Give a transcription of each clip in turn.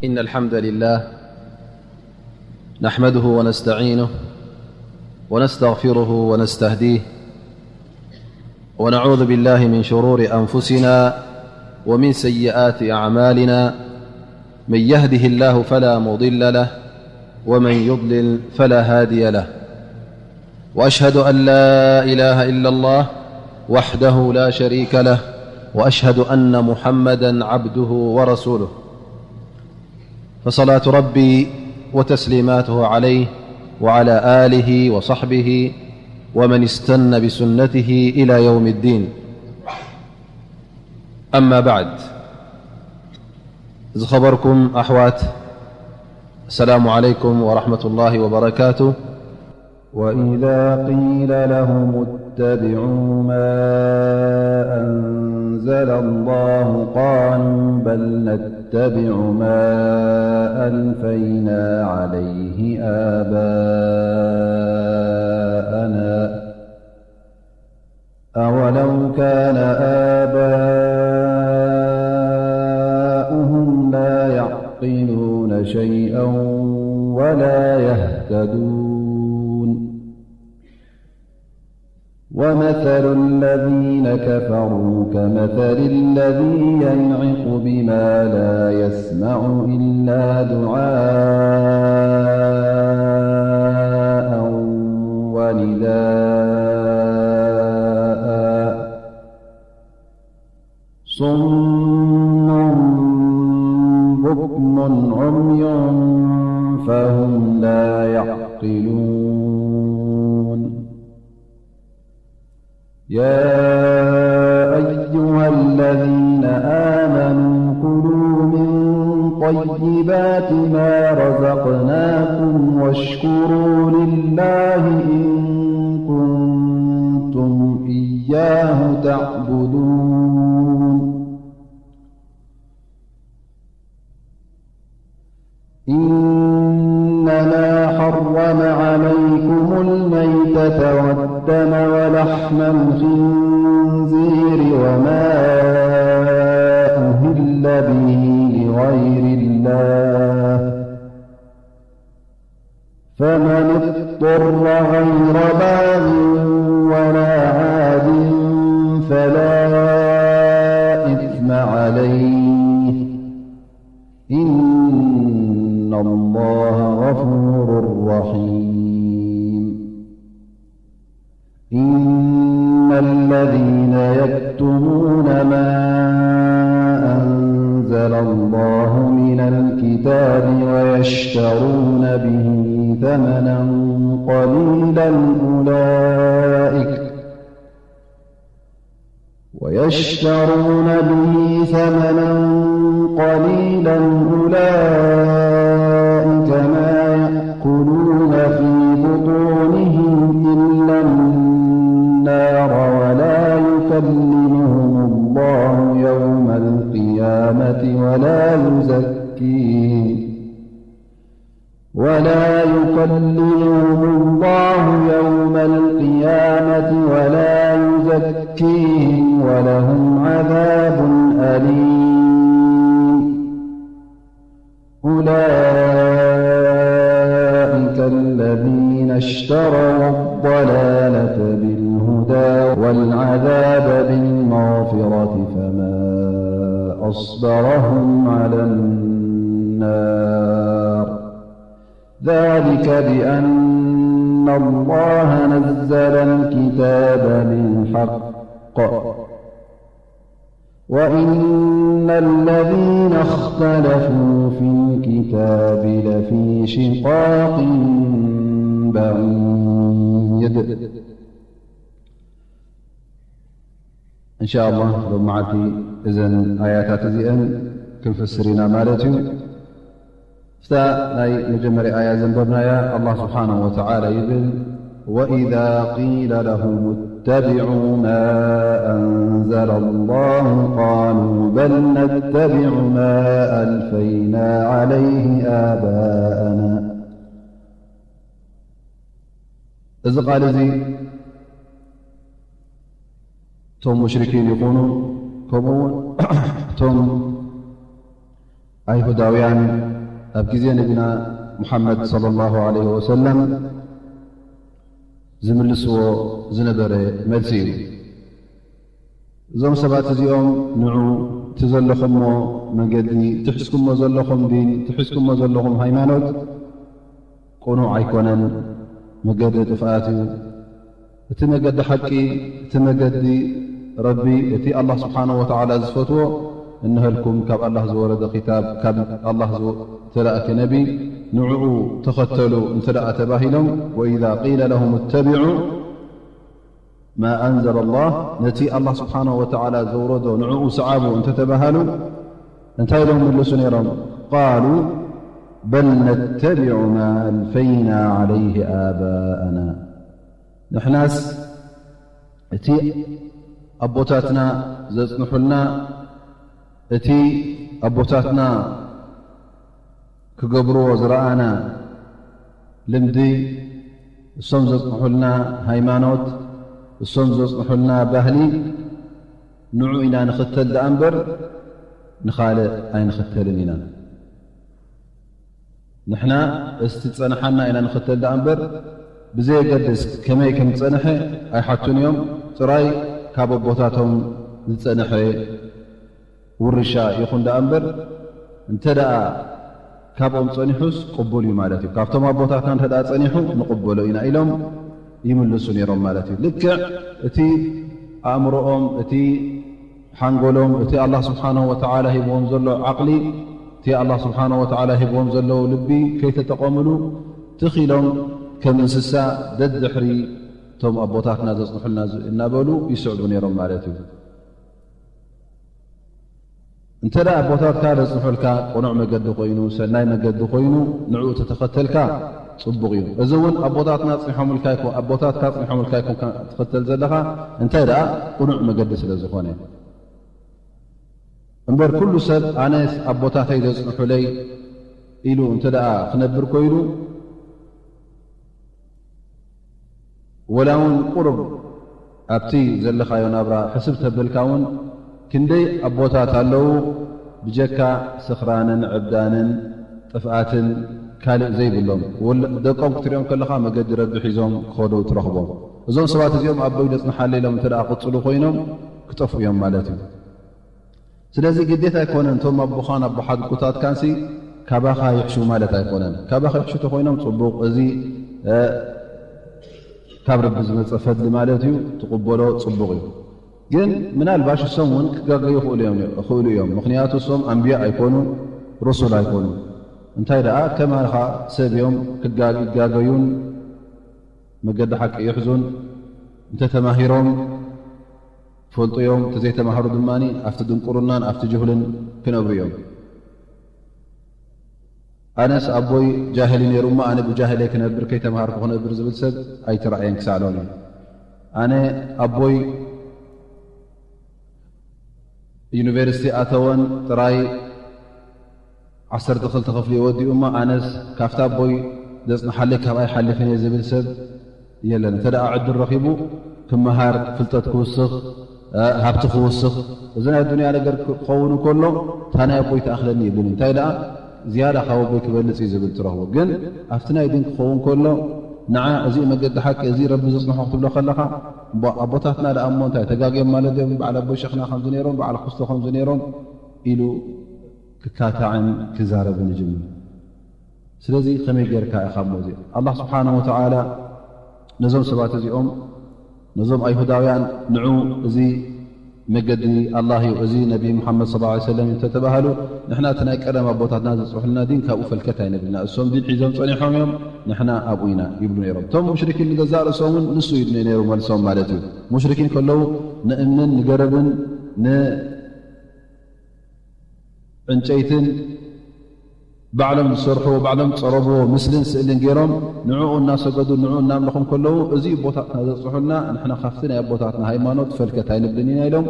إن الحمد لله نحمده ونستعينه ونستغفره ونستهديه، ونعوذ بالله من شرور أنفسنا ومن سيئات أعمالنا. من يهده الله فلا مضل له، ومن يضلل فلا هادي له. وأشهد أن لا إله إلا الله وحده لا شريك له، وأشهد أن محمدا عبده ورسوله. فصلاة ربي وتسليماته عليه وعلى آله وصحبه ومن استن بسنته إلى يوم الدين. أما بعد، ዝኸበርኩም ኣሕዋት፣ السلام عليكم ورحمة الله وبركاته. وإذا قيل لهم اتبعوا ما أنزل الله قالوا بل نتبع ما ألفينا عليه آباءنا أولو كان آباؤهم لا يعقلون شيئا ولا يهتدون. ومثل الذين كفروا كمثل الذي ينعق بما لا يسمع إلا دعاء ونداء صم بكم عمي فهم لا يعقلون. يا أيها الذين آمنوا كلوا من طيبات ما رزقناكم واشكروا لله إن كنتم إياه تعبدون. إنما حرم عليكم الميتة والدم ولحم الخنزير وما أهل به لغير الله، فمن اضطر غير باغ ولا عاد فلا إثم عليه، إن الله غفور رحيم. إن الذين يكتمون ما أنزل الله من الكتاب ويشترون به ثمنا قليلا أولئك ويشترون به ثمنا قليلا أولئك ما يأكلون في بطونهم إلا النار ولا يكلمهم الله يوم القيامة ولا يزكيهم ولا يكلمهم الله يوم القيامة ولا يزكيهم ولهم عذاب أليم. أولئك الذين اشتروا الضلالة بالهدى والعذاب بالمغفرة فما أصبرهم على النار. ذلك بأن الله نزل الكتاب بالحق وإن الذين اختلفوا في الكتاب لفي شقاق بعيد. إن شاء الله ሎሚ መዓልቲ እዘን ኣያታት እዚአን ክንፍስር ኢና ማለት እዩ። እታ ናይ መጀመርያ ኣያ ዘንበብናያ፣ ኣላህ ስብሓነሁ ወተዓላ ይብል፣ وإذا قيل لهم اتبعوا ما أنزل الله قالوا بل نتبع ما ألفينا عليه آباءنا. እዚ ቃል እዚ እቶም ሙሽሪኪን ይኹኑ፣ ከምኡ እውን እቶም ኣይሁዳውያን ኣብ ግዜ ነቢና ሙሓመድ ሰለላሁ ዐለይሂ ወሰለም ዝምልስዎ ዝነበረ መልሲ እዩ። እዞም ሰባት እዚኦም ንዑ እቲ ዘለኹሞ መገዲ፣ እቲ ሒዝኩሞ ዘለኹም ዲን፣ እቲ ሒዝኩሞ ዘለኹም ሃይማኖት ቅኑዕ ኣይኮነን፣ መገዲ ጥፍኣት እዩ። እቲ መገዲ ሓቂ፣ እቲ መገዲ ረቢ፣ እቲ ኣላህ ስብሓነሁ ወተዓላ ዝፈትዎ፣ እንሀልኩም ካብ ኣላህ ዝወረደ ኪታብ፣ ካብ ኣላህ ዝወ-፣ ዝተላእከ ነቢ፣ ንዕኡ ተኸተሉ እንተ ደኣ ተባሂሎም፣ ወኢዛ ቂለ ለሁም እተቢዑ ማ ኣንዘለ ኣላህ፣ ነቲ ኣላህ ስብሓነሁ ወተዓላ ዘውረዶ ንዕኡ ሰዓቡ እንተ ተባሃሉ፣ እንታይ ኢሎም ምልሱ ነይሮም? ቃሉ በል ነተቢዑ ማ ኣልፈይና ዐለይሂ ኣባኣና። ንሕናስ እቲ ኣቦታትና ዘጽንሑልና፣ እቲ ኣቦታትና ክገብርዎ ዝረኣና ልምዲ፣ እሶም ዘጽንሑልና ሃይማኖት፣ እሶም ዘጽንሑልና ባህሊ፣ ንዑ ኢና ንኽተል ደኣ እምበር ንኻልእ ኣይንኽተልን ኢና። ንሕና እስቲ ዝጸንሓና ኢና ንኽተል ደኣ እምበር፣ ብዘየገድስ ከመይ ከም ዝጸንሐ ኣይሓቱን እዮም። ጥራይ ካብ ኣቦታቶም ዝጸንሐ ውርሻ ይኹን ደኣ እምበር፣ እንተ ደኣ ካብኦም ጸኒሑስ ቅቡል እዩ ማለት እዩ። ካብቶም ኣቦታትና እንተ ደኣ ጸኒሑ ንቕበሎ ኢና ኢሎም ይምልሱ ነይሮም ማለት እዩ። ልክዕ እቲ ኣእምሮኦም፣ እቲ ሓንጎሎም፣ እቲ ኣላህ ስብሓነሁ ወተዓላ ሂብዎም ዘሎ ዓቕሊ፣ እቲ ኣላህ ስብሓነሁ ወተዓላ ሂብዎም ዘለዉ ልቢ ከይተጠቐምሉ ትኽ ኢሎም ከም እንስሳ ደድሕሪ እቶም ኣቦታትና ዘጽንሑልና ዝ-፣ እናበሉ ይስዕቡ ነይሮም ማለት እዩ። እንተ ደኣ ኣቦታትካ ዘጽንሑልካ ቅኑዕ መገዲ ኮይኑ፣ ሰናይ መገዲ ኮይኑ፣ ንዕኡ ተተኸተልካ ጽቡቕ እዩ። እዚ እውን ኣቦታትና ጽኒሖምልካ ይኮ-፣ ኣቦታትካ ጽኒሖምልካ ይኮንካ ትኸተል ዘለኻ፣ እንታይ ደኣ ቅኑዕ መገዲ ስለ ዝኾነ። እምበር ኩሉ ሰብ ኣነስ ኣቦታተይ ዘጽንሑለይ ኢሉ እንተ ደኣ ክነብር ኮይኑ፣ ወላ እውን ቁሩብ ኣብቲ ዘለኻዮ ናብራ ሕስብ ተበልካ እውን፣ ክንደይ ኣቦታት ኣለዉ ብጀካ ስኽራንን ዕብዳንን ጥፍኣትን ካልእ ዘይብሎም፣ ወለ-፣ ደቆም ክትሪኦም ከለኻ መገዲ ረቢ ሒዞም ክኸዱ ትረኽቦም። እዞም ሰባት እዚኦም ኣቦይ ዘጽንሓለይ ኢሎም እንተ ደኣ ክቕጽሉ ኮይኖም ክጠፍኡ እዮም ማለት እዩ። ስለዚ ግዴታ ኣይኮነን እቶም ኣቦኻን ኣቦሓጎታትካንሲ ካባኻ ይሕሹ ማለት ኣይኮነን። ካባኻ ይሕሹ ተኾይኖም ጽቡቕ፣ እዚ፣ እ፣ ካብ ረቢ ዝመጸ ፈድሊ ማለት እዩ፣ ትቕበሎ ጽቡቕ እዩ። ግን ምናልባሽ እሶም እውን ክጋገዩ ይኽእሉ እዮም፣ ይኽእሉ እዮም። ምኽንያቱ እሶም ኣንብያ ኣይኮኑ፣ ሩሱል ኣይኮኑ። እንታይ ደኣ ከማኻ ሰብ እዮም፣ ክጋ-፣ ይጋገዩን መገዲ ሓቂ ይሕዙን። እንተተማሂሮም ይፈልጡ እዮም፣ እንተዘይተማህሩ ድማ ኣብቲ ድንቁርናን ኣብቲ ጅህልን ክነብሩ እዮም። ኣነስ ኣቦይ ጃህል እዩ ነይሩ እሞ ኣነ ብጃህለይ ክነብር ከይተማሃርኩ ክነብር ዝብል ሰብ ኣይተራእየን ክሳዕ ሎሚ። ኣነ ኣቦይ ዩኒቨርሲቲ ኣተወን ጥራይ ዓሰርተ ክልተ ክፍሊ ወዲኡ እሞ ኣነስ ካብታ ኣቦይ ዘጽንሓለይ ካብኣ ኣይሓልፍን እየ ዝብል ሰብ የለን። እንተ ደኣ ዕድል ረኺቡ ክመሃር፣ ፍልጠት ክውስኽ፣ እ፣ ሃብቲ ክውስኽ፣ እዚ ናይ ኣዱንያ ነገር ክኸውን እንከሎ እታ ናይ ኣቦይ ትኣኽለኒ ይብልን። እንታይ ደኣ ዝያዳ ካብ ኣቦይ ክበልጽ እዩ ዝብል ትረኽቦ። ግን ኣብቲ ናይ ዲን ክኸውን ከሎ ንዓ እዚ መገዲ ሓቂ እዚ ረቢ ዘጽንሖ ክትብሎ ከለኻ እሞ ኣቦታትና ደኣ እሞ እንታይ ተጋግዮም ማለት እዮም? በዓል ኣቦይ ሸኽና ከምዚ ነይሮም፣ በዓል ክስቶ ከምዚ ነይሮም ኢሉ ክካታዕን ክዛረብን ይጅምር። ስለዚ ከመይ ጌርካ ኢኻ እሞ እዚ ኣላህ ስብሓነሁ ወተዓላ ነዞም ሰባት እዚኦም፣ ነዞም ኣይሁዳውያን ንዑ እዚ መገዲ ኣላህ እዩ፣ እዚ ነቢ ሙሓመድ ሰለላሁ ዐለይሂ ወሰለም እዩ እንተተባሃሉ፣ ንሕና እቲ ናይ ቀደም ኣቦታትና ዘጽንሑልና ዲን ካብኡ ፈልከት ኣይነብልና። እሶም ዲን ሒዞም ጸኒሖም እዮም፣ ንሕና ኣብኡ ኢና ይብሉ ነይሮም። እቶም ሙሽሪኪን ንገዛእ ርእሶም እውን ንሱ እዩ ነይሩ መልሶም ማለት እዩ። ሙሽሪኪን ከለዉ ንእምንን ንገረብን ን ዕንጨይትን ባዕሎም ዝሰርሕዎ፣ ባዕሎም ዝጸረብዎ ምስልን ስእልን ገይሮም ንዕኡ እናሰገዱ፣ ንዕኡ እናምለኹም ከለዉ፣ እዚ እዩ ኣቦታትና ዘጽንሑልና፣ ንሕና ካብቲ ናይ ኣቦታትና ሃይማኖት ፈልከት ኣይንብልን ኢና ኢሎም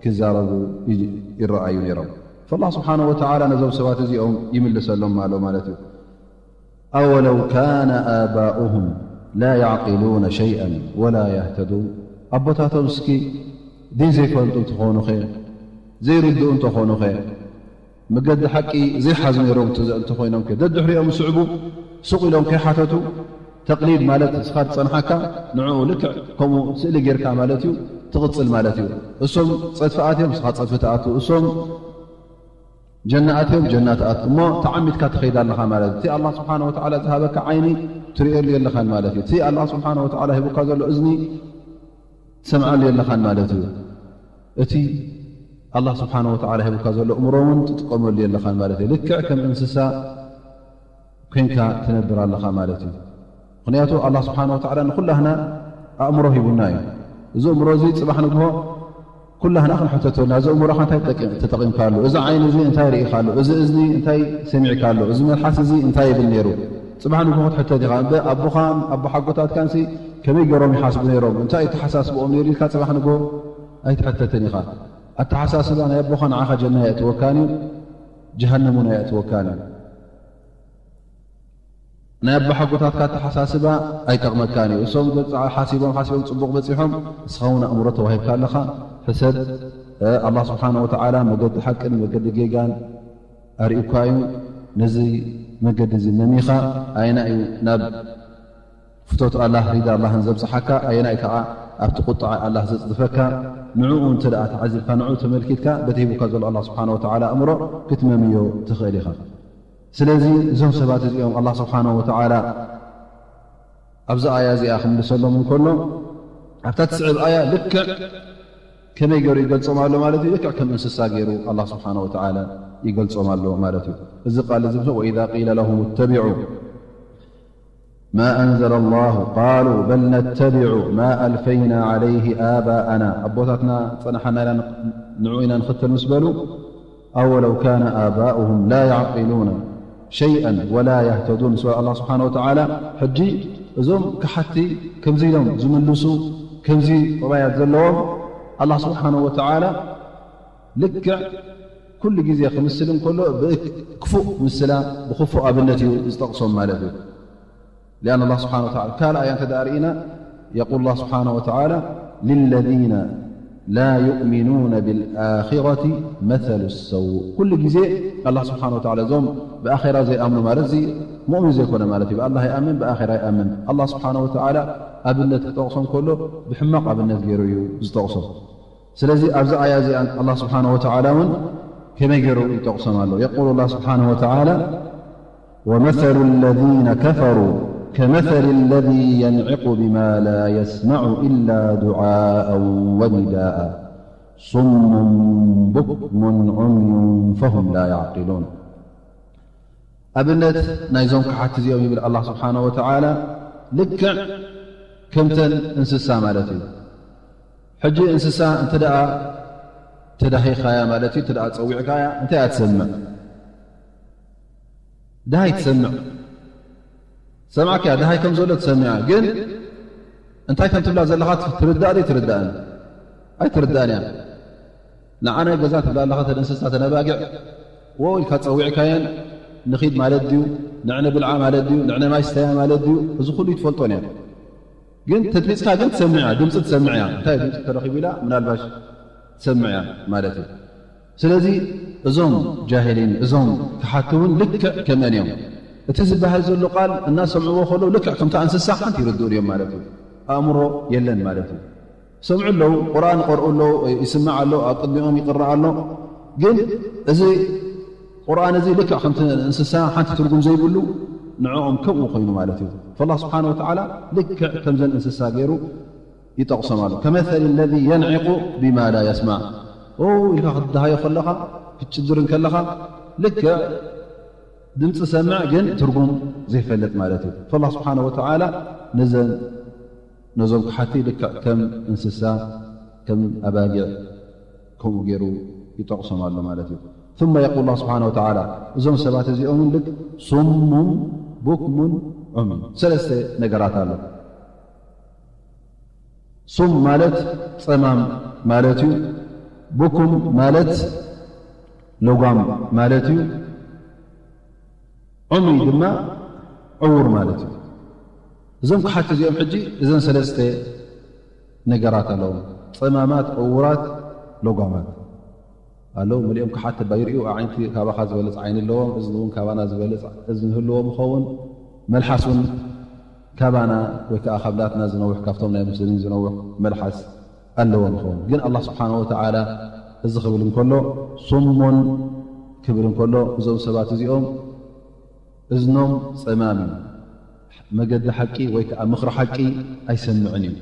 ክዛረቡ ይ-፣ ይረኣዩ ነይሮም። ፈላህ ስብሓነሁ ወተዓላ ነዞም ሰባት እዚኦም ይምልሰሎም ኣሎ ማለት እዩ። ኣወለው ካነ ኣባኡሁም ላ ያዕቂሉነ ሸይኣን ወላ ያህተዱን። ኣቦታቶም እስኪ ዲን ዘይፈልጡ እንተኾኑኸ፣ ዘይርድኡ እንተኾኑኸ፣ መገዲ ሓቂ ዘይሓዙ ነይሮም እንተ-፣ እንተኾይኖም ከ ደድሕሪኦም ዝስዕቡ ሱቕ ኢሎም ከይሓተቱ ተቕሊድ ማለት እስኻ ዝጸንሓካ ንዕኡ ልክዕ ከምኡ ስእሊ ጌርካ ማለት እዩ ትቕጽል ማለት እዩ። እሶም ጸድፊ ኣትዮም እስኻ ጸድፊ ትኣቱ፣ እሶም ጀና ኣትዮም ጀና ትኣቱ። እሞ ተዓሚድካ ትኸይድ ኣለኻ ማለት እዩ። እቲ ኣላህ ስብሓነ ወተዓላ ዝሃበካ ዓይኒ ትርእየሉ የለኻን ማለት እዩ። እቲ ኣላህ ስብሓነ ወተዓላ ሂቡካ ዘሎ እዝኒ ትሰምዓሉ የለኻን ማለት እዩ። እቲ ኣላህ ስብሓነ ወተዓላ ሂቡካ ዘሎ እምሮ እውን ትጥቀመሉ የለኻን ማለት እዩ። ልክዕ ከም እንስሳ ኮንካ ትነብር ኣለኻ ማለት እዩ። ምኽንያቱ ኣላህ ስብሓነ ወተዓላ ንኹላህና ኣእምሮ ሂቡና እዩ። እዚ እምሮ እዚ ጽባሕ ንግሆ ኩላህና ክንሕተተሉ ኢና። እዚ እምሮኻ እንታይ ተጠቂ-፣ ተጠቂምካሉ? እዚ ዓይኒ እዚ እንታይ ርኢኻሉ? እዚ እዝኒ እንታይ ሰሚዕካሉ? እዚ መልሓስ እዚ እንታይ ይብል ነይሩ? ጽባሕ ንግሆ ክትሕተት ኢኻ። እምበ ኣቦኻን ኣቦ ሓጎታትካንሲ ከመይ ገይሮም ይሓስቡ ነይሮም? እንታይ እዩ ኣተሓሳስብኦም ነይሩ ኢልካ ጽባሕ ንግሆ ኣይትሕተትን ኢኻ። ኣተሓሳስባ ናይ ኣቦኻ ንዓኻ ጀና የእትወካን እዩ፣ ጀሃነም እውን ኣየእትወካን እዩ። ናይ ኣቦሓጎታትካ ኣተሓሳስባ ኣይጠቕመካን እዩ። እሶም ገ-፣ ሓሲቦም ሓሲቦም ጽቡቕ በጺሖም፣ ንስኻ እውን ኣእምሮ ተዋሂብካ ኣለኻ። ሕሰብ፣ እ፣ ኣላህ ስብሓነ ወተዓላ መገዲ ሓቅን መገዲ ጌጋን ኣርእዩካ እዩ። ነዚ መገዲ እዚ መሚኻ ኣየና እዩ ናብ ፍቶት ኣላህ ሪዳ ኣላህን ዘብጽሓካ፣ ኣየናይ ከኣ ኣብቲ ቁጥዓ ኣላህ ዘጽድፈካ፣ ንዕኡ እንተ ደኣ ተዓዚብካ፣ ንዕኡ ተመልኪትካ፣ በቲ ሂቡካ ዘሎ ኣላህ ስብሓነ ወተዓላ ኣእምሮ ክትመምዮ ትኽእል ኢኻ። ስለዚ እዞም ሰባት እዚኦም ኣላህ ስብሓነ ወተዓላ ኣብዚ ኣያ እዚኣ ክምልሰሎም እንከሎ፣ ኣብታ ትስዕብ ኣያ ልክዕ ከመይ ገይሩ ይገልጾም ኣሎ ማለት እዩ? ልክዕ ከም እንስሳ ገይሩ ኣላህ ስብሓነ ወተዓላ ይገልጾም ኣሎ ማለት እዩ። እዚ ቃል እዚ፣ "ወኢዛ ቂለ ለሁም እተቢዑ ማ ኣንዘለ ላሁ ቃሉ በል ነተቢዑ ማ ኣልፈይና ዓለይሂ ኣባኣና፣ ኣቦታትና ዝጸንሓና ኢና ንዕኡ ኢና ንኽተል" ምስ በሉ፣ ኣወለው ካነ ኣባኡሁም ላ ያዕቂሉነ ሸይአን ወላ ያህተዱን። ስለ ኣላህ ስብሓነ ወተዓላ፣ ሕጂ እዞም ከሓቲ ከምዚ ኢሎም ዝምልሱ፣ ከምዚ ጠባያት ዘለዎም፣ ኣላህ ስብሓነ ወተዓላ ልክዕ ኩሉ ግዜ ክምስል እንከሎ ብክፉእ ምስላ፣ ብክፉእ ኣብነት እዩ ዝጠቕሶም ማለት እዩ። ሊኣን ኣላህ ስብሓነ ወተዓላ፣ ካልእ ኣያ እንተ ደኣ ርኢና፣ የቁል ኣላህ ስብሓነ ወተዓላ፣ ሊለዚነ ላ ዩእሚኑነ ቢልኣኺረቲ መሰሉ ሰውእ። ኩሉ ግዜ ኣላህ ስብሓነ ወተዓላ፣ እዞም ብኣኼራ ዘይኣምኑ ማለት እዚ ሙእሚን ዘይኮነ ማለት እዩ። ብኣላህ ይኣምን፣ ብኣኼራ ይኣምን። ኣላህ ስብሓነ ወተዓላ ኣብነት ክጠቕሶም ከሎ ብሕማቕ ኣብነት ገይሩ እዩ ዝጠቕሶም። ስለዚ ኣብዚ ኣያ እዚኣ ኣላህ ስብሓነ ወተዓላ እውን ከመይ ገይሩ ይጠቕሶም ኣሎ? የቁል ኣላህ ስብሓነ ወተዓላ፣ ወመሰሉ ለዚነ ከፈሩ ከመሰሊ ለዚ የንዕቁ ብማ ላ የስመዑ ኢላ ዱዓአን ወኒዳአ ሱሙን ቡክሙን ዑምዩን ፈሁም ላ ያዕቂሉን። ኣብነት ናይዞም ከሓቲ እዚኦም ይብል ኣላህ ስብሓነ ወተዓላ፣ ልክዕ ከምተን እንስሳ ማለት እዩ። ሕጂ እንስሳ እንተ ደኣ ተዳሂኻያ ማለት እዩ፣ እንተ ደኣ ጸዊዕካያ እንታይ እያ ትሰምዕ? ደሃይ ትሰምዕ። ሰማዕክያ፣ ደሃይ ከም ዘሎ ትሰምዕ እያ። ግን እንታይ ከም ትብላ ዘለኻ ትርዳእ ዶ ትርዳእን? ኣይትርዳእን እያ። ንዓ ናይ ገዛ ትብላ ኣለኻ፣ ተን እንስሳ፣ ተን ኣባጊዕ፣ ዎ ኢልካ ጸዊዕካየን፣ ንኺድ ማለት ድዩ? ንዕነ ብልዓ ማለት ድዩ? ንዕነ ማይ ስተያ ማለት ድዩ? እዚ ኩሉ ይትፈልጦን እያ። ግን ተድሚጽካ ግን ትሰምዕ እያ፣ ድምጺ ትሰምዕ እያ። እንታይ ድምጺ ተረኺቡ ኢላ ምናልባሽ ትሰምዕ እያ ማለት እዩ። ስለዚ እዞም ጃሂሊን፣ እዞም ከሓቲ እውን ልክዕ ከምአን እዮም። እቲ ዝበሃል ዘሎ ቃል እናሰምዕዎ ከለዉ ልክዕ ከምታ እንስሳ ሓንቲ ይርድኡን እዮም ማለት እዩ። ኣእምሮ የለን ማለት እዩ። ይሰምዑ ኣለዉ፣ ቁርኣን ይቐርኡ ኣለዉ፣ ይስማዕ ኣሎ፣ ኣብ ቅድሚኦም ይቕራእ ኣሎ። ግን እዚ ቁርኣን እዚ ልክዕ ከምቲ እንስሳ ሓንቲ ትርጉም ዘይብሉ ንዕኦም ከምኡ ኮይኑ ማለት እዩ። ፈላህ ስብሓነ ወተዓላ ልክዕ ከምዘን እንስሳ ገይሩ ይጠቕሶም ኣሎ። ከመሰሊ ለዚ የንዒቁ ቢማ ላ የስማዕ። ኦ ኢልካ ክትደሃዮ ከለኻ፣ ክትጭድር እንከለኻ፣ ልክዕ ድምፂ ሰምዕ ግን ትርጉም ዘይፈልጥ ማለት እዩ። ፈላህ ስብሓነ ወተዓላ ነዘን፣ ነዞም ክሓቲ ልክዕ ከም እንስሳ፣ ከም ኣባጊዕ ከምኡ ገይሩ ይጠቕሶም ኣሎ ማለት እዩ። ثم يقول الله سبحانه وتعالى، እዞም ሰባት እዚኦም ልክ ሱሙን ቡክሙን ዑምዩን፣ ሰለስተ ነገራት ኣሎ። ሱም ማለት ጸማም ማለት እዩ። ቡኩም ማለት ለጓም ማለት እዩ። ዑምይ ድማ ዕዉር ማለት እዩ። እዞም ክሓቲ እዚኦም ሕጂ እዘን ሰለስተ ነገራት ኣለዎም፣ ጸማማት፣ ዕዉራት፣ ለጓማት። ኣለዉ። መሊኦም ክሓት እባ ይርእዩ። ኣዒንቲ ካባኻ ዝበልጽ ዓይኒ ኣለዎም፣ እዝኒ እውን ካባና ዝበልጽ እዝኒ ህልዎም ይኸውን። መልሓስ እውን ካባና ወይ ከዓ ካብ ናትና ዝነውሕ፣ ካብቶም ናይ ሙስሊሚን ዝነውሕ መልሓስ ኣለዎም ይኸውን። ግን ኣላህ ስብሓነ ወተዓላ እዚ ክብል እንከሎ፣ ሱሙን ክብል እንከሎ፣ እዞም ሰባት እዚኦም እዝኖም ጸማም እዩ። መገዲ ሓቂ ወይ ከዓ ምኽሪ ሓቂ ኣይሰምዕን እዩ።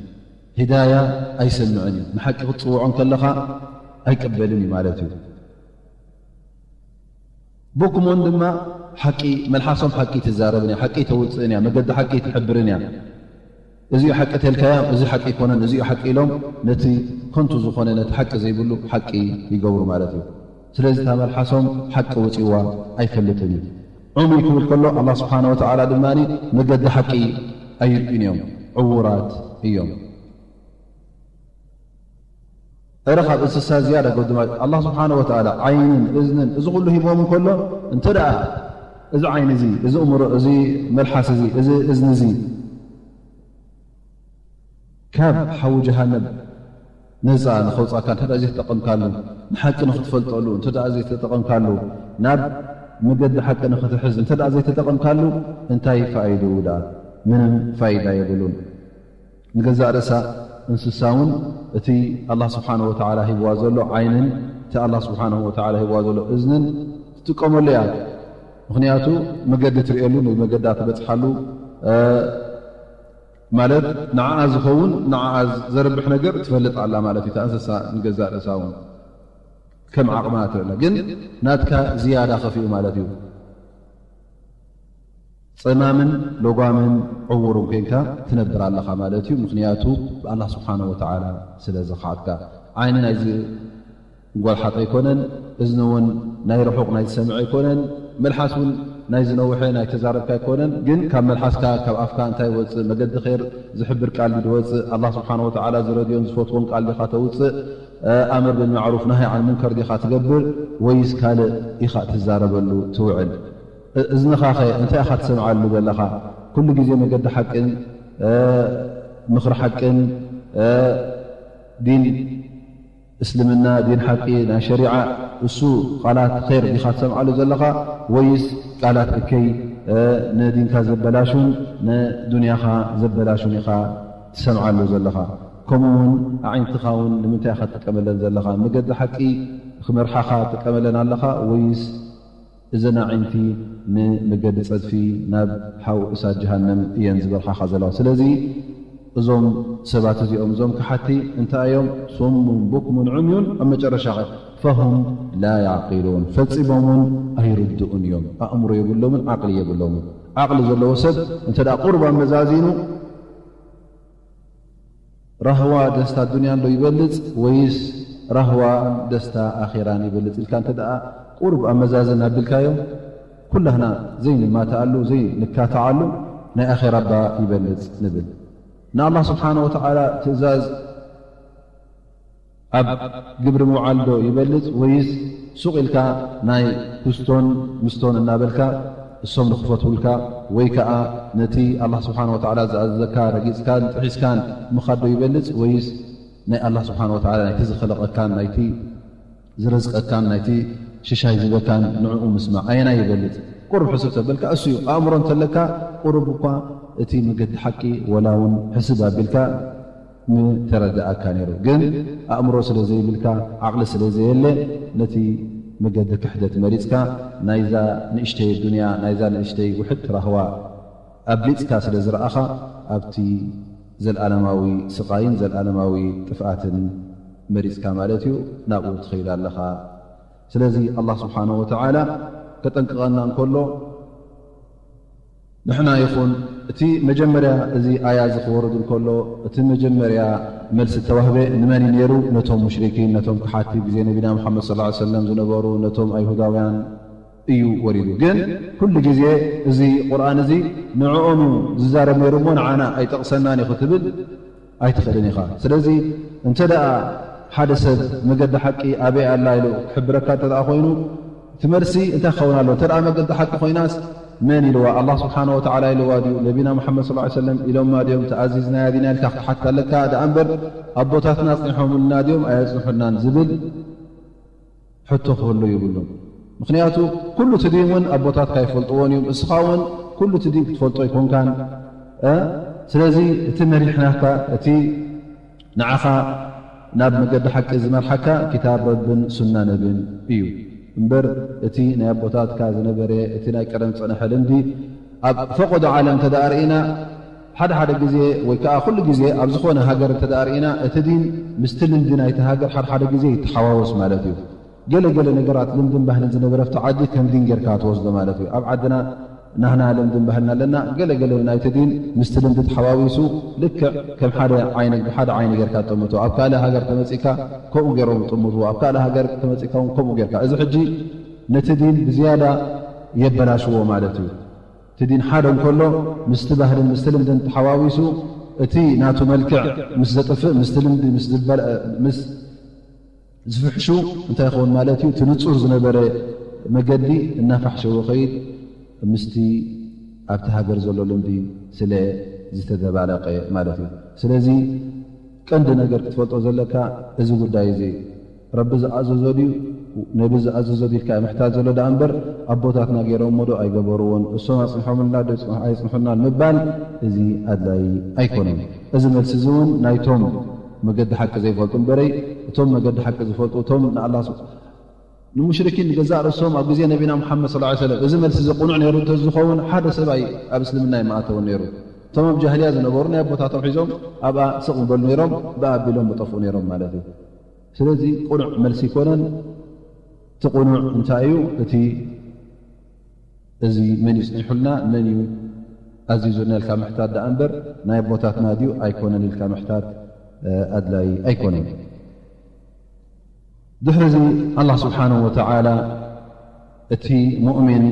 ሂዳያ ኣይሰምዕን እዩ። ንሓቂ ክትጽውዖ እንከለኻ ኣይቅበልን እዩ ማለት እዩ። ቡክሙን ድማ ሓቂ፣ መልሓሶም ሓቂ ትዛረብን እያ፣ ሓቂ ተውፅእን እያ፣ መገዲ ሓቂ ትሕብርን እያ። እዚ ሓቂ ተልካያ፣ እዚ ሓቂ ኣይኮነን፣ እዚ ሓቂ ኢሎም ነቲ ከንቱ ዝኾነ፣ ነቲ ሓቂ ዘይብሉ ሓቂ ይገብሩ ማለት እዩ። ስለዚ እታ መልሓሶም ሓቂ ውፅዋ ኣይፈልጥን እዩ። ዑሚ ክብል ከሎ ኣላህ ስብሓነ ወተዓላ ድማ መገዲ ሓቂ ኣይርእዩን እዮም፣ ዕዉራት እዮም። እረ ካብ እንስሳ ዝያዳ ጎድማ ኣላህ ስብሓነ ወተዓላ ዓይንን እዝንን እዚ ኩሉ ሂቦም እንከሎ፣ እንተ ደኣ እዚ ዓይኒ እዚ፣ እዚ እምሮ፣ እዚ መልሓስ እዚ፣ እዚ እዝኒ እዚ ካብ ሓዊ ጀሃነም ነፃ ንኸውፃካ እንተ ደኣ ዘይተጠቐምካሉ፣ ንሓቂ ንኽትፈልጠሉ እንተ ደኣ ዘይተጠቐምካሉ፣ ናብ መገዲ ሓቂ ንኽትሕዝ እንተ ደኣ ዘይተጠቐምካሉ፣ እንታይ ፋይድኡ ደኣ? ምንም ፋይዳ የብሉን። ንገዛእ ርእሳ እንስሳ እውን እቲ ኣላህ ስብሓነ ወተዓላ ሂብዋ ዘሎ ዓይንን እቲ ኣላህ ስብሓነ ወተዓላ ሂብዋ ዘሎ እዝንን ትጥቀመሉ እያ። ምኽንያቱ መገዲ ትርእየሉ፣ ንመገዳ ትበፅሓሉ፣ እ፣ ማለት ንዓኣ ዝኸውን፣ ንዓኣ ዘርብሕ ነገር ትፈልጥ ኣላ ማለት እዩ። እታ እንስሳ ንገዛእ ርእሳ እውን ከም ዓቕማ ትርእላ። ግን ናትካ ዝያዳ ከፊኡ ማለት እዩ። ጸማምን ለጓምን ዕዉርን ኮንካ ትነብር ኣለኻ ማለት እዩ። ምኽንያቱ ብኣላህ ስብሓነ ወተዓላ ስለ ዝኸሓድካ። ዓይኒ ናይዚ ጓል ሓጥ ኣይኮነን፣ እዝኒ እውን ናይ ርሑቕ ናይ ዝሰምዕ ኣይኮነን፣ መልሓስ እውን ናይ ዝነውሐ ናይ ተዛረብካ ኣይኮነን። ግን ካብ መልሓስካ፣ ካብ ኣፍካ እንታይ ይወጽእ? መገዲ ኸይር ዝሕብር ቃል ድዩ ዝወጽእ? ኣላህ ስብሓነ ወተዓላ ዝረድዮን ዝፈትዎን ቃል ዲኻ ተውጽእ? እ፣ ኣምር ብልማዕሩፍ ናህይ ዓን ሙንከር ዲኻ ትገብር? ወይስ ካልእ ኢኻ ትዛረበሉ ትውዕል? እ-፣ እዝንኻ ኸ እንታይ ኢኻ ትሰምዓሉ ዘለኻ? ኩሉ ግዜ መገዲ ሓቅን፣ እ፣ ምኽሪ ሓቅን፣ እ፣ ዲን እስልምና፣ ዲን ሓቂ፣ ናይ ሸሪዓ፣ እሱ ቃላት ኸይር ዲኻ ትሰምዓሉ ዘለኻ? ወይስ ቃላት እከይ፣ እ፣ ንዲንካ ዘበላሹን ንዱንያኻ ዘበላሹን ኢኻ ትሰምዓሉ ዘለኻ? ከምኡ እውን ኣዒንትኻ እውን ንምንታይ ኢኻ ትጥቀመለን ዘለኻ? መገዲ ሓቂ ክመርሓኻ ትጥቀመለን ኣለኻ? ወይስ እዘን ኣዒንቲ ንመገዲ ጸድፊ ናብ ሓው እሳት ጀሃነም እየን ዝበርኻኻ ዘለዋ። ስለዚ እዞም ሰባት እዚኦም፣ እዞም ከሓቲ እንታይ እዮም? ሱሙን ቡክሙን ዑምዩን፣ ኣብ መጨረሻ ኸ ፈሁም ላ ያዕቂሉን፣ ፈጺሞም እውን ኣይርድኡን እዮም። ኣእምሮ የብሎምን፣ ዓቕሊ የብሎምን። ዓቕሊ ዘለዎ ሰብ እንተ ደኣ ቁሩብ ኣመዛዚኑ፣ ራህዋ ደስታ ዱንያን ዶ ይበልጽ ወይስ ራህዋ ደስታ ኣኼራን ይበልጽ ኢልካ እንተ ደኣ ቁሩብ ኣመዛዝን ኣቢልካዮ፣ ኩላህና ዘይንማትኣሉ፣ ዘይንካትዓሉ ናይ ኣኼራ እባ ይበልጽ ንብል። ንኣላህ ስብሓነ ወተዓላ ትእዛዝ ኣብ ግብሪ ምውዓል ዶ ይበልጽ ወይስ ሱቕ ኢልካ ናይ ኩስቶን ምስቶን እናበልካ እሶም ንኽፈትውልካ ወይ ከኣ ነቲ ኣላህ ስብሓነ ወተዓላ ዝኣዘዘካ ረጊጽካን ጥሒስካን ምኻድ ዶ ይበልጽ ወይስ ናይ ኣላህ ስብሓነ ወተዓላ ናይቲ ዝኸለቐካን ናይቲ ዝረዝቀካን ናይቲ ሽሻይ ዝህበካን ንዕኡ ምስማዕ ኣየናይ ይበልጽ? ቁሩብ ሕስብ ተበልካ እሱ እዩ። ኣእምሮ እንተለካ ቁሩብ እኳ እቲ መገዲ ሓቂ ወላ እውን ሕስብ ኣቢልካ ምተረድኣካ ነይሩ። ግን ኣእምሮ ስለ ዘይብልካ፣ ዓቕሊ ስለ ዘየለ፣ ነቲ መገዲ ክሕደት መሪጽካ፣ ናይዛ ንእሽተይ ዱንያ፣ ናይዛ ንእሽተይ ውሕድቲ ራህዋ ኣብሊጽካ ስለ ዝረኣኻ፣ ኣብቲ ዘልኣለማዊ ስቓይን ዘልኣለማዊ ጥፍኣትን መሪጽካ ማለት እዩ፣ ናብኡ ትኸይድ ኣለኻ። ስለዚ ኣላህ ስብሓነሁ ወተዓላ ከጠንቅቐና እንከሎ፣ ንሕና ይኹን እቲ መጀመርያ እዚ ኣያ እዚ ክወርድ እንከሎ፣ እቲ መጀመርያ መልሲ እተዋህበ ንመን እዩ ነይሩ? ነቶም ሙሽሪኪን፣ ነቶም ከሓቲ፣ ግዜ ነቢና ሙሓመድ ሰለላሁ ዐለይሂ ወሰለም ዝነበሩ፣ ነቶም ኣይሁዳውያን እዩ ወሪዱ። ግን ኩሉ ግዜ እዚ ቁርኣን እዚ ንዕኦም እዩ ዝዛረብ ነይሩ እሞ ንዓና ኣይጠቕሰናን እዩ ክትብል ኣይትኽእልን ኢኻ። ስለዚ እንተ ደኣ ሓደ ሰብ መገዲ ሓቂ ኣበይ ኣላ ኢሉ ክሕብረካ እንተ ደኣ ኮይኑ፣ እቲ መልሲ እንታይ ክኸውን ኣለዎ? እንተ ደኣ መገዲ ሓቂ ኮይናስ መን ኢልዋ? ኣላህ ስብሓነሁ ወተዓላ ኢልዋ ድዩ? ነቢና ሙሓመድ ሰለላሁ ዐለይሂ ወሰለም ኢሎማ ድዮም? ተኣዚዝናያ ዲና ኢልካ ክትሓትት ኣለካ። ደኣ እምበር ኣቦታትና ኣጽኒሖምልና ድዮም ኣየጽንሑልናን ዝብል ሕቶ ክህሉ ይብሉን። ምኽንያቱ ኩሉ እቲ ዲን እውን ኣቦታትካ ይፈልጥዎን እዮም። እስኻ እውን ኩሉ እቲ ዲን ክትፈልጦ ኣይኮንካን። ስለዚ እቲ መሪሕ ናትካ፣ እቲ ንዓኻ ናብ መገዲ ሓቂ ዝመርሓካ ኪታብ ረብን ሱና ነብን እዩ እምበር፣ እቲ ናይ ኣቦታትካ ዝነበረ፣ እቲ ናይ ቀደም ዝጸንሐ ልምዲ፣ ኣብ ፈቐዶ ዓለም እንተ ደኣ ርኢና፣ ሓደ ሓደ ግዜ ወይ ከኣ ኩሉ ግዜ ኣብ ዝኾነ ሃገር እንተ ደኣ ርኢና፣ እቲ ዲን ምስቲ ልምዲ ናይቲ ሃገር ሓደ ሓደ ግዜ ይተሓዋወስ ማለት እዩ። ገለ ገለ ነገራት ልምድን ባህልን ዝነበረ ኣብቲ ዓዲ ከም ዲን ጌርካ ትወስዶ ማለት እዩ። ኣብ ዓድና ናህና ልምድን ባህልና ኣለና። ገለ ገለ ናይቲ ዲን ምስቲ ልምዲ ተሓዋዊሱ ልክዕ ከም ሓደ ዓይኒ፣ ብሓደ ዓይኒ ጌርካ ትጥምቶ። ኣብ ካልእ ሃገር ተመጺእካ ከምኡ ገይሮም ይጥምትዎ። ኣብ ካልእ ሃገር ተመጺእካ እውን ከምኡ ጌርካ። እዚ ሕጂ ነቲ ዲን ብዝያዳ የበላሽዎ ማለት እዩ። እቲ ዲን ሓደ እንከሎ ምስቲ ባህልን ምስቲ ልምድን ተሓዋዊሱ እቲ ናቱ መልክዕ ምስ ዘጥፍእ፣ ምስቲ ልምዲ ምስ ዝበል-፣ ምስ ዝፍሕሹ እንታይ ይኸውን ማለት እዩ? እቲ ንጹር ዝነበረ መገዲ እናፋሕሸወ ኸይድ ምስቲ ኣብቲ ሃገር ዘሎ ልምዲ ስለ ዝተደባለቀ ማለት እዩ። ስለዚ ቀንዲ ነገር ክትፈልጦ ዘለካ እዚ ጉዳይ እዚ፣ ረቢ ዝኣዘዞ ድዩ፣ ነቢ ዝኣዘዞ ድዩ ኢልካ ምሕታት ዘሎ ደኣ እምበር፣ ኣቦታትና ገይሮሞ ዶ ኣይገበርዎን፣ እሶም ኣጽንሖምልና ዶ ኣይጽንሑናን ምባል፣ እዚ ኣድላይ ኣይኮነን። እዚ መልሲ እዚ እውን ናይቶም መገዲ ሓቂ ዘይፈልጡ እምበረይ፣ እቶም መገዲ ሓቂ ዝፈልጡ፣ እቶም ንኣላህ ስብ-፣ ንሙሽሪኪን ንገዛእ ርእሶም ኣብ ግዜ ነቢና ሙሓመድ ሰለላሁ ዐለይሂ ወሰለም እዚ መልሲ እዚ ቅኑዕ ነይሩ እንተዝኸውን፣ ሓደ ሰብኣይ ኣብ እስልምና ኣይምኣተውን ነይሩ። እቶም ኣብ ጃህልያ ዝነበሩ ናይ ኣቦታቶም ሒዞም ኣብኣ ስቕ ምበሉ ነይሮም፣ ብኣ ኣቢሎም ምጠፍኡ ነይሮም ማለት እዩ። ስለዚ ቅኑዕ መልሲ ኣይኮነን። እቲ ቅኑዕ እንታይ እዩ? እቲ እዚ መን እዩ ጽኒሑልና፣ መን እዩ ኣዚዙልና ኢልካ ምሕታት ደኣ እምበር፣ ናይ ኣቦታትና ድዩ ኣይኮነን ኢልካ ምሕታት፣ እ፣ ኣድላይ ኣይኮነን። ድሕሪ እዚ ኣላህ ስብሓነሁ ወተዓላ እቲ ሙእሚን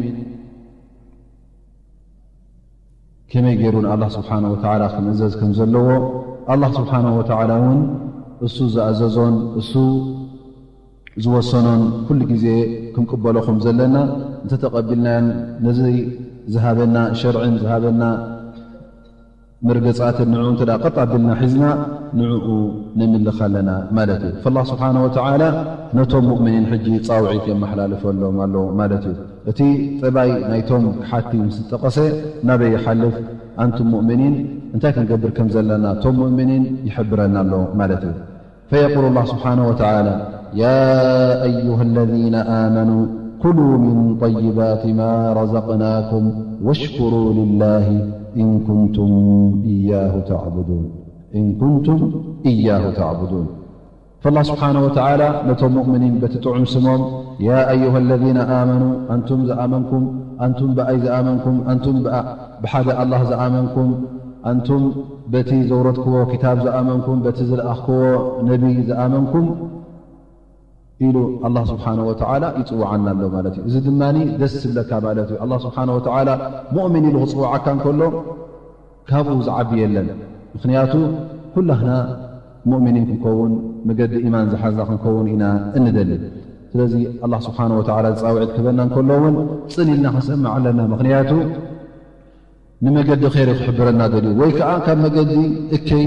ከመይ ገይሩ ንኣላህ ስብሓነሁ ወተዓላ ክምእዘዝ ከም ዘለዎ፣ ኣላህ ስብሓነሁ ወተዓላ እውን እሱ ዝኣዘዞን እሱ ዝወሰኖን ኩሉ ግዜ ክንቅበሎ ከም ዘለና እንተተቐቢልናዮን፣ ነዚ ዝሃበና ሸርዕን ዝሃበና መርገጻትን ንዕኡ እንተ ደኣ ቀጥ ኣቢልና ሒዝና፣ ንዕኡ ነምልኽ ኣለና ማለት እዩ። ፈላህ ስብሓነ ወተዓላ ነቶም ሙእሚኒን ሕጂ ጻውዒት የመሓላልፈሎም ኣሎ ማለት እዩ። እቲ ጠባይ ናይቶም ክሓቲ ምስ ጠቐሰ፣ ናበይ ይሓልፍ? ኣንቱም ሙእሚኒን እንታይ ክንገብር ከም ዘለና፣ እቶም ሙእሚኒን ይሕብረና ኣሎ ማለት እዩ። فيقول الله سبحانه وتعالى: يا أيها الذين آمنوا كلوا من طيبات ما رزقناكم واشكروا لله إن كنتم إياه تعبدون. إن كنتم إياه تعبدون. فالله سبحانه وتعالى ነቶም ሙእሚኒን በቲ ጥዑም ስሞም፣ يا أيها الذين آمنوا፣ ኣንቱም ዝኣመንኩም፣ ኣንቱም ብኣይ ዝኣመንኩም፣ ኣንቱም ብኣ-፣ ብሓደ ኣላህ ዝኣመንኩም፣ ኣንቱም በቲ ዘውረድክዎ ክታብ ዝኣመንኩም፣ በቲ ዝለኣኽክዎ ነቢይ ዝኣመንኩም ኢሉ ኣላህ ስብሓነ ወተዓላ ይጽውዓና ኣሎ ማለት እዩ። እዚ ድማ ደስ ዝብለካ ማለት እዩ። ኣላህ ስብሓነ ወተዓላ ሙእሚን ኢሉ ክጽውዓካ እንከሎ ካብኡ ዝዓቢ የለን። ምኽንያቱ ኩላህና ሙእሚኒን ክንከውን፣ መገዲ ኢማን ዝሓዝና ክንከውን ኢና እንደሊ። ስለዚ ኣላህ ስብሓነ ወተዓላ ጻውዒት ክህበና እንከሎ እውን ጽን ኢልና ክንሰምዕ ኣለና። ምኽንያቱ ንመገዲ ኸይሪ ክሕብረና ደልዩ፣ ወይ ከኣ ካብ መገዲ እከይ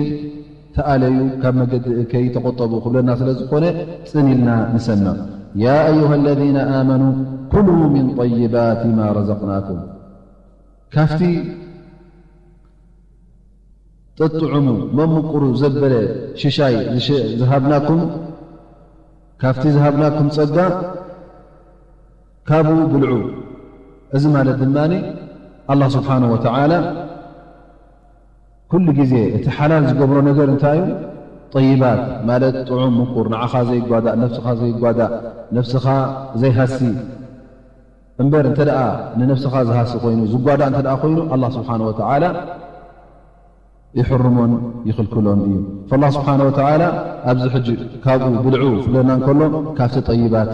ተኣለዩ፣ ካብ መገዲ እከይ ተቆጠቡ ክብለና ስለ ዝኾነ ጽን ኢልና ንሰምዕ። يا أيها الذين آمنوا كلوا من طيبات ما رزقناكم። ካብቲ ጥጥዑሙ መምቁሩ ዘበለ ሽሻይ ዝሽ-፣ ዝሃብናኩም፣ ካብቲ ዝሃብናኩም ጸጋ ካብኡ ብልዑ። እዚ ማለት ድማ ኣላህ ስብሓነ ወተዓላ ኩሉ ግዜ እቲ ሓላል ዝገብሮ ነገር እንታይ እዩ? ጠይባት ማለት ጥዑም ምቁር፣ ንዓኻ ዘይጓዳእ፣ ነፍስኻ ዘይጓዳእ፣ ነፍስኻ ዘይሃሲ እምበር፣ እንተ ደኣ ንነፍስኻ ዝሃሲ ኮይኑ፣ ዝጓዳእ እንተ ደኣ ኮይኑ፣ ኣላህ ስብሓነ ወተዓላ ይሕርሞን ይኽልክሎን እዩ። ፈላህ ስብሓነ ወተዓላ ኣብዚ ሕጂ ካብኡ ብልዑ ክብለና እንከሎ፣ ካብቲ ጠይባት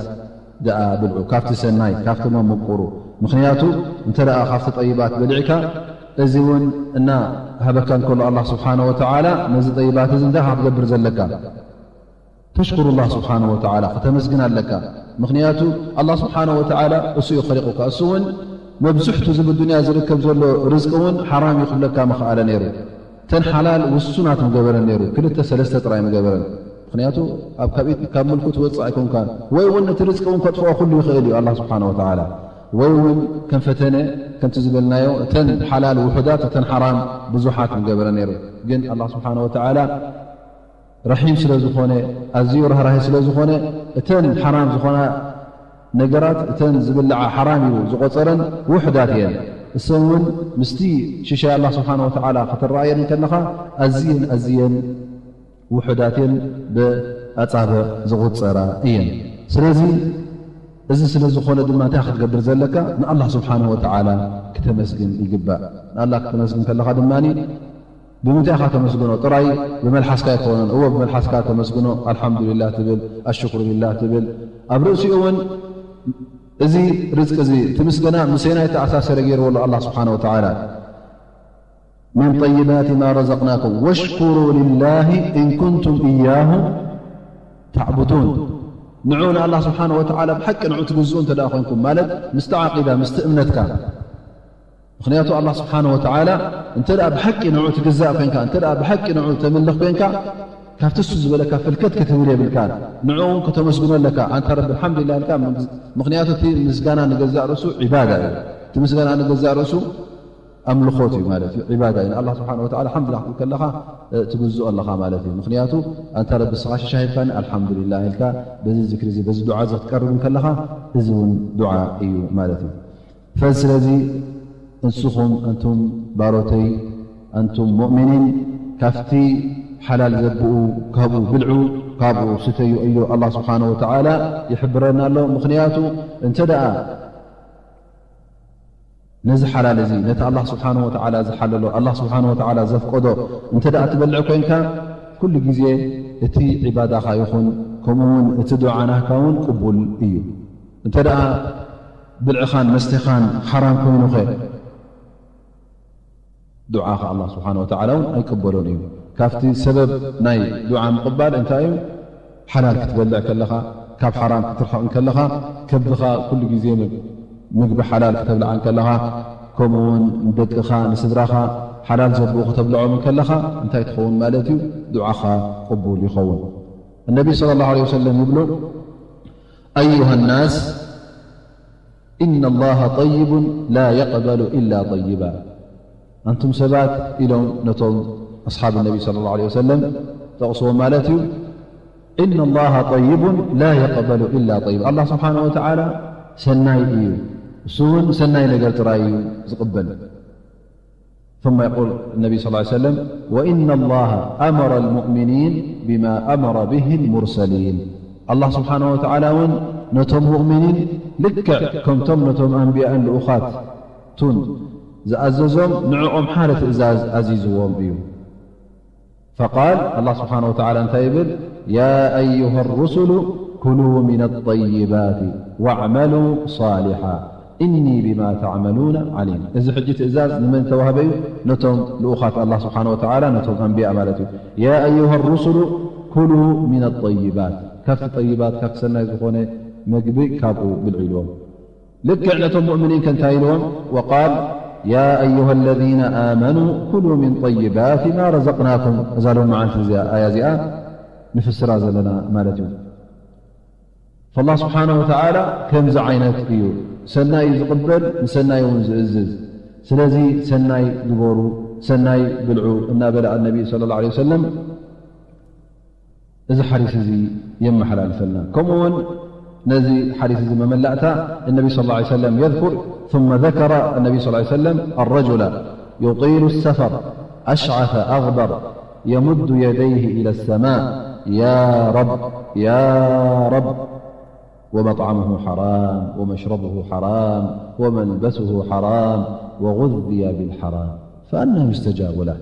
ደኣ ብልዑ፣ ካብቲ ሰናይ፣ ካብቲ መምቁሩ። ምኽንያቱ እንተ ደኣ ካብቲ ጠይባት በሊዕካ፣ እዚ እውን እናሃበካ እንከሎ ኣላህ ስብሓነ ወተዓላ፣ ነዚ ጠይባት እዚ እንታይ ኢኻ ክትገብር ዘለካ? ተሽኩሩ ኣላህ ስብሓነ ወተዓላ፣ ከተመስግን ኣለካ። ምኽንያቱ ኣላህ ስብሓነ ወተዓላ እሱ እዩ ኸሊቁካ። እሱ እውን መብዝሕቱ እዚ ብዱንያ ዝርከብ ዘሎ ርዝቂ እውን ሓራም እዩ ክብለካ ምኽኣለ ነይሩ። እተን ሓላል ውሱናት ምገበረን ነይሩ፣ ክልተ ሰለስተ ጥራይ ምገበረን። ምኽንያቱ ኣብ ካብ ኢድ ካብ ምልኩ ትወፅእ ኣይኮንካን። ወይ እውን እቲ ርዝቂ እውን ከጥፍኦ ኩሉ ይኽእል እዩ ኣላህ ስብሓነ ወተዓላ። ወይ እውን ከም ፈተነ ከምቲ ዝበልናዮ እተን ሓላል ውሑዳት እተን ሓራም ብዙሓት ምገበረ ነይሩ። ግን ኣላህ ስብሓነ ወተዓላ ረሒም ስለ ዝኾነ፣ ኣዝዩ ራህራሂ ስለ ዝኾነ፣ እተን ሓራም ዝኾና ነገራት፣ እተን ዝብልዓ ሓራም ኢሉ ዝቖጸረን ውሑዳት እየን። እሰን እውን ምስቲ ሽሻይ ኣላህ ስብሓነ ወተዓላ ከተረኣየን እንከለኻ ኣዝየን ኣዝየን ውሑዳትን ብኣጻብዕ ዝቑጸራ እየን። ስለዚ እዚ ስለ ዝኾነ ድማ እንታይ ክትገብር ዘለካ? ንኣላህ ስብሓነሁ ወተዓላ ክተመስግን ይግባእ። ንኣላህ ክተመስግን ከለኻ ድማ ብምንታይ ኢኻ ተመስግኖ? ጥራይ ብመልሓስካ ኣይኮነን። እዎ ብመልሓስካ ተመስግኖ፣ ኣልሓምዱሊላህ ትብል፣ ኣሽኩሩ ሊላህ ትብል። ኣብ ርእሲኡ እውን እዚ ርዝቂ እዚ እቲ ምስገና ምሰናይ ተኣሳሰረ ገይርዎ ኣሎ ኣላህ ስብሓነሁ ወተዓላ። من طيبات ما رزقناكم واشكروا لله إن كنتم إياه تعبدون። ንዑ ንኣላህ ስብሓነ ወተዓላ ብሓቂ ንዑ ትግዝኡ እንተ ደኣ ኮይንኩም፣ ማለት ምስቲ ዓቂዳ፣ ምስቲ እምነትካ። ምኽንያቱ ኣላህ ስብሓነ ወተዓላ እንተ ደኣ ብሓቂ ንዑ ትግዛእ ኮይንካ፣ እንተ ደኣ ብሓቂ ንዑ ተምልኽ ኮይንካ፣ ካብቲ እሱ ዝበለካ ፍልከት ክትብል የብልካን። ንዑ እውን ከተመስግኖ ኣለካ። ኣንታ ረቢ ኣልሓምዱሊላህ ኢልካ፣ ምክንያቱ እቲ ምስጋና ንገዛእ ርእሱ ዒባዳ እዩ። እቲ ምስጋና ንገዛእ ርእሱ ኣምልኾት እዩ ማለት እዩ፣ ዒባዳ እዩ። ንኣላህ ስብሓነ ወተዓላ ሓምድ ክትብል ከለኻ፣ እ፣ ትግዝኦ ኣለኻ ማለት እዩ። ምኽንያቱ ኣንታ ረቢ ንስኻ ሽሻ ሂብካኒ ኣልሓምዱሊላህ ኢልካ በዚ ዝክሪ እዚ፣ በዚ ዱዓ እዚ ክትቀርብ እንከለኻ፣ እዚ እውን ዱዓ እዩ ማለት እዩ። ፈዚ ስለዚ ንስኹም ኣንቱም ባሮተይ፣ ኣንቱም ሙእሚኒን፣ ካብቲ ሓላል ዘብኡ ካብኡ ብልዑ፣ ካብኡ ስተዩ እዩ ኣላህ ስብሓነ ወተዓላ ይሕብረና ኣሎ። ምኽንያቱ እንተ ደኣ ነዚ ሓላል እዚ፣ ነቲ ኣላህ ስብሓነሁ ወተዓላ ዝሓለሎ፣ ኣላህ ስብሓነሁ ወተዓላ ዘፍቀዶ እንተ ደኣ ትበልዕ ኮይንካ፣ ኩሉ ግዜ እቲ ዒባዳኻ ይኹን፣ ከምኡ እውን እቲ ዱዓ ናህካ እውን ቅቡል እዩ። እንተ ደኣ ብልዕኻን መስተኻን ሓራም ኮይኑኸ፣ ዱዓኻ ኣላህ ስብሓነሁ ወተዓላ እውን ኣይቅበሎን እዩ። ካብቲ ሰበብ ናይ ዱዓ ምቕባል እንታይ እዩ? ሓላል ክትበልዕ ከለኻ፣ ካብ ሓራም ክትርሕቕ እንከለኻ፣ ከብድኻ ኩሉ ግዜ ም-፣ ምግቢ ሓላል ከተብልዓ እንከለኻ፣ ከምኡ እውን ንደቅኻ፣ ንስድራኻ ሓላል ዘብኡ ከተብልዖም እንከለኻ፣ እንታይ ትኸውን ማለት እዩ? ዱዓኻ ቅቡል ይኸውን። እነቢ ሰለላሁ ዐለይሂ ወሰለም ይብሉ፣ أيها الناس إن الله طيب لا يقبل إلا طيبا። ኣንቱም ሰባት ኢሎም ነቶም ኣስሓብ ነቢ ሰለላሁ ዐለይሂ ወሰለም ጠቕስዎም ማለት እዩ። إن الله طيب لا يقبل إلا طيبا። ኣላህ ስብሓነሁ ወተዓላ ሰናይ እዩ። እሱ እውን ሰናይ ነገር ጥራይ እዩ ዝቕበል። ثم يقول النبي صلى الله عليه وسلم: وإن الله أمر المؤمنين بما أمر به المرسلين። ኣላህ ስብሓነሁ ወተዓላ እውን ነቶም ሙእሚኒን ልክዕ ከምቶም ነቶም ኣንብያእን ልኡኻቱን ዝኣዘዞም ንዕኦም ሓደ ትእዛዝ ኣዚዝዎም እዩ። فقال، ኣላህ ስብሓነሁ ወተዓላ እንታይ ይብል? يا أيها الرسل كلوا من الطيبات واعملوا صالحا إني بما تعملون عليم። እዚ ሕጂ ትእዛዝ ንመን ተዋህበ እዩ? ነቶም ልኡኻት ኣላህ ስብሓነሁ ወተዓላ፣ ነቶም ኣንብያ ማለት እዩ። يا أيها الرسل كلوا من الطيبات፣ ካብቲ ጠይባት፣ ካብቲ ሰናይ ዝኾነ መግቢ ካብኡ ብልዑ ኢልዎም። ልክዕ ነቶም ሙእሚኒን ከ እንታይ ኢልዎም? وقال: يا أيها الذين آمنوا كلوا من طيبات ما رزقناكم። እዛ ሎም መዓልቲ እዚኣ፣ ኣያ እዚኣ ንፍስራ ዘለና ማለት እዩ። فالله سبحانه وتعالى ከምዚ ዓይነት እዩ። ሰናይ እዩ ዝቕበል፣ ንሰናይ እውን ዝእዝዝ። ስለዚ ሰናይ ግበሩ፣ ሰናይ ብልዑ እናበለ ኣነቢ ሰለላሁ ዐለይሂ ወሰለም እዚ ሓዲስ እዚ የመሓላልፈልና። ከምኡ እውን ነዚ ሓዲስ እዚ መመላእታ እነቢ ሰለላሁ ዐለይሂ ወሰለም የዝኩር፣ ثم ذكر النبي صلى الله عليه وسلم الرجل يطيل السفر أشعث أغبر يمد يديه إلى السماء: يا رب، يا رب، ومطعمه حرام، ومشربه حرام، وملبسه حرام، وغذي بالحرام، فأنى يستجاب له؟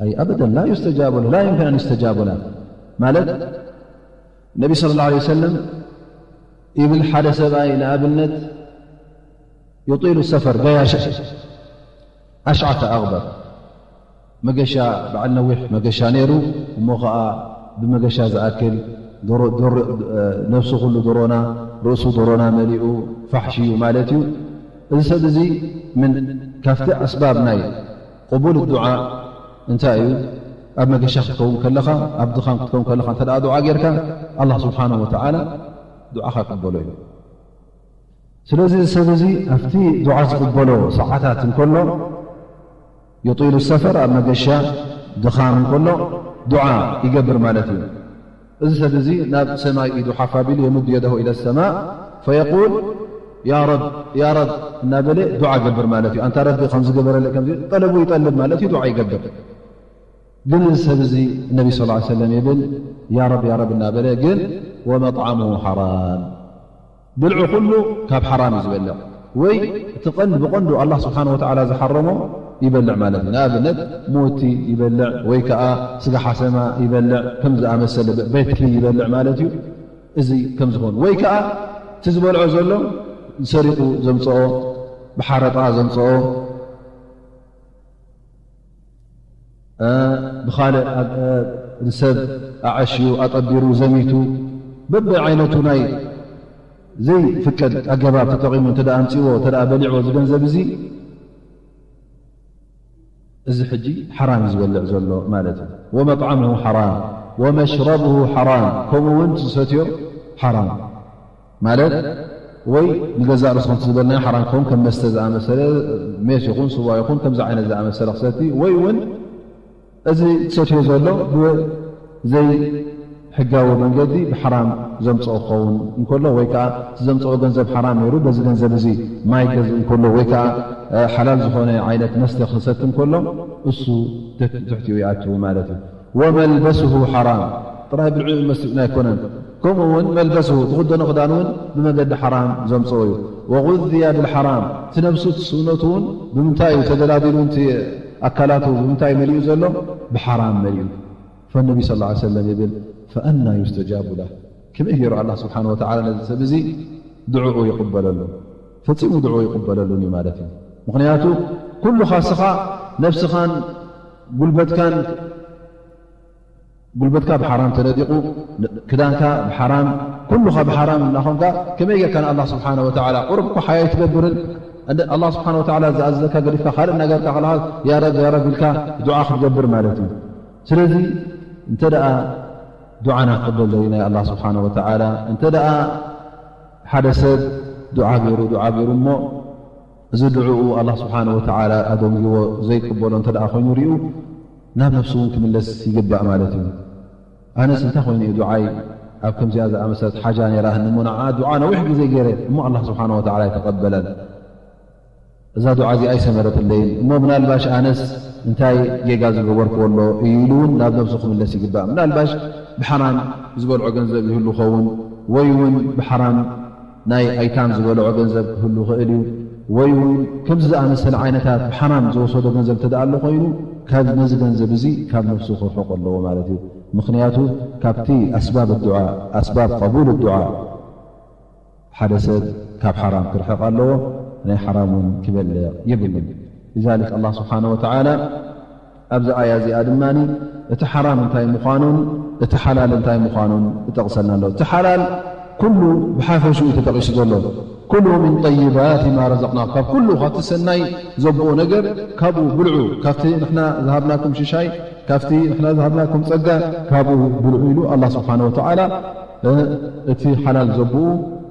أي أبدا لا يستجاب له، لا يمكن أن يستجاب له. ማለት ነቢ ሰለላሁ ዐለይሂ ወሰለም ይብል፣ ሓደ ሰብኣይ ንኣብነት يطيل السفر ገያሻ፣ أشعث أغبر፣ መገሻ በዓል ነዊሕ መገሻ ነይሩ፣ እሞ ኸዓ ብመገሻ ዝኣክል ዶሮ-፣ ዶሮ-፣ ነብሱ ኩሉ ዶሮና፣ ርእሱ ዶሮና መሊኡ ፋሕሽ እዩ ማለት እዩ። እዚ ሰብ እዚ ምን ካብቲ ኣስባብ ናይ ቅቡል ዱዓ እንታይ እዩ? ኣብ መገሻ ክትከውን ከለኻ፣ ኣብ ድኻም ክትከውን ከለኻ እንተ ደኣ ዱዓ ጌርካ፣ ኣላህ ስብሓነሁ ወተዓላ ዱዓኻ ይቅበሎ እዩ። ስለዚ እዚ ሰብ እዚ ኣብቲ ዱዓ ዝቕበሎ ሰዓታት እንከሎ፣ يطيل السفر، ኣብ መገሻ ድኻም እንከሎ ዱዓ ይገብር ማለት እዩ። እዚ ሰብ እዚ ናብ ሰማይ ኢዱ ሓፍ ኣቢሉ፣ يمد يده إلى السماء فيقول يا رب يا رب እናበለ ዱዓ ይገብር ማለት እዩ። ኣንታ ረቢ ከምዚ ግበረለይ፣ ከምዚ ጠለቡ ይጠልብ ማለት እዩ፣ ዱዓ ይገብር። ግን እዚ ሰብ እዚ ነቢ ስ ሰለም ይብል ያ ረብ ያ ረብ እናበለ ግን ومطعمه حرام ብልዑ ኩሉ ካብ ሓራም እዩ ዝበልዕ። ወይ እቲ ቀንዲ ብቐንዱ ኣላህ ስብሓን ወተዓላ ዝሓረሞ ይበልዕ ማለት እዩ። ንኣብነት ሞቲ ይበልዕ ወይ ከዓ ስጋ ሓሰማ ይበልዕ ከም ዝኣመሰለ በትኪ ይበልዕ ማለት እዩ። እዚ ከም ዝኾኑ ወይ ከዓ እቲ ዝበልዖ ዘሎ ሰሪቑ ዘምፅኦ ብሓረጣ ዘምፅኦ ብኻልእ ንሰብ ኣዐሽዩ ኣጠቢሩ ዘሚቱ በበዓይነቱ ናይ ዘይፍቀድ ኣገባብ ተጠቒሙ እንተ ኣምፅዎ እተ በሊዕዎ ዝገንዘብ እዚ እዚ ሕጂ ሓራም እዩ ዝበልዕ ዘሎ ማለት እዩ። ومطعمه حرام ومشربه حرام ከምኡ እውን ዝሰትዮ ሓራም ማለት ወይ ንገዛእ ርእስኹም ዝበልና ሓራም ክኸውን ከም መስተ ዝኣመሰለ ሜስ ይኹን ስዋ ይኹን ከምዚ ዓይነት ዝኣመሰለ ክሰቲ ወይ እውን እዚ ትሰትዮ ዘሎ ብዘይ ሕጋዊ መንገዲ ብሓራም ዘምፅኦ ክኸውን እንከሎ ወይ ከዓ እቲ ዘምፅኦ ገንዘብ ሓራም ነይሩ በዚ ገንዘብ እዚ ማይ ገዝእ እንከሎ ወይ ከዓ ሓላል ዝኾነ ዓይነት መስተ ክሰቲ እንከሎ እሱ ትሕቲኡ ይኣትዉ ማለት እዩ። ወመልበስሁ ሓራም ጥራይ ብልዕኡ መስኡ ኣይኮነን። ከምኡ እውን መልበስሁ ዝኽደኖ ክዳን እውን ብመገዲ ሓራም ዘምፅኦ እዩ። ወغذي بالحرام እቲ ነብሱ እቲ ስውነቱ እውን ብምንታይ እዩ ተደላዲሉ እቲ ኣካላቱ ብምንታይ መሊኡ ዘሎ ብሓራም መሊኡ። فالنبي صلى الله عليه وسلم ይብል فأنى يستجاب له ከመይ ገይሩ ኣላህ ስብሓን ወተዓላ ነዚ ሰብ እዚ ድዕኡ ይቕበለሉ? ፈፂሙ ድዕኡ ይቕበለሉን እዩ ማለት እዩ። ምኽንያቱ ኩሉኻ ስኻ ነብስኻን ጉልበትካን ጉልበትካ ብሓራም ተነዲቑ ክዳንካ ብሓራም ኩሉኻ ብሓራም እናኾንካ ከመይ ጌርካ ንኣላህ ስብሓን ወተዓላ ቁሩብ እኳ ሓያ ኣይትገብርን? ኣላህ ስብሓን ወተዓላ ዝኣዘዘካ ገዲፍካ ካልእ እናገርካ ከለኻ ያ ረብ ያ ረብ ኢልካ ዱዓ ክትገብር ማለት እዩ። ስለዚ እንተ ደኣ ዱዓና ክቕበል ደሊና ኣላህ ስብሓን ወተዓላ እንተ ደኣ ሓደ ሰብ ዱዓ ገይሩ ዱዓ ገይሩ እሞ እዚ ድዕኡ ኣላህ ስብሓን ወተዓላ ኣደንጊዎ ዘይቅበሎ እንተ ደኣ ኮይኑ ሪኡ ናብ ነፍሱ እውን ክምለስ ይግባእ ማለት እዩ። ኣነስ እንታይ ኮይኑ እዩ ዱዓይ ኣብ ከምዚኣ ዝኣመሰለት ሓጃ ነይራህኒ እሞ ንዓ ዱዓ ነዊሕ ግዜ ገይረ እሞ ኣላህ ስብሓን ወተዓላ ኣይተቐበለን። እዛ ዱዓ እዚኣ ኣይሰመረትለይን እሞ ምናልባሽ ኣነስ እንታይ ጌጋ ዝገበርክዎ ኣሎ እዩ ኢሉ እውን ናብ ነብሱ ክምለስ ይግባእ። ምናልባሽ ብሓራም ዝበልዖ ገንዘብ ይህሉ ኸውን ወይ እውን ብሓራም ናይ ኣይታም ዝበልዖ ገንዘብ ክህሉ ይኽእል እዩ ወይ እውን ከምዚ ዝኣመሰለ ዓይነታት ብሓራም ዝወሰዶ ገንዘብ እንተ ደኣ ኣሎ ኮይኑ ካብ ነዚ ገንዘብ እዚ ካብ ነብሱ ክርሕቆ ኣለዎ ማለት እዩ። ምኽንያቱ ካብቲ ኣስባብ ዱዓ ኣስባብ ቀቡል ዱዓ ሓደ ሰብ ካብ ሓራም ክርሕቕ ኣለዎ። ናይ ሓራም እውን ክበልዕ የብሉን። لذلك ኣላህ ስብሓነ ወተዓላ ኣብዚ ኣያ እዚኣ ድማ እቲ ሓራም እንታይ ምዃኑን እቲ ሓላል እንታይ ምዃኑን ይጠቕሰልና ኣሎ። እቲ ሓላል ኩሉ ብሓፈሽኡ እዩ ተጠቒሱ ዘሎ። ኩሉ من طيبات ما رزقناكم ካብ ኩሉ ካብቲ ሰናይ ዘብኡ ነገር ካብኡ ብልዑ፣ ካብቲ ንሕና ዝሃብናኩም ሽሻይ፣ ካብቲ ንሕና ዝሃብናኩም ጸጋ ካብኡ ብልዑ ኢሉ ኣላህ ስብሓነ ወተዓላ እቲ ሓላል ዘብኡ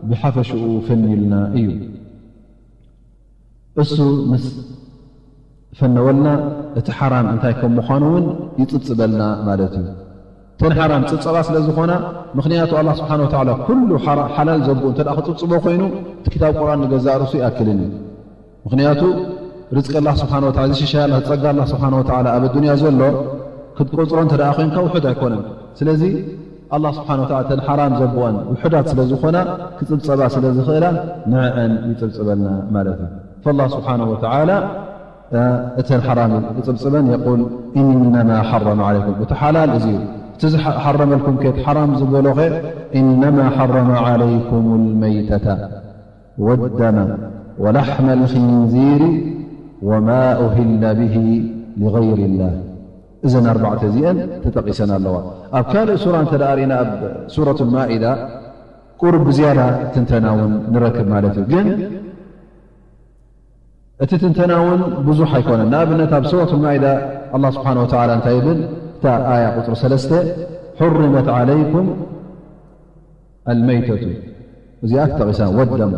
ብሓፈሽኡ ፈንዩልና እዩ። እሱ ምስ ፈነወልና እቲ ሓራም እንታይ ከም ምዃኑ እውን ይጽብጽበልና ማለት እዩ። እተን ሓራም ጽብጸባ ስለ ዝኾና ምኽንያቱ ኣላህ ስብሓነ ወተዓላ ኩሉ ሓላል ዘብኡ እንተ ክጽብጽቦ ኮይኑ እቲ ክታብ ቁርኣን ንገዛእ ርእሱ ይኣክልን እዩ። ምኽንያቱ ርዝቂ ኣላህ ስብሓነ ወተዓላ ዝሽሻ ጸጋ ኣላህ ስብሓነ ወተዓላ ኣብ ኣዱንያ ዘሎ ክትቆጽሮ እንተ ደኣ ኮይንካ ውሑድ ኣይኮነን። ስለዚ ኣላህ ስብሓነ ወተዓላ እተን ሓራም ዘብወን ውሑዳት ስለ ዝኾና ክጽብጸባ ስለ ዝኽእላ ንዕአን ይጽብጽበልና ማለት እዩ። ፈላህ ስብሓነ ወተዓላ እተን ሓራም ይጽብጽበን የቁል ኢነማ ሓረመ ዓለይኩም እቲ ሓላል እዚ እዩ። እቲ ዝሓረመልኩም ከ እቲ ሓራም ዝበሎ ኸ ኢነማ ሓረመ ዓለይኩም ልመይተታ والدم ولحم الخنزير وما أهل به لغير الله እዘን ኣርባዕተ እዚአን ተጠቒሰን ኣለዋ። ኣብ ካልእ ሱራ እንተ ደኣ ርኢና ኣብ ሱረት ልማኢዳ ቁሩብ ብዝያዳ ትንተና እውን ንረክብ ማለት እዩ። ግን እቲ ትንተና እውን ብዙሕ ኣይኮነን። ንኣብነት ኣብ ሱረት ልማኢዳ ኣላህ ስብሓነ ወተዓላ እንታይ ይብል? እታ ኣያ ቁፅሪ ሰለስተ፣ حرمت عليكم الميتة፣ እዚኣ ተጠቒሳ፣ والدم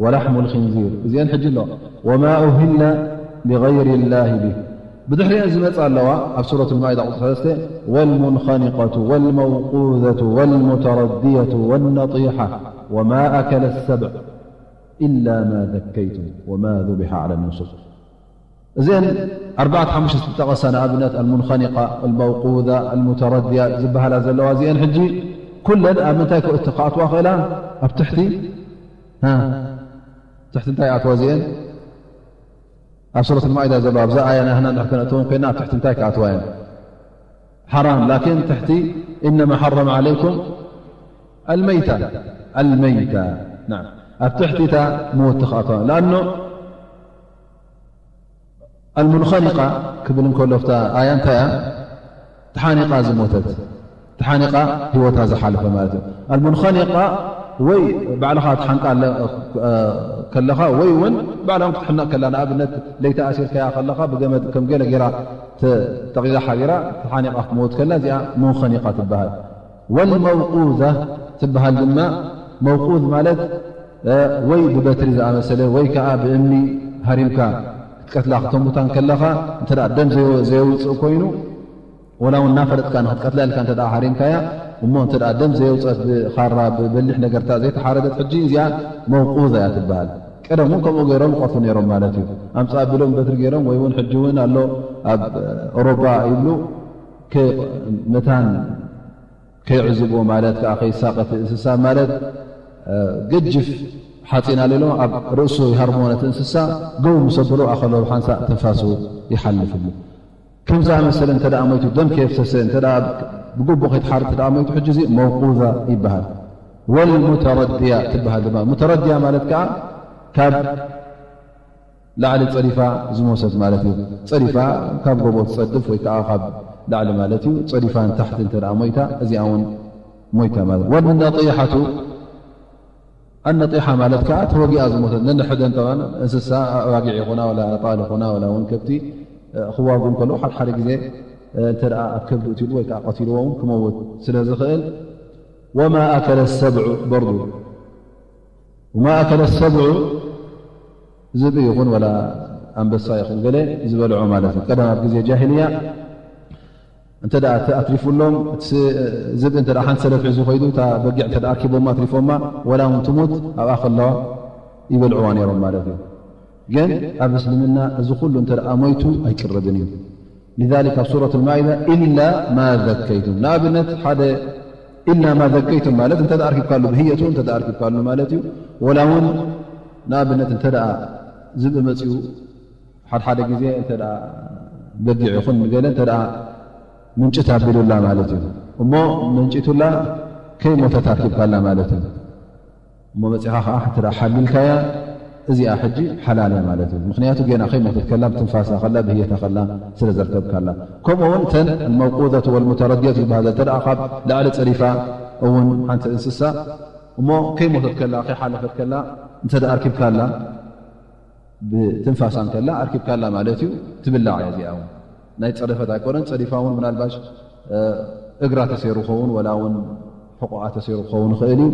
ولحم الخنزير፣ እዚአን ሕጂ ኣሎ። وما أهل لغير الله به። ብድሕሪአን ዝመፃ ኣለዋ ኣብ ሱረት ልማኢዳ ቁፅሪ ሰለስተ፣ والمنخنقة والموقوذة والمتردية والنطيحة وما أكل السبع إلا ما ذكيتم وما ذبح على النصب። እዘን ኣርባዕተ ሓሙሽተ ዝተጠቐሳ፣ ንኣብነት ኣልሙንኸኒቃ፣ ኣልመውቁዛ፣ ኣልሙተረድያ ዝበሃላ ዘለዋ፣ እዚአን ሕጂ ኩለን ኣብ ምንታይ ክእት-፣ ክኣትዋ ክእላ? ኣብ ትሕቲ፣ ሃ፣ ትሕቲ እንታይ ይኣትዋ እዚአን? ኣብ ሱረት ልማኢዳ ዘለዋ፣ ኣብዛ ኣያ ናህና እንድሕር ከነእትወን ኮይና፣ ኣብ ትሕቲ እንታይ ክኣትዋ እየን? ሓራም፣ ላኪን ትሕቲ إنما حرم عليكم الميتة، الميتة። ናም፣ ኣብ ትሕቲ እታ ምውቲ ክኣትዋ። ለኣኖ ኣልሙንኸኒቃ ክብል እንከሎ፣ ኣብታ ኣያ እንታይ እያ? ተሓኒቓ ዝሞተት፣ ተሓኒቓ ህይወታ ዝሓለፈ ማለት እዩ። ኣልሙንኸኒቃ ወይ ባዕልኻ ትሓንቃ ኣለ-፣ ከለኻ፣ ወይ እውን ባዕላ እውን ክትሕነቕ ከላ፣ ንኣብነት ለይቲ ኣሲርካያ ከለኻ ብገመድ ከም ገለ ጌራ ተ-፣ ተቒዛ ሓቢራ ተሓኒቓ ክትመውት ከላ፣ እዚኣ ሙንኸኒቃ ትበሃል። ወልመውቁዛ ትበሃል ድማ፣ መውቁዝ ማለት፣ እ፣ ወይ ብበትሪ ዝኣመሰለ ወይ ከኣ ብእምኒ ሃሪምካ ክትቀትላ ክተሙታ እንከለኻ፣ እንተ ደኣ ደም ዘየ-፣ ዘየውፅእ ኮይኑ፣ ወላ እውን እናፈለጥካ ንክትቀትላ ኢልካ እንተ ደኣ ሃሪምካያ፣ እሞ እንተ ደኣ ደም ዘየውፀት ብኻራ ብበሊሕ ነገርታ ዘይተሓረደት፣ ሕጂ እዚኣ መውቁዛ እያ ትበሃል። ቀደም እውን ከምኡ ገይሮም ይቐትሉ ነይሮም ማለት እዩ። ኣምፃ ኣቢሎም በትሪ ገይሮም፣ ወይ እውን ሕጂ እውን ኣሎ ኣብ ኦሮባ ይብሉ፣ ከ-፣ መታን ከይዕዝብዎ ማለት ከኣ ከይሳቐ እቲ እንስሳ ማለት፣ እ፣ ገጅፍ ሓፂን ኣልዒሎም ኣብ ርእሱ ይሃርምዎ ነቲ እንስሳ፣ ገው ምስ ኣበሉ ኣኸሎ ሓንሳእ ትንፋሱ ይሓልፍሉ። ከም ዝኣመሰለ እንተ ደኣ ሞይቱ፣ ደም ከየፍሰሰ እንተ ደኣ ብግቡእ ከይተሓርደ እንተ ደኣ ሞይቱ፣ ሕጂ እዚ መውቁዛ ይበሃል። ወልሙተረድያ ትበሃል ድማ። ሙተረድያ ማለት ከኣ ካብ ላዕሊ ጸዲፋ ዝሞተት ማለት እዩ። ጸዲፋ ካብ ጎቦ ትጸድፍ ወይ ከኣ ካብ ላዕሊ ማለት እዩ። ጸዲፋ ንታሕቲ እንተ ደኣ ሞይታ፣ እዚኣ እውን ሞይታ ማለት እዩ። ወነጢሓቱ፣ ኣነጢሓ ማለት ከኣ ተወጊኣ ዝሞተት፣ ነንሕደን ጠባን እንስሳ፣ ኣባጊዕ ይኹና፣ ወላ ኣጣል ይኹና፣ ወላ እውን ከብቲ፣ እ፣ ክዋጉ እንከለዉ፣ ሓደ ሓደ ግዜ፣ እ፣ እንተ ደኣ ኣብ ከብዱ እትሉ ወይ ከኣ ቀቲልዎ እውን ክመውት ስለ ዝኽእል፣ ወማ ኣከለ ሰብዑ በርዱ። ወማ ኣከለ ሰብዑ፣ ዝብኢ ይኹን ወላ ኣንበሳ ይኹን ገለ ዝበልዖ ማለት እዩ። ቀደም ኣብ ግዜ ጃሂልያ እንተ ደኣ እቲ ኣትሪፉሎም፣ እቲ ስ-፣ ዝብኢ እንተ ደኣ ሓንቲ ሰለት ሒዙ ኸይዱ፣ እታ በጊዕ እንተ ደኣ ኣርኪቦማ ኣትሪፎማ፣ ወላ እውን ትሙት ኣብኣ ከለዋ ይበልዕዋ ነይሮም ማለት እዩ። ግን ኣብ እስልምና እዚ ኩሉ እንተ ደኣ ሞይቱ ኣይቅረብን እዩ። ሊዛሊክ ኣብ ሱረት ልማኢዳ ኢላ ማ ዘከይቱም፣ ንኣብነት ሓደ ኢላ ማ ዘከይቱም ማለት እንተ ደኣ ኣርኪብካሉ፣ ብህየቱ እንተ ደኣ ኣርኪብካሉ ማለት እዩ። ወላ እውን ንኣብነት እንተ ደኣ ዝብኢ መጺኡ፣ ሓድሓደ ግዜ እንተ ደኣ በጊዕ ይኹን ንገለ እንተ ደኣ ምንጭት ኣቢሉላ ማለት እዩ። እሞ መንጭቱላ ከይሞተት ኣርኪብካላ ማለት እዩ። እሞ መጺኻ ኸዓ እንተ ደኣ ሓሊልካያ፣ እዚኣ ሕጂ ሓላል እያ ማለት እዩ። ምኽንያቱ ጌና ከይሞተት ከላ፣ ብትንፋሳ ከላ፣ ብህየታ ከላ ስለ ዘርከብካላ። ከምኡ እውን እተን ኣልመውቁዘቱ ወልሙተረድየቱ ዝበሃለ፣ እንተ ደኣ ካብ ላዕሊ ጸዲፋ እውን ሓንቲ እንስሳ፣ እሞ ከይሞተት ከላ፣ ከይሓለፈት ከላ እንተ ደኣ ኣርኪብካላ፣ ብትንፋሳ እንከላ ኣርኪብካላ ማለት እዩ። ትብላዕ እያ እዚኣ እውን። ናይ ጸደፈት ኣይኮነን። ጸዲፋ እውን ምናልባሽ፣ እ፣ እግራ ተሰይሩ ክኸውን፣ ወላ እውን ሕቖኣ ተሰይሩ ክኸውን ይኽእል እዩ።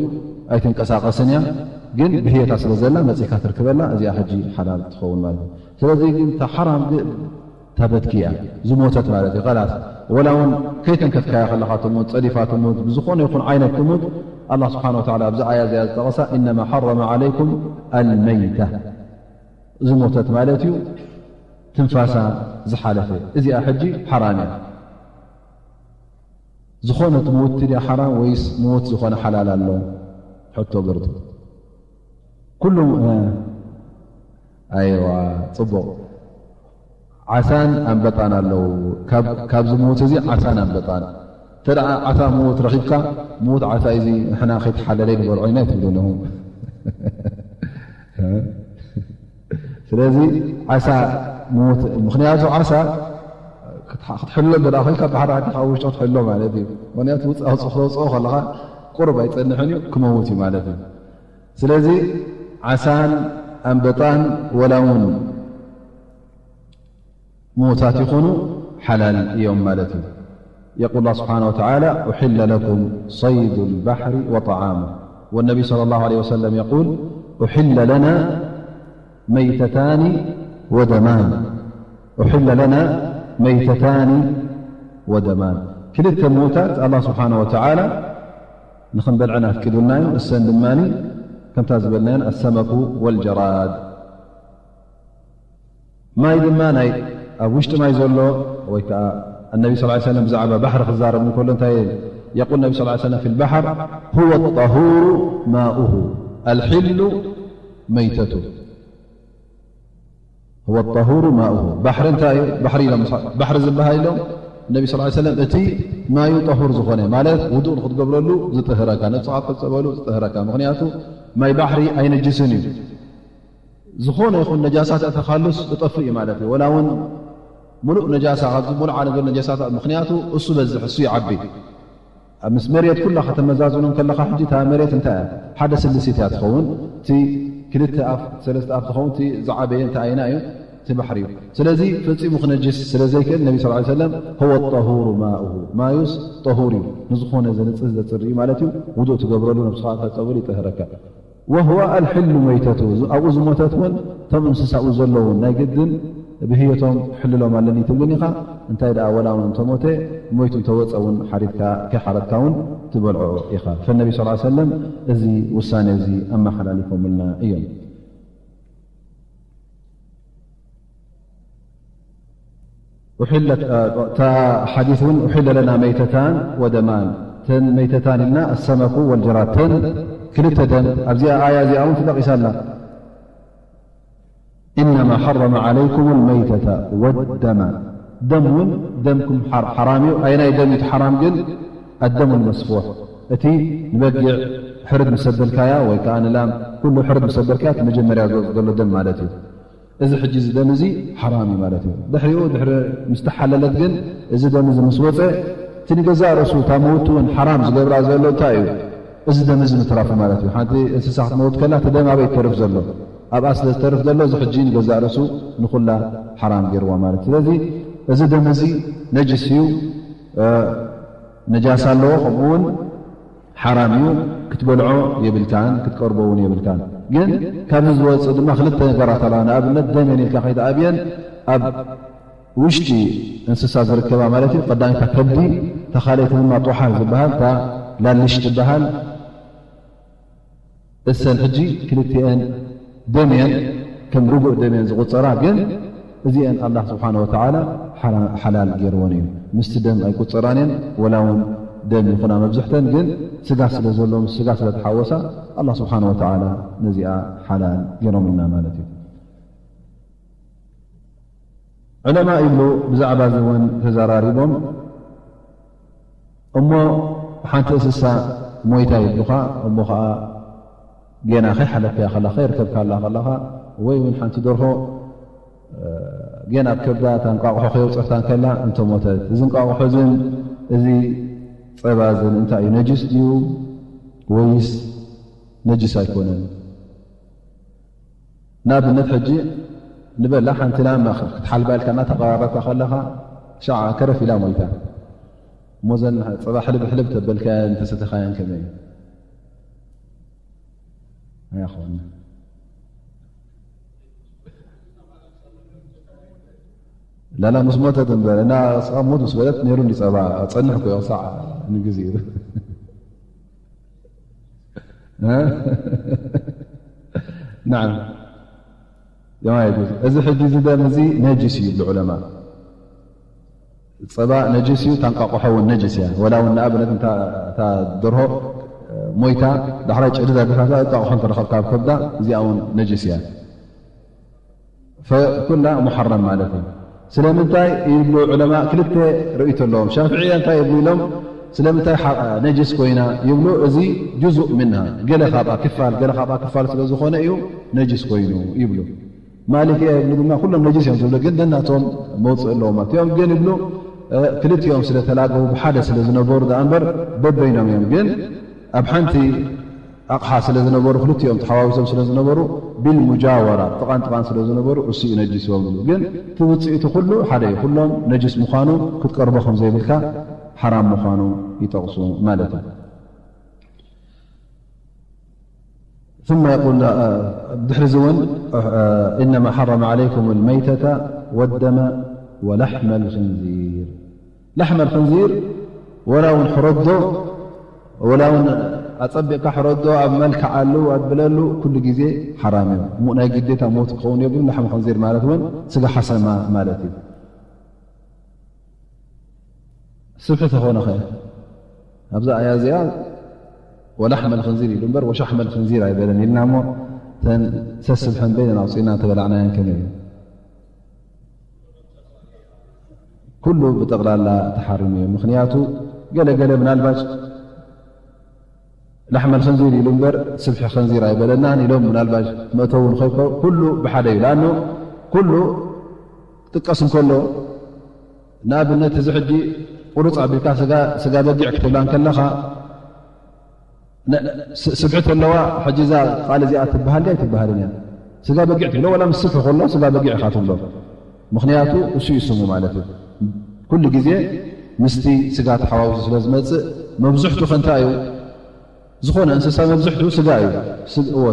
ኣይትንቀሳቐስን እያ። ግን ብህየታ ስለ ዘላ መጺእካ ትርክበላ፣ እዚኣ ሕጂ ሓላል ትኸውን ማለት እዩ። ስለዚ ግን እታ ሓራም ግን እታ በትኪ እያ፣ ዝሞተት ማለት እዩ። ኸላስ፣ ወላ እውን ከይተንከፍካያ ከለኻ ትሙት፣ ጸዲፋ ትሙት፣ ብዝኾነ ይኹን ዓይነት ትሙት፣ ኣላህ ስብሓነ ወተዓላ ኣብዚ ኣያ እዚኣ ዝጠቐሳ፣ "ኢነማ ሓረመ ዓለይኩም ኣልመይታ" ዝሞተት ማለት እዩ፣ ትንፋሳ ዝሓለፈ። እዚኣ ሕጂ ሓራም እያ። ዝኾነት ምውቲ ድያ ሓራም ወይስ ምውት ዝኾነ ሓላል ኣሎ? ሕቶ ብርቱ። ኩሉ፣ እ፣ ኣይዋ፣ ጽቡቕ። ዓሳን ኣንበጣን ኣለዉ። ካብ፣ ካብ ዝምውት እዚ ዓሳን ኣንበጣን። እንተ ደኣ ዓሳ ምውት ረኺብካ፣ ምውት ዓሳ እዚ ንሕና ከይተሓለለ ንበልዖ ኢና ኣይትብሉ ኣለኹም። ስለዚ ዓሳ ምውት፣ ምኽንያቱ ዓሳ ክትሓ-፣ ክትሕሎ እንተ ደኣ ኮይንካ፣ ባሕሪ ኣቲኻ ኣብ ውሽጡ ክትሕሎ ማለት እዩ። ምኽንያቱ ውጽ-፣ ኣውጽእ ክተውጽኦ ከለኻ ቁሩብ ኣይጸንሕን እዩ፣ ክመውት እዩ ማለት እዩ። ስለዚ ዓሳን ኣንበጣን ወላ እውን ምዉታት ይኾኑ ሓላል እዮም ማለት እዩ። يقول الله سبحانه وتعالى: أحل لكم صيد البحر وطعامه. والنبي صلى الله عليه وسلم يقول: أحل لنا ميتتان ودمان. أحل لنا ميتتان ودمان. ክልተ ሞታት ኣላህ ስብሓነ ወተዓላ ንኽንበልዐን ኣፍቂዱልና እዩ። እሰን ድማ ከምታ ዝበልናየን ኣሰመኩ ወልጀራድ። ማይ ድማ ናይ ኣብ ውሽጢ ማይ ዘሎ ወይ ከዓ ኣነቢ ስ ሰለም ብዛዕባ ባሕሪ ክዛረብ እንከሎ እንታይ የቁል ነቢ ስ ሰለም ፊ ልባሕር ሁወ ጠሁሩ ማኡሁ ኣልሒሉ መይተቱ ሁወ ጠሁሩ ማኡሁ። ባሕሪ እንታይ እዩ? ባሕሪ ኢሎም ባሕሪ ዝበሃል ኢሎም ነቢ ስ ሰለም እቲ ማዩ ጠሁር ዝኾነ ማለት ውዱእ ንክትገብረሉ ዝጥህረካ ነብስኻ ክትጸበሉ ዝጥህረካ ምክንያቱ ማይ ባሕሪ ኣይነጅስን እዩ። ዝኾነ ይኹን ነጃሳት ኣተኻሉስ እጠፍእ እዩ ማለት እዩ። ወላ እውን ሙሉእ ነጃሳ ካብዚ ሙሉእ ዓለም ዘሎ ነጃሳት ምክንያቱ እሱ በዝሕ እሱ ይዓቢ። ኣብ ምስ መሬት ኩላ ከተመዛዝኖም ከለኻ ሕጂ እታ መሬት እንታይ እያ? ሓደ ስልሲት እያ ትኸውን። እቲ ክልተ ኣፍ ሰለስተ ኣፍ ትኸውን። እቲ ዝዓበየ እንታይ ኣይና እዩ? እቲ ባሕሪ እዩ። ስለዚ ፈጺሙ ክነጅስ ስለ ዘይክእል ነቢ ስ ሰለም هو الطهور ماؤه ማዩስ ጠሁር እዩ። ንዝኾነ ዘንጽህ ዘጽሪ እዩ ማለት እዩ። ውዱእ ትገብረሉ ነብስኻ ተጸብል ይጥህረካ። وهو الحل ميتته ኣብኡ ዝሞተት እውን እቶም እንስሳኡ ዘለውን ናይ ግድን ብህየቶም ክሕልሎም ኣለኒ ትብልን ኢኻ። እንታይ ደኣ ወላ እውን እንተሞተ ሞይቱ እንተወፀ እውን ሓሪድካ ከይሓረድካ እውን ትበልዖ ኢኻ። ፈነቢ ስ ሰለም እዚ ውሳኔ እዚ ኣመሓላሊፎምልና እዮም። እታ ሓዲስ እውን ኡሒለ ለና መይተታን ወደማን። ተን መይተታን ኢልና ኣሰመኩ ወልጀራድ፣ ተን ክልተ ደም ኣብዚኣ ኣያ እዚኣ እውን ተጠቂሳ ኣላ። ኢነማ ሓረመ ዓለይኩም ልመይተተ ወደማ። ደም እውን ደምኩም ሓራም እዩ። ኣየናይ ደም እዩ ሓራም ግን? ኣደሙ ልመስፉሕ፣ እቲ ንበጊዕ ሕርድ ምሰበልካያ ወይ ከዓ ንላም ኩሉ ሕርድ ምሰበልካያ እቲ መጀመርያ ዘሎ ደም ማለት እዩ። እዚ ሕጂ እዚ ደም እዚ ሓራም እዩ ማለት እዩ። ድሕሪኡ ድሕሪ ምስ ተሓለለት ግን እዚ ደም እዚ ምስ ወፀ እቲ ንገዛእ ርእሱ እታ መውቲ እውን ሓራም ዝገብራ ዘሎ እንታይ እዩ? እዚ ደም እዚ ምትራፉ ማለት እዩ። ሓንቲ እንስሳ ክትመውት ከላ እቲ ደም ኣበይ ተርፍ ዘሎ? ኣብኣ ስለ ዝተርፍ ዘሎ እዚ ሕጂ ንገዛእ ርእሱ ንኹላ ሓራም ገይርዋ ማለት እዩ። ስለዚ እዚ ደም እዚ ነጅስ እዩ፣ ነጃሳ ኣለዎ። ከምኡ እውን ሓራም እዩ፣ ክትበልዖ የብልካን ክትቀርቦ እውን የብልካን። ግን ካብዚ ዝወፅእ ድማ ክልተ ነገራት ኣለዋ። ንኣብነት ደም እየን ኢልካ ከይትኣብየን ኣብ ውሽጢ እንስሳ ዝርከባ ማለት እዩ። ቀዳሚታ ከብዲ፣ እታ ካልኣይቲ ድማ ጦሓ ዝበሃል እታ ላልሽ ትበሃል። እሰን ሕጂ ክልቲኤን ደም እየን፣ ከም ርጉእ ደም እየን ዝቑፀራ። ግን እዚኤን ኣላህ ስብሓነ ወተዓላ ሓላል ገይርወን እዩ። ምስቲ ደም ኣይቁፀራን እየን፣ ወላ እውን ደም ይኹና መብዝሕተን ግን ስጋ ስለ ዘሎ ምስ ስጋ ስለ ተሓወሳ ኣላህ ስብሓነ ወተዓላ ነዚኣ ሓላል ገይሮምልና ማለት እዩ። ዑለማ ይብሉ ብዛዕባ እዚ እውን ተዘራሪቦም። እሞ ሓንቲ እንስሳ ሞይታ ይብሉኻ፣ እሞ ኸዓ ጌና ከይሓለፍካያ ከላ ከይርከብካላ ከለኻ ወይ እውን ሓንቲ ደርሆ ጌና ኣብ ከብዳ እታ እንቋቑሖ ከየውፀፍታ እንከላ እንተሞተት እዚ እንቋቑሖ እዝን እዚ ፀባ እዝን እንታይ እዩ ነጅስ ድዩ ወይስ ነጅስ ኣይኮነን? ንኣብነት ሕጂ ንበላ ሓንቲ ላም ክትሓልባ ኢልካ እናተቐራረብካ ከለኻ ሻዓ ከረፍ ኢላ ሞይታ። እሞ ዘን ፀባ ሕልብ ሕልብ ተበልካየን ተሰተኻየን ከመይ እዩ? ኣይኾን ላላ ምስ ሞተት እምበር እና ስኻ ሞት ምስ በለት ነይሩ እንዲ ፀባ ፀንሕ ኮ ክሳዕ ንግዜ እዩ። ናዓም ጀማ የጁዝ። እዚ ሕጂ እዚ ደም እዚ ነጅስ እዩ ይብሉ ዑለማ። ፀባ ነጅስ እዩ፣ ታንቃቆሖ እውን ነጅስ እያ። ወላ እውን ንኣብነት እታ ደርሆ ሞይታ ዳሕራይ ጭድዳ ቢልካ እንቃቆሖ እንተረኸብካ ኣብ ከብዳ እዚኣ እውን ነጅስ እያ። ኩላ ሙሓረም ማለት እዩ። ስለምንታይ ይብሉ ዑለማ ክልተ ርእይቶ ኣለዎም። ሻፍዕያ እንታይ ይብሉ ኢሎም ስለምንታይ ነጅስ ኮይና ይብሉ። እዚ ጁዙእ ምንሃ ገለ ካብኣ ክፋል ገለ ካብኣ ክፋል ስለ ዝኾነ እዩ ነጅስ ኮይኑ ይብሉ። ማሊክያ ይብሉ ድማ ኩሎም ነጅስ እዮም ዝብሉ ግን ነናቶም መውፅእ ኣለዎም ማለት እዮም። ግን ይብሉ ክልቲኦም ስለ ተላገቡ ብሓደ ስለ ዝነበሩ ደኣ እምበር በበይኖም እዮም። ግን ኣብ ሓንቲ ኣቕሓ ስለ ዝነበሩ ክልቲኦም ተሓዋዊሶም ስለ ዝነበሩ ቢልሙጃወራ ጥቓን ጥቓን ስለ ዝነበሩ እሱ እዩ ነጅስ እዮም ዝብሉ። ግን እቲ ውፅኢቱ ኩሉ ሓደ እዩ። ኩሎም ነጅስ ምዃኑ ክትቀርቦ ከም ዘይብልካ ሓራም ምዃኑ ይጠቕሱ ማለት እዩ። ثم يقول ድሕሪ እዚ እውን إنما حرم عليكم الميتة والدم ولحم الخنزير. ላሕመ الخنزير ወላ እውን ሕረዶ ወላ እውን ኣጸቢቕካ ሕረዶ ኣብ መልክዓሉ ኣትብለሉ ኩሉ ግዜ ሓራም እዩ። እሞ ናይ ግዴታ ሞት ክኸውን የብሉን። ላሕመ خنزير ማለት እውን ስጋ ሓሰማ ማለት እዩ። ስብሒ ተኾነ ኸ ኣብዛ ኣያ እዚኣ ولحم الخنزير ኢሉ እምበር وشحم الخنزير ኣይበለን ኢልና እሞ እተን ሰስብሐን በይነን ኣውፂእና እንተበላዕናየን ከመይ እዩ? ኩሉ ብጠቕላላ ተሓሪሙ እዩ። ምኽንያቱ ገለ ገለ ምናልባሽ ላሕመ الخنزير ኢሉ እምበር ስብሒ خنزير ኣይበለናን ኢሎም ምናልባሽ መእተዊ ንኸይኮ ኩሉ ብሓደ እዩ። لأنه ኩሉ ክጥቀስ እንከሎ ንኣብነት እዚ ሕጂ ቁርፅ ኣቢልካ ስጋ በጊዕ ክትብላ እንከለኻ ስብሒ ተለዋ ሕጂ እዛ ቃል እዚኣ ትበሃል ድያ ኣይትበሃልን እያ። ስጋ በጊዕ ትብሎ ዋላ ምስ ስብሒ ከሎ ስጋ በጊዕ ኢኻ ትብሎ። ምኽንያቱ እሱ እዩ ስሙ ማለት እዩ። ኩሉ ግዜ ምስቲ ስጋ ተሓዋዊሱ ስለ ዝመፅእ መብዝሕቱ ከ እንታይ እዩ? ዝኾነ እንስሳ መብዝሕቱ ስጋ እዩ።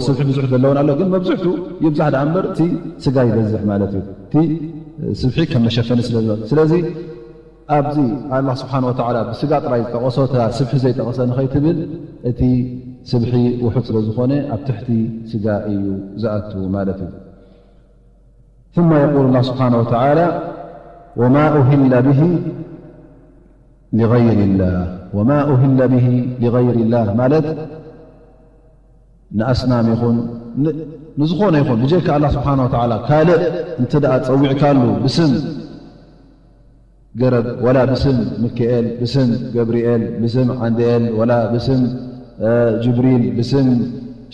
ስብሒ ብዙሕ ዘለውን ኣሎ ግን መብዝሕቱ ይብዛሕ ደኣ እምበር እቲ ስጋ ይበዝሕ ማለት እዩ። እቲ ስብሒ ከም መሸፈኒ ስለ ስለዚ ኣብዚ ኣላህ ስብሓን ወተዓላ ብስጋ ጥራይ ዝጠቐሶ እታ ስብሒ ዘይጠቐሰ ንኸይትብል እቲ ስብሒ ውሑድ ስለ ዝኾነ ኣብ ትሕቲ ስጋ እዩ ዝኣቱ ማለት እዩ። ثم يقول الله سبحانه وتعالى وما أهل به لغير الله وما أهل به لغير الله ማለት ንኣስናም ይኹን ንዝኾነ ይኹን ብጀካ ኣላህ ስብሓን ወተዓላ ካልእ እንተ ደኣ ጸዊዕካሉ ብስም ገረብ ወላ ብስም ምክኤል ብስም ገብርኤል ብስም ዓንድኤል ወላ ብስም ጅብሪል ብስም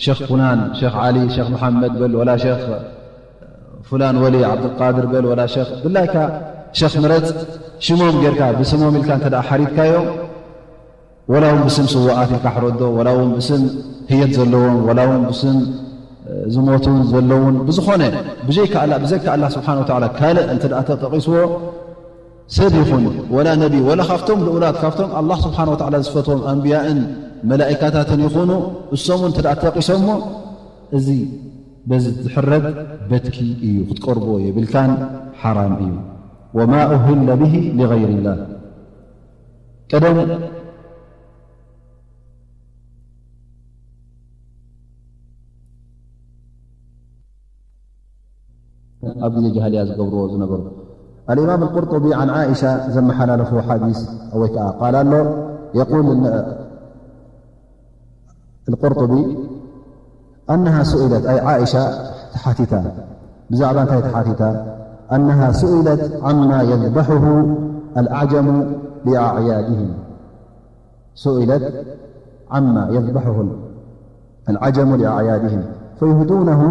ሸኽ ፉላን ሸኽ ዓሊ ሸኽ መሓመድ በል ወላ ሸኽ ፉላን ወሊ ዓብዱልቃድር በል ወላ ሸኽ ድላይካ ሸኽ ምረፅ ሽሞም ጌርካ ብስሞም ኢልካ እንተ ሓሪድካዮም ወላ እውን ብስም ስዋኣት ኢልካ ሕረዶ ወላ እውን ብስም ህየት ዘለዎም ወላ እውን ብስም ዝሞቱን ዘለውን ብዝኾነ ብዘይካ ብዘይካ ኣላ ስብሓን ወተዓላ ካልእ እንተ ተጠቂስዎ ሰብ ይኹን ወላ ነቢ ወላ ካብቶም ልኡላት ካብቶም ኣላህ ስብሓን ወተዓላ ዝፈትዎም ኣንብያእን መላኢካታትን ይኹኑ እሶም እውን እንተ ተጠቂሶሞ እዚ በዚ ዝሕረድ በትኪ እዩ ክትቀርቦ የብልካን ሓራም እዩ። ወማ ኡህለ ብሂ ሊገይሪላህ ቀደም ኣብ ግዜ ጃህልያ ዝገብርዎ ዝነበሩ الإمام القرطبي عن عائشة ዘመሓላለፍዎ ሓዲስ ወይ ከዓ ቃል ኣሎ يقول القرطبي أنها سئلت أي عائشة ተሓቲታ ብዛዕባ እንታይ ተሓቲታ أنها سئلت عما يذبحه الأعجم لأعيادهم سئلت عما يذبحه العجم لأعيادهم فيهدونه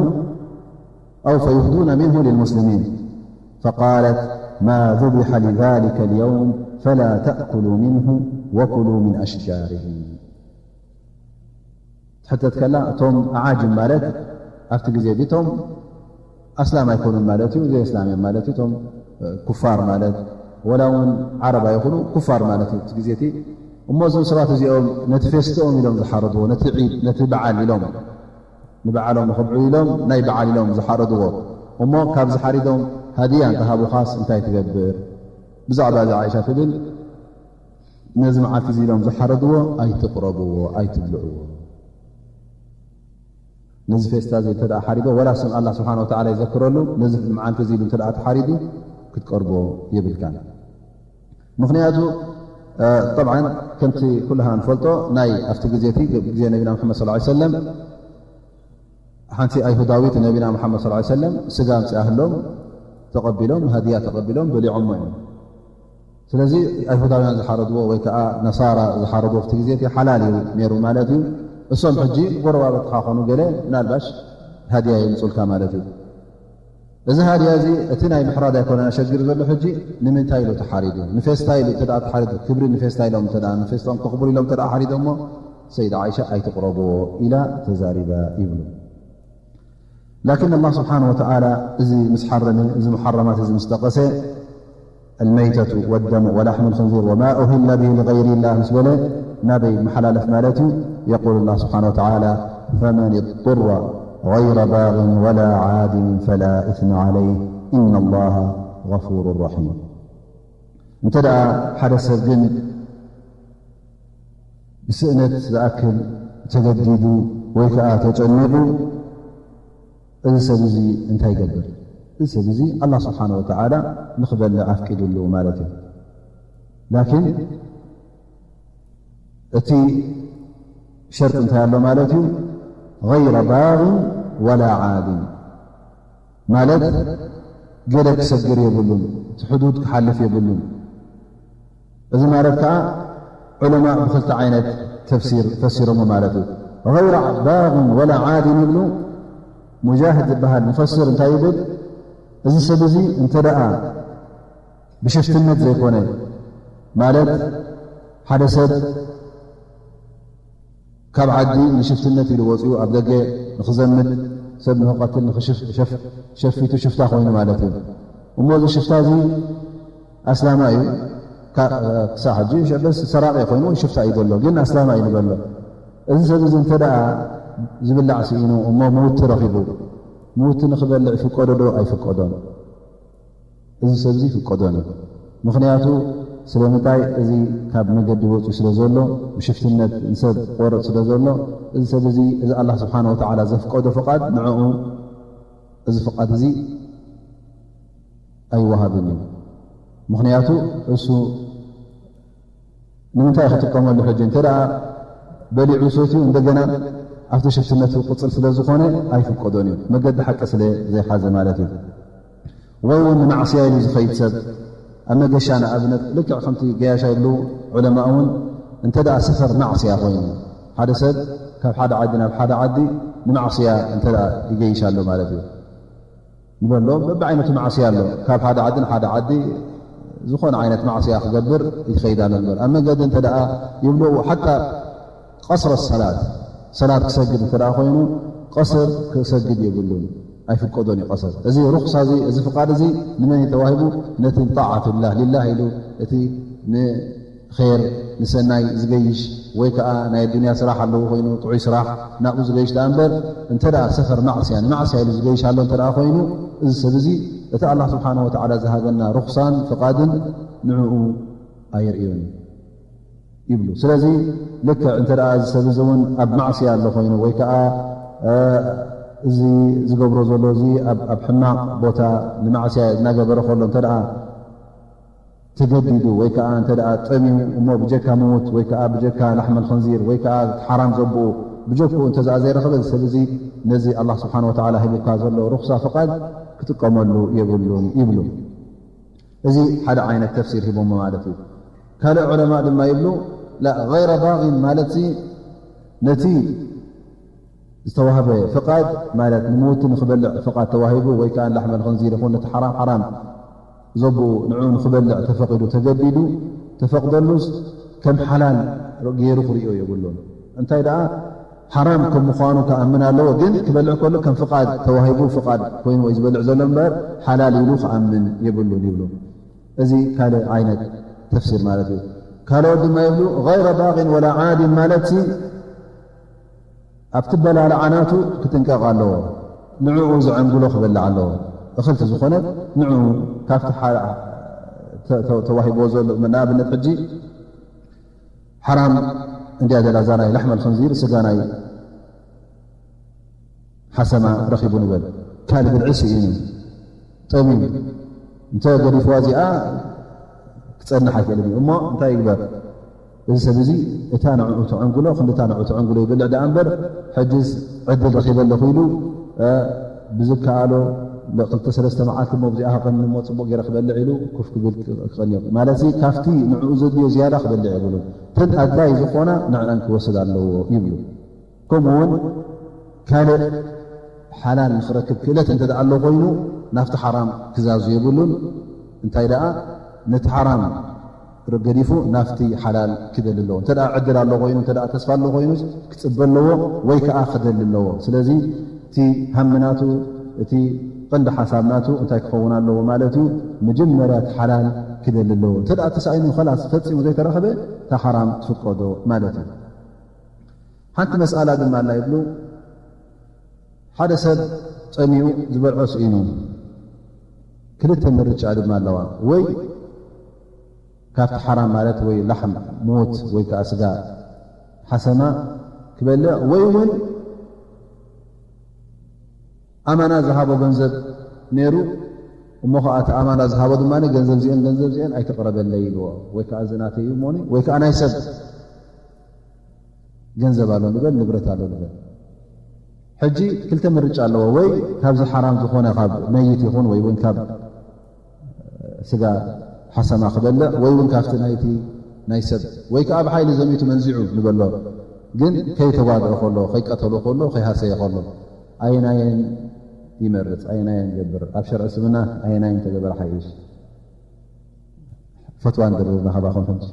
أو فيهدون منه للمسلمين فقالت ما ذبح لذلك اليوم فلا تأكلوا منه وكلوا من أشجاره ትሕተት ከላ እቶም ኣዓጅም ማለት ኣብቲ ግዜ እቶም ኣስላም ኣይኮኑን ማለት እዩ ዘይ ኣስላም እዮም ማለት እዩ እቶም ኩፋር ማለት ወላ እውን ዓረብ ኣይኹኑ ኩፋር ማለት እዩ እቲ ግዜ እቲ እሞ እዞም ሰባት እዚኦም ነቲ ፌስትኦም ኢሎም ዝሓረድዎ ነቲ ዒድ ነቲ በዓል ኢሎም ንበዓሎም ንኽብዑ ኢሎም ናይ በዓል ኢሎም ዝሓረድዎ እሞ ካብ ዝሓሪዶም ሃድያ እንተሃቡኻስ እንታይ ትገብር ብዛዕባ እዚ ዓይሻ ትብል ነዚ መዓልቲ እዚ ኢሎም ዝሓረድዎ ኣይትቕረብዎ ኣይትብልዕዎ ነዚ ፌስታ እዚ እንተ ሓሪዶ ወላ ስም ኣላ ስብሓን ወተዓላ ይዘክረሉ ነዚ መዓልቲ እዚ ኢሉ እንተ ተሓሪዱ ክትቀርቦ የብልካን ምኽንያቱ ጠብዓ ከምቲ ኩልሃ ንፈልጦ ናይ ኣብቲ ግዜ እቲ ግዜ ነቢና መሓመድ ስ ሰለም ሓንቲ ኣይሁዳዊት ነቢና መሓመድ ስ ሰለም ስጋ ኣምፅኣህሎም ተቐቢሎም ሃድያ ተቐቢሎም በሊዖሞ እዮም ስለዚ ኣይሁዳውያን ዝሓረድዎ ወይ ከዓ ነሳራ ዝሓረድዎ ኣብቲ ግዜ እቲ ሓላል እዩ ነይሩ ማለት እዩ እሶም ሕጂ ጎረባበትኻ ኾኑ ገለ ምናልባሽ ሃድያ የምፁልካ ማለት እዩ እዚ ሃድያ እዚ እቲ ናይ ምሕራድ ኣይኮነን ኣሸጊሩ ዘሎ ሕጂ ንምንታይ ኢሉ ተሓሪዱ ንፌስታ ኢሉ እንተ ተሓሪዱ ክብሪ ንፌስታ ኢሎም እንተ ንፌስታኦም ከኽብሩ ኢሎም እንተ ሓሪዶሞ ሰይድ ዓይሻ ኣይትቕረብዎ ኢላ ተዛሪባ ይብሉ ላኪን ኣላህ ስብሓን ወተዓላ እዚ ምስ ሓረመ እዚ ሙሓረማት እዚ ምስ ጠቐሰ الميتة والدم ولحم الخنزير وما أهل به لغير الله ምስ በለ ናበይ መሓላለፍ ማለት እዩ። يقول الله سبحانه وتعالى: فمن اضطر غير باغ ولا عاد فلا إثم عليه إن الله غفور رحيم። እንተ ደኣ ሓደ ሰብ ግን ብስእነት ዝኣክል ተገዲዱ ወይ ከዓ ተጨኒቑ፣ እዚ ሰብ እዚ እንታይ ይገብር? እዚ ሰብ እዚ ኣላህ ስብሓነ ወተዓላ ንኽበልዕ ኣፍቂዱሉ ማለት እዩ። ላኪን እቲ ሸርጢ እንታይ ኣሎ ማለት እዩ? غير باغ ولا عاد ማለት ገለ ክሰግር የብሉን፣ እቲ ሕዱድ ክሓልፍ የብሉን። እዚ ማለት ከዓ ዑለማእ ብክልተ ዓይነት ተፍሲር ፈሲሮሞ ማለት እዩ። غير باغ ولا عاد ይብሉ። ሙጃሂድ ዝበሃል ሙፈስር እንታይ ይብል? እዚ ሰብ እዚ እንተ ደኣ ብሽፍትነት ዘይኮነ፣ ማለት ሓደ ሰብ ካብ ዓዲ ንሽፍትነት ኢሉ ወፂኡ ኣብ ደገ ንኽዘምት፣ ሰብ ንኽቐትል ንኽሽፍ-፣ ሸፍ-፣ ሸፊቱ ሽፍታ ኮይኑ ማለት እዩ። እሞ እዚ ሽፍታ እዚ ኣስላማይ እዩ። ካ-፣ ክሳብ ሕጂ ሸበስ ሰራቂ ኮይኑ ሽፍታ እዩ ዘሎ፣ ግን ኣስላማይ እዩ ንበሎ። እዚ ሰብ እዚ እንተ ደኣ ዝብላዕ ስኢኑ እሞ ምውቲ ረኺቡ፣ ምውቲ ንኽበልዕ ይፍቀዶ ዶ ኣይፍቀዶን? እዚ ሰብ እዚ ይፍቀዶን እዩ። ምኽንያቱ ስለምንታይ? እዚ ካብ መገዲ ወፂኡ ስለ ዘሎ፣ ብሽፍትነት ንሰብ ቆርፅ ስለ ዘሎ፣ እዚ ሰብ እዚ፣ እዚ ኣላህ ስብሓነ ወተዓላ ዘፍቀዶ ፍቓድ ንዕኡ እዚ ፍቓድ እዚ ኣይወሃብን እዩ። ምኽንያቱ እሱ ንምንታይ ክጥቀመሉ? ሕጂ እንተ ደኣ በሊዑ ሰትዩ እንደገና ኣብቲ ሽፍትነቱ ቅፅል ስለ ዝኾነ ኣይፍቀዶን እዩ፣ መገዲ ሓቂ ስለ ዘይሓዘ ማለት እዩ። ወይ እውን ንማዕስያ ኢሉ ዝኸይድ ሰብ ኣብ መገሻ፣ ንኣብነት ልክዕ ከምቲ ገያሻ ይብሉ ዑለማ እውን፣ እንተ ደኣ ሰፈር ማዕስያ ኮይኑ፣ ሓደ ሰብ ካብ ሓደ ዓዲ ናብ ሓደ ዓዲ ንማዕስያ እንተ ደኣ ይገይሽ ኣሎ ማለት እዩ። ንበሎ፣ በብዓይነቱ ማዕስያ ኣሎ። ካብ ሓደ ዓዲ ንሓደ ዓዲ ዝኾነ ዓይነት ማዕስያ ክገብር ይኸይድ ኣሎ ንበል። ኣብ መገዲ እንተ ደኣ ይብልዎ፣ ሓታ ቀስረ ሰላት፣ ሰላት ክሰግድ እንተ ደኣ ኮይኑ፣ ቀስር ክሰግድ የብሉን፣ ኣይፍቀዶን እዩ ቀስር። እዚ ሩኽሳ እዚ፣ እዚ ፍቓድ እዚ ንመን እዩ ተዋሂቡ? ነቲ ጣዓትላህ፣ ሊላህ ኢሉ፣ እቲ ን ኼር፣ ንሰናይ ዝገይሽ፣ ወይ ከኣ ናይ ኣዱንያ ስራሕ ኣለዎ ኮይኑ፣ ጥዑይ ስራሕ ናብኡ ዝገይሽ ደኣ እምበር፣ እንተ ደኣ ሰፈር ማዕስያ፣ ንማዕስያ ኢሉ ዝገይሽ ኣሎ እንተ ደኣ ኮይኑ፣ እዚ ሰብ እዚ እቲ ኣላህ ስብሓነሁ ወተዓላ ዝሃበና ሩኽሳን ፍቓድን ንዕኡ ኣየርእዮን እዩ ይብሉ። ስለዚ ልክዕ እንተ ደኣ እዚ ሰብ እዚ እውን ኣብ ማዕስያ ኣሎ ኮይኑ፣ ወይ ከኣ፣ እ፣ እዚ ዝገብሮ ዘሎ እዚ ኣብ፣ ኣብ ሕማቕ ቦታ ንማዕስያ እናገበረ ከሎ እንተ ደኣ ተገዲዱ ወይ ከኣ እንተ ደኣ ጠምዩ እሞ ብጀካ ምዉት ወይ ከኣ ብጀካ ላሕመል ኸንዚር ወይ ከኣ ሓራም ዘብኡ ብጀክኡ እንተ ደኣ ዘይረኸበ፣ እዚ ሰብ እዚ ነዚ ኣላህ ስብሓነ ወተዓላ ሂቡካ ዘሎ ሩኽሳ ፍቓድ ክጥቀመሉ የብሉን ይብሉ። እዚ ሓደ ዓይነት ተፍሲር ሂቦሞ ማለት እዩ። ካልእ ዑለማእ ድማ ይብሉ፣ ላ፣ ገይረ ባጊን ማለትሲ ነቲ ዝተዋህበ ፍቓድ ማለት ንምውቲ ንኽበልዕ ፍቓድ ተዋሂቡ ወይ ከኣ ላሕመል ኸንዚር ይኹን ነቲ ሓራም ሓራም ዘብኡ ንዕኡ ንኽበልዕ ተፈቒዱ ተገዲዱ ተፈቕደሉስ ከም ሓላል ገይሩ ክርእዮ የብሉን። እንታይ ደኣ ሓራም ከም ምዃኑ ክኣምን ኣለዎ፣ ግን ክበልዕ ከሎ ከም ፍቓድ ተዋሂቡ ፍቓድ ኮይኑ ወይ ዝበልዕ ዘሎ እምበር ሓላል ኢሉ ክኣምን የብሉን ይብሉ። እዚ ካልእ ዓይነት ተፍሲር ማለት እዩ። ካልኦት ድማ ይብሉ፣ ገይረ ባጊን ወላ ዓዲን ማለትሲ ኣብቲ በላልዓ ናቱ ክጥንቀቕ ኣለዎ። ንዕኡ ዘዐንግሎ ክበልዕ ኣለዎ። እኽልቲ ዝኾነት ንዕኡ ካብቲ ሓ-፣ ተ-፣ ተ-፣ ተዋሂብዎ ዘሎ፣ ንኣብነት ሕጂ ሓራም እንድያ ዘላ እዛ ናይ ላሕመል ኸንዚር፣ ስጋ ናይ ሓሰማ ረኺቡ ንበል። ካልእ ብልዒ ስኢኑ፣ ጠምዩ፣ እንተ ገዲፍዋ እዚኣ ክጸንሕ ኣይክእልን እዩ። እሞ እንታይ ይግበር? እዚ ሰብ እዚ እታ ንዕኡ ተዐንግሎ፣ ክንዲ እታ ንዕኡ ተዐንግሎ ይበልዕ ደኣ እምበር፣ ሕጅስ ዕድል ረኺበ ኣለኹ ኢሉ፣ እ፣ ብዝከኣሎ ክልተ ሰለስተ መዓልቲ እሞ ብዚኣ ከቐኒ እሞ ጽቡቕ ገይረ ክበልዕ ኢሉ ኮፍ ክብል ክቐንዮ። ማለትሲ ካብቲ ንዕኡ ዘድልዮ ዝያዳ ክበልዕ የብሉን። እተን ኣድላይ ዝኾና ንዕኣን ክወስድ ኣለዎ ይብሉ። ከምኡ እውን ካልእ ሓላል ንኽረክብ ክእለት እንተ ደኣ ኣሎ ኮይኑ ናብቲ ሓራም ክዛዙ የብሉን። እንታይ ደኣ ነቲ ሓራም ገዲፉ ናብቲ ሓላል ክደሊ ኣለዎ። እንተ ደኣ ዕድል ኣሎ ኮይኑ፣ እንተ ደኣ ተስፋ ኣሎ ኮይኑስ ክጽበ ኣለዎ ወይ ከኣ ክደሊ ኣለዎ። ስለዚ እቲ ሃሚ ናቱ፣ እቲ ቀንዲ ሓሳብ ናቱ እንታይ ክኸውን ኣለዎ ማለት እዩ? መጀመርያ እቲ ሓላል ክደሊ ኣለዎ። እንተ ደኣ ተሳኢኑ ኸላስ ፈጺሙ ዘይተረኸበ፣ እታ ሓራም ትፍቀዶ ማለት እዩ። ሓንቲ መስኣላ ድማ ኣላ ይብሉ፣ ሓደ ሰብ ጸሚኡ ዝበልዖ ስኢኑ፣ ክልተ ምርጫ ድማ ኣለዋ። ወይ ካብቲ ሓራም ማለት ወይ ላሕም ሞት ወይ ከኣ ስጋ ሓሰማ ክበልዕ፣ ወይ እውን ኣማና ዝሃቦ ገንዘብ ነይሩ፣ እሞ ኸዓ እቲ ኣማና ዝሃቦ ድማ ገንዘብ ዚአን፣ ገንዘብ ዚአን ኣይተቕረበለይ ይብልዎ። ወይ ከዓ እዚ ናተይ እዩ እሞኒ፣ ወይ ከዓ ናይ ሰብ ገንዘብ ኣሎ ንበል፣ ንብረት ኣሎ ንበል። ሕጂ ክልተ ምርጫ ኣለዎ። ወይ ካብዚ ሓራም ዝኾነ ካብ መይት ይኹን፣ ወይ እውን ካብ ስጋ ሓሰማ ክበልዕ፣ ወይ እውን ካብቲ ናይቲ ናይ ሰብ፣ ወይ ከኣ ብሓይሊ ዘሚቱ መንዚዑ ንበሎ። ግን ከይተጓድኦ ከሎ፣ ከይቀተሎ ከሎ፣ ከይሃሰየ ከሎ፣ ኣየናየን ይመርጽ? ኣየናየን ይገብር? ኣብ ሸርዒ እስልምና ኣየናየን ተገበረ ሓይሽ? ፈትዋ ንደልየልና ካባኹም ሕጂ።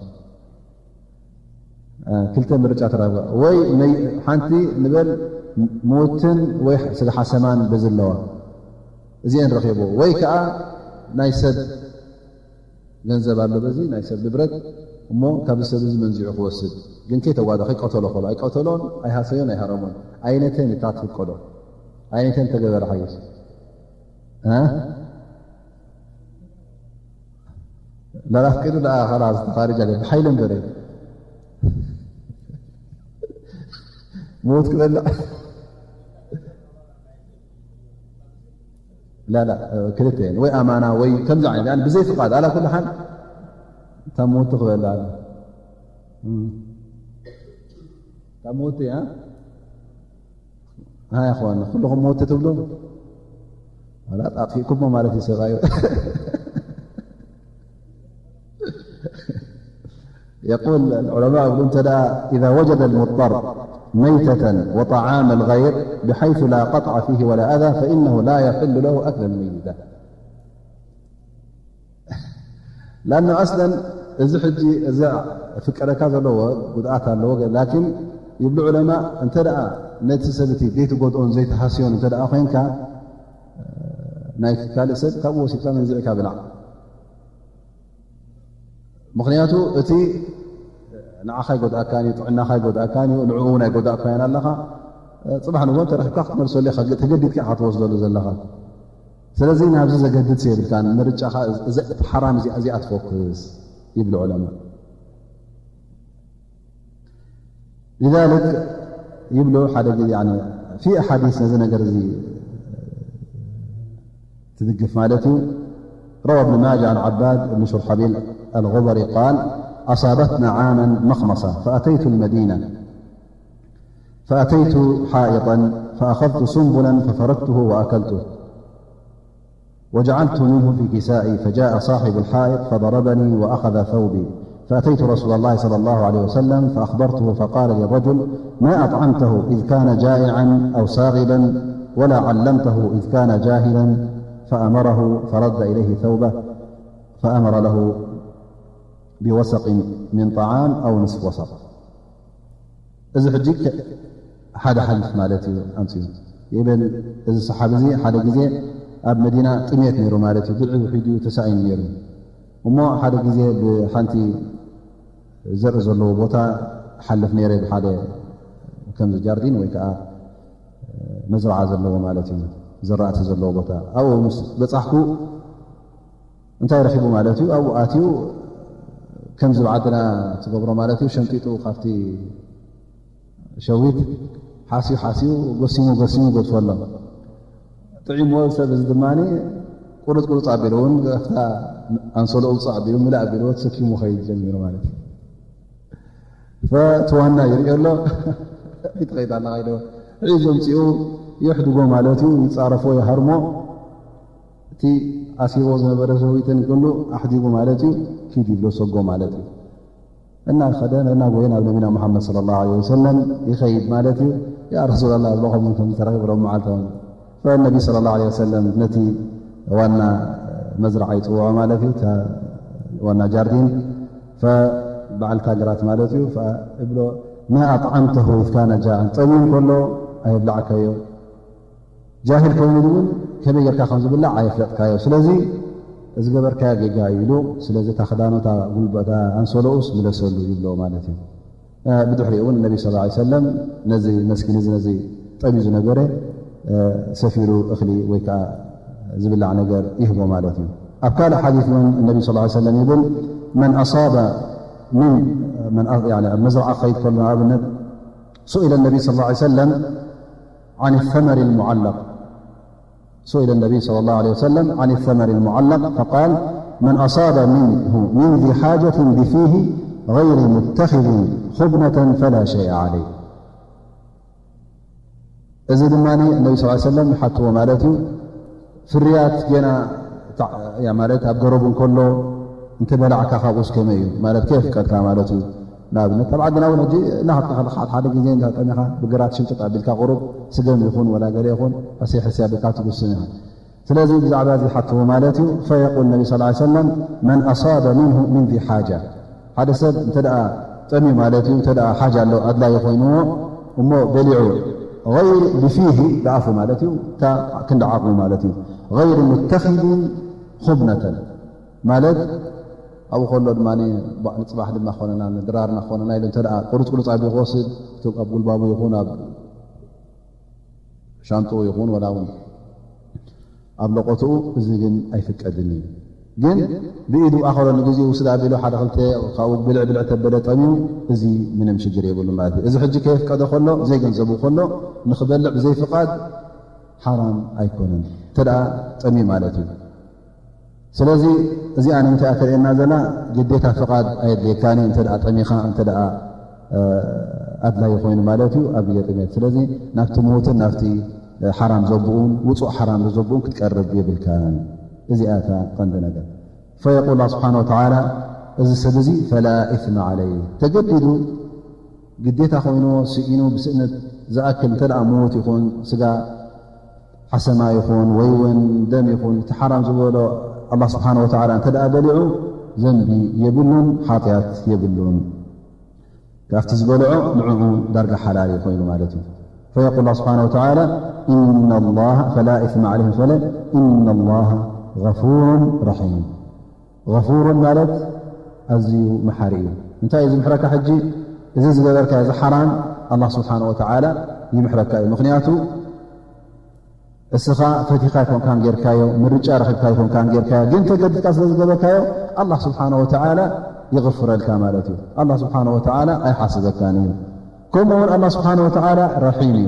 እ፣ ክልተ ምርጫ ተረኽበ። ወይ መይ-፣ ሓንቲ ንበል፣ ምውትን ወይ ስጋ ሓሰማን በዚ ኣለዋ። እዚአን ረኺቡ። ወይ ከኣ ናይ ሰብ ገንዘብ ኣሎ በዚ፣ ናይ ሰብ ንብረት፣ እሞ ካብዚ ሰብ እዚ መንዚዑ ክወስድ። ግን ከይተጓደ፣ ከይቀተሎ ከሎ፣ ኣይቀተሎን፣ ኣይሃሰዮን፣ ኣይሃረሞን። ኣይነተን እታ ትፍቀዶ? ኣይነተን ተገበረ ሓይሽ? እ? لا لا، كده لا، خلاص، خارج عليه. بحيل مبرد. موت كده لا. لا لا، ክልተ ወይ ኣማና ወይ ከምዚ ዓይነት፣ يعني ብዘይ ፍቓድ፣ على كل حال፣ እታ ሞት ትኽበል ኣላ። እም። እታ ሞት እያ። ሃይ ኣኽዋን፣ ኩልኹም ሞት ትብሉ? ዋላ ኣጥፊእኩሞ ማለት እዩ ሰብኣዩ። يقول العلماء يقولون: إذا وجد المضطر ميتة وطعام الغير بحيث لا قطع فيه ولا أذى فإنه لا يحل له أكل الميتة. لأنه أصلا እዚ ሕጂ እዚ ፍቀደካ ዘለዎ ጉድኣት ኣለዎ። ላኪን ይብሉ ዑለማ፣ እንተ ደኣ ነቲ ሰብ እቲ ዘይትጎድኦን ዘይትሃስዮን እንተ ደኣ ኮይንካ፣ ናይ ካልእ ሰብ ካብኡ ወሲድካ መንዚዕካ ብላዕ። ምኽንያቱ እቲ ንዓኻ ይጎድኣካን እዩ፣ ጥዕናኻ ይጎድኣካን እዩ፣ ንዕኡ እውን ኣይጎዳእካዮን ኣለኻ። ጽባሕ ንጎ ተረኺብካ ክትመልሰሉ ኢኻ፣ ተገዲድካ ኢኻ ክትወስደሉ ዘለኻ። ስለዚ ናብዚ ዘገድድ የብልካን፣ ምርጫኻ እዚ፣ እቲ ሓራም እዚኣ፣ እዚኣ ትፎክስ ይብሉ ዑለማ። لذلك ይብሉ ሓደ ግዜ፣ يعني في أحاديث ነዚ ነገር እዚ ትድግፍ ማለት እዩ። روى ابن ماجه عن عباد بن شرحبيل الغبري قال: أصابتنا عاما مخمصة فأتيت المدينة فأتيت حائطا فأخذت سنبلا ففركته وأكلته وجعلت منه في كسائي، فجاء صاحب الحائط فضربني وأخذ ثوبي، فأتيت رسول الله صلى الله عليه وسلم فأخبرته فقال للرجل: ما أطعمته إذ كان جائعا أو ساغبا، ولا علمته إذ كان جاهلا، فأمره فرد إليه ثوبه، فأمر له بوسق من طعام أو نصف وسق. እዚ ሕጂ ከ-፣ ሓደ ሓሊፍ ማለት እዩ ኣምፅኡ ይብል። እዚ ሰሓቢ እዚ ሓደ ግዜ ኣብ መዲና ጥሜት ነይሩ ማለት እዩ። ብልዒ ውሒዱ ተሳኢኑ ነይሩ። እሞ ሓደ ግዜ ብሓንቲ ዘርኢ ዘለዎ ቦታ ሓልፍ ነይረ፣ ብሓደ ከምዚ ጃርዲን ወይ ከዓ መዝረዓ ዘለዎ ማለት እዩ፣ ዝራእቲ ዘለዎ ቦታ። ኣብኡ ምስ በጻሕኩ እንታይ ረኺቡ ማለት እዩ? ኣብኡ ኣትዩ ከምዚ ብዓድና ትገብሮ ማለት እዩ፣ ሸምጢጡ ካብቲ ሸዊት ሓስዩ ሓስዩ፣ ጎሲሙ ጎሲሙ ገድፎ ኣሎ። ጥዒምዎ ሰብ እዚ ድማ ቁርፅ ቁርፅ ኣቢሉ እውን፣ ኣብታ ኣንሶሎ ውፅእ ኣቢሉ፣ ምልእ ኣቢልዎ ተሰኪሙ ኸይድ ጀሚሩ ማለት እዩ። ፈቲ ዋና ይርእዮ ኣሎ። ፊት ኸይድ ኣላ ኸይዶ ሒዙ ኣምፂኡ የሕድጎ ማለት እዩ፣ ይፃረፎ፣ ይሃርሞ። እቲ ኣሲርዎ ዝነበረ ሸዊትን ኩሉ ኣሕዲጉ ማለት እዩ፣ ኪድ ይብሎ፣ ሰጎ ማለት እዩ። እናኸደ፣ እናጎየ ናብ ነቢና ሙሓመድ ሰለላሁ ዐለይሂ ወሰለም ይኸይድ ማለት እዩ። ያ ረሱላላህ፣ ይብሎ፣ ከምዚ ከምዚ ተረኺቡ፣ ሎም መዓልቲ ውን። ፈነቢ ሰለላሁ ዐለይሂ ወሰለም ነቲ ዋና መዝረዓ ይፅውዖ ማለት እዩ፣ እታ ዋና ጃርዲን፣ ፈበዓል እታ ግራት ማለት እዩ። ፈእብሎ፣ ማ ኣጥዓምተሁ ኢዝ ካነ ጃዕን፣ ጠምዩ ከሎ ኣየብላዕካዮ፣ ጃሂል ኮይኑ እውን ከመይ ጌርካ ከም ዝብላዕ ኣየፍለጥካዮ። ስለዚ እዚ ገበርካዮ ጌጋ እዩ ኢሉ፣ ስለዚ እታ ክዳኑ፣ እታ ጉልባታ ኣንሶሎኡስ ምለሰሉ ይብሎ ማለት እዩ። ብድሕሪኡ እውን ነቢ ስ ሰለም ነዚ መስኪን እዚ፣ ነዚ ጠምዩ ዝነበረ ሰፊሩ እኽሊ ወይ ከዓ ዝብላዕ ነገር ይህቦ ማለት እዩ። ኣብ ካልእ ሓዲስ እውን ነቢ ስ ሰለም ይብል፣ መን ኣሳበ ምን ኣብ መዝርዓ ክኸይድ ከሎ ንኣብነት سئل النبي صلى الله عليه وسلم عن الثمر المعلق سئل النبي صلى الله عليه وسلم عن الثمر المعلق فقال من أصاب منه من ذي حاجة بفيه غير متخذ خبنة فلا شيء عليه. እዚ ድማ ነቢ ስ ሰለም ሓትዎ ማለት እዩ። ፍርያት ጌና ማለት ኣብ ገረቡ እንከሎ እንተበላዕካ ካብኡስ ከመይ እዩ ማለት ከየፍቀድካ ማለት እዩ። ንኣብነት ኣብ ዓድና እውን ሕጂ እናኸድካ ከለካ ሓደ ሓደ ግዜ እንዳጠሚኻ ብግራት ሽምጥጥ ኣቢልካ ቁሩብ ስገም ይኹን ወላ ገለ ይኹን ሕስያ ሕስያ ኣቢልካ ትጉስም ኢኻ። ስለዚ ብዛዕባ እዚ ሓትዎ ማለት እዩ። ፈየቁል ነቢ ስ ሰለም መን ኣሳበ ምንሁ ምን ዚ ሓጃ ሓደ ሰብ እንተ ደኣ ጠምዩ ማለት እዩ፣ እንተ ደኣ ሓጃ ኣሎ ኣድላይ ኮይንዎ እሞ በሊዑ፣ غير ብፊሂ ብኣፉ ማለት እዩ፣ እታ ክንዲ ዓቕሙ ማለት እዩ። غير متخذ خبنة ማለት ኣብኡ ከሎ ድማ ንፅባሕ ድማ ክኾነና ንድራርና ክኾነና ኢሉ እንተ ደኣ ቁርፅ ቁርፅ ኣቢሉ ክወስድ እቶም ኣብ ጉልባቡ ይኹን ኣብ ሻንጥኡ ይኹን ወላ እውን ኣብ ለቆትኡ፣ እዚ ግን ኣይፍቀድን እዩ። ግን ብኢዱ ኣኸሎ ንግዜኡ ውስድ ኣቢሉ ሓደ ክልተ ካብኡ ብልዕ ብልዕ ተበለ ጠምዩ፣ እዚ ምንም ሽግር የብሉ ማለት እዩ። እዚ ሕጂ ከየፍቀደ ከሎ፣ ዘይገንዘቡ ከሎ ንኽበልዕ ብዘይፍቓድ ሓራም ኣይኮነን፣ እንተ ደኣ ጠምዩ ማለት እዩ። ስለዚ እዚኣ ንምንታይ እያ ተርእየና ዘላ? ግዴታ ፍቓድ ኣየድልየካን እዩ። እንተ ደኣ ጠሚኻ፣ እንተ ደኣ ኣድላይ ኮይኑ ማለት እዩ ኣብ ግዜ ጥሜት። ስለዚ ናብቲ ሞትን ናብቲ ሓራም ዘብኡን ውፁእ ሓራም ዘብኡን ክትቀርብ የብልካን። እዚኣ እታ ቀንዲ ነገር። ፈየቁል ኣላህ ስብሓነ ወተዓላ፣ እዚ ሰብ እዚ ፈላ ኢስመ ዓለይህ፣ ተገዲዱ ግዴታ ኮይንዎ ስኢኑ ብስእነት ዝኣክል እንተ ደኣ ምዉት ይኹን ስጋ ሓሰማ ይኹን ወይ እውን ደም ይኹን እቲ ሓራም ዝበሎ ኣላህ ስብሓነ ወተዓላ እንተ ደኣ በሊዑ ዘንቢ የብሉን፣ ሓጢኣት የብሉን። ካብቲ ዝበልዖ ንዕኡ ዳርጋ ሓላል እዩ ኮይኑ ማለት እዩ። ፈየቁል ኣላህ ስብሓነ ወተዓላ፣ ኢነ ላሃ፣ ፈላ ኢስመ ዓለይሂም ፈለ፣ ኢነ ላሃ ገፉሩን ረሒም። ገፉሩን ማለት ኣዝዩ መሓሪ እዩ። እንታይ እዩ ዝምሕረካ ሕጂ? እዚ ዝገበርካ እዚ ሓራም ኣላህ ስብሓነ ወተዓላ ይምሕረካ እዩ። ምኽንያቱ እስኻ ፈቲኻ ኣይኮንካን ጌርካዮ፣ ምርጫ ረኺብካ ኣይኮንካን ጌርካዮ፣ ግን ተገዲድካ ስለ ዝገበርካዮ ኣላህ ስብሓነ ወተዓላ ይቕፍረልካ ማለት እዩ። ኣላህ ስብሓነ ወተዓላ ኣይሓስበካን እዩ። ከምኡ እውን ኣላህ ስብሓነ ወተዓላ ረሒም እዩ፣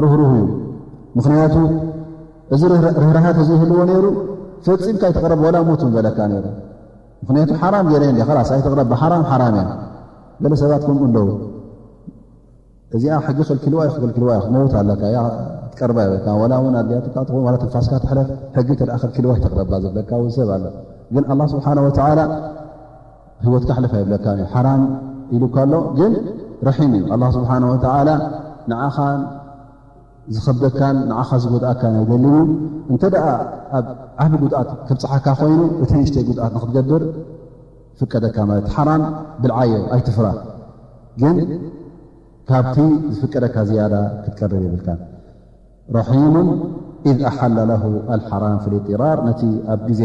ርህሩህ እዩ። ምኽንያቱ እዚ ርህራሀ ተዘይህልዎ ነይሩ ፈጺምካ ኣይትቕረብ ወላ ሙት ምበለካ ነይሩ። ምኽንያቱ ሓራም ገይረ እንዲ ኸላስ ኣይትቕረብ፣ ብሓራም ሓራም እያ። ገለ ሰባት ከምኡ ኣለዉ። እዚኣ ሕጊ ከልኪልዋ እዩ፣ ክከልኪልዋ እዩ፣ ክመውት ኣለካ እያ፣ ክትቀርባ ይብለካ። ዋላ እውን ኣድልያትካ ትኾን ዋላ ትንፋስካ ትሕለፍ፣ ሕጊ እንተ ደኣ ከልኪልዋ እዩ፣ ተቕረባ ዝብለካ እውን ሰብ ኣሎ። ግን ኣላህ ስብሓነ ወተዓላ ህይወትካ ሕለፍ ኣይብለካን እዩ። ሓራም ኢሉካ ኣሎ፣ ግን ረሒም እዩ። ኣላህ ስብሓነ ወተዓላ ንዓኻን ዝኸብደካን ንዓኻ ዝጎድኣካን ኣይደልን እዩ። እንተ ደኣ ኣብ ዓቢ ጉድኣት ከብጽሓካ ኮይኑ፣ እቲ ንእሽተይ ጉድኣት ንኽትገብር ፍቀደካ ማለት ሓራም ብልዓዮ ኣይትፍራ። ግን ካብቲ ዝፍቀደካ ዝያዳ ክትቀርብ የብልካን። ረሒሙን ኢዝ ኣሓለ ለሁ ኣልሓራም ፊ ልኢጥራር፣ ነቲ ኣብ ግዜ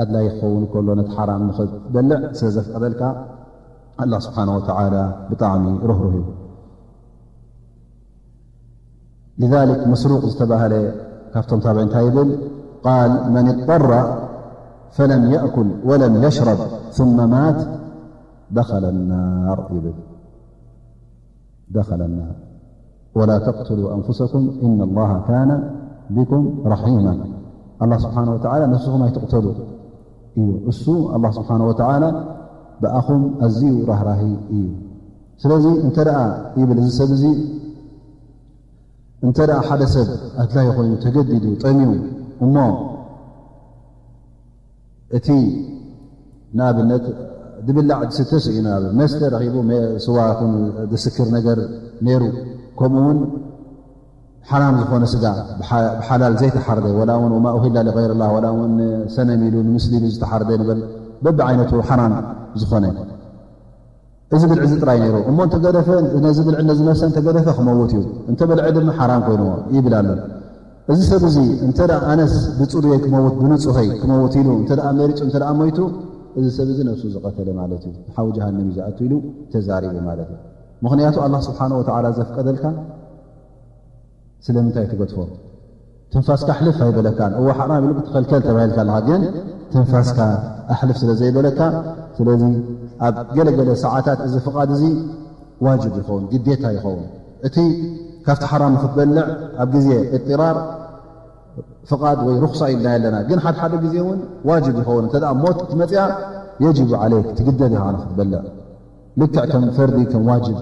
ኣድላይ ክኸውን ከሎ ነቲ ሓራም ንኽትበልዕ ስለ ዘፍቀደልካ ኣላህ ስብሓነ ወተዓላ ብጣዕሚ ርህሩህ እዩ። لذلك መስሩቕ ዝተባህለ ካብቶም ታብዒ እንታይ ይብል? ቃል መን اضطر فلم يأكل ولم يشرب ثم مات دخل النار ይብል። دخل النار ولا تقتلوا أنفسكم إن الله كان بكم رحيما. ኣላህ ስብሓነ ወተዓላ ንስኹም ኣይትቕተሉ እዩ። እሱ ኣላህ ስብሓነ ወተዓላ ብኣኹም ኣዝዩ ራህራሂ እዩ። ስለዚ እንተ ደኣ ይብል እዚ ሰብ እዚ፣ እንተ ደኣ ሓደ ሰብ ኣድላይ ኮይኑ ተገዲዱ ጠምዩ እሞ እቲ ንኣብነት ድብላዕ ድስተ ስኢኑ፣ ኣብ መስተ ረኺቡ፣ መ-፣ ስዋ ይኹን ድስክር ነገር ነይሩ፣ ከምኡ እውን ሓራም ዝኾነ ስጋ ብሓ-፣ ብሓላል ዘይተሓርደ፣ ወላ እውን ወማ ኡሂላ ሊገይርላህ፣ ወላ እውን ንሰነም ኢሉ ንምስሊ ኢሉ ዝተሓርደ ንበል፣ በብዓይነቱ ሓራም ዝኾነ፣ እዚ ብልዒ እዚ ጥራይ ነይሩ። እሞ እንተገደፈ፣ ነዚ ብልዒ ነዚ መስተ እንተገደፈ ክመውት እዩ፣ እንተበልዐ ድማ ሓራም ኮይንዎ ይብል ኣሎ። እዚ ሰብ እዚ እንተ ደኣ ኣነስ ብጽሩየይ ክመውት፣ ብንጹኸይ ክመውት ኢሉ እንተ ደኣ መሪጹ፣ እንተ ደኣ ሞይቱ፣ እዚ ሰብ እዚ ነፍሱ ዝቐተለ ማለት እዩ። ሓዊ ጀሃነም እዩ ዝኣቱ ኢሉ ተዛሪቡ ማለት እዩ። ምኽንያቱ ኣላህ ስብሓነ ወተዓላ ዘፍቀደልካ ስለምንታይ ትገድፎ? ትንፋስካ ኣሕልፍ ኣይበለካን። እወ ሓራም ኢሉ ክትኸልከል ተባሂልካ ኣለኻ፣ ግን ትንፋስካ ኣሕልፍ ስለ ዘይበለካ፣ ስለዚ ኣብ ገለገለ ሰዓታት እዚ ፍቓድ እዚ ዋጅብ ይኸውን፣ ግዴታ ይኸውን። እቲ ካብቲ ሓራም ንክትበልዕ ኣብ ግዜ እጥራር ፍቓድ ወይ ሩኽሳ ኢልና ኣለና። ግን ሓደ ሓደ ግዜ እውን ዋጅብ ይኸውን። እንተ ደኣ ሞት ክትመጽያ የጅቡ ዓለይክ፣ ትግደድ ኢኻ ንክትበልዕ። ልክዕ ከም ፈርዲ፣ ከም ዋጅብ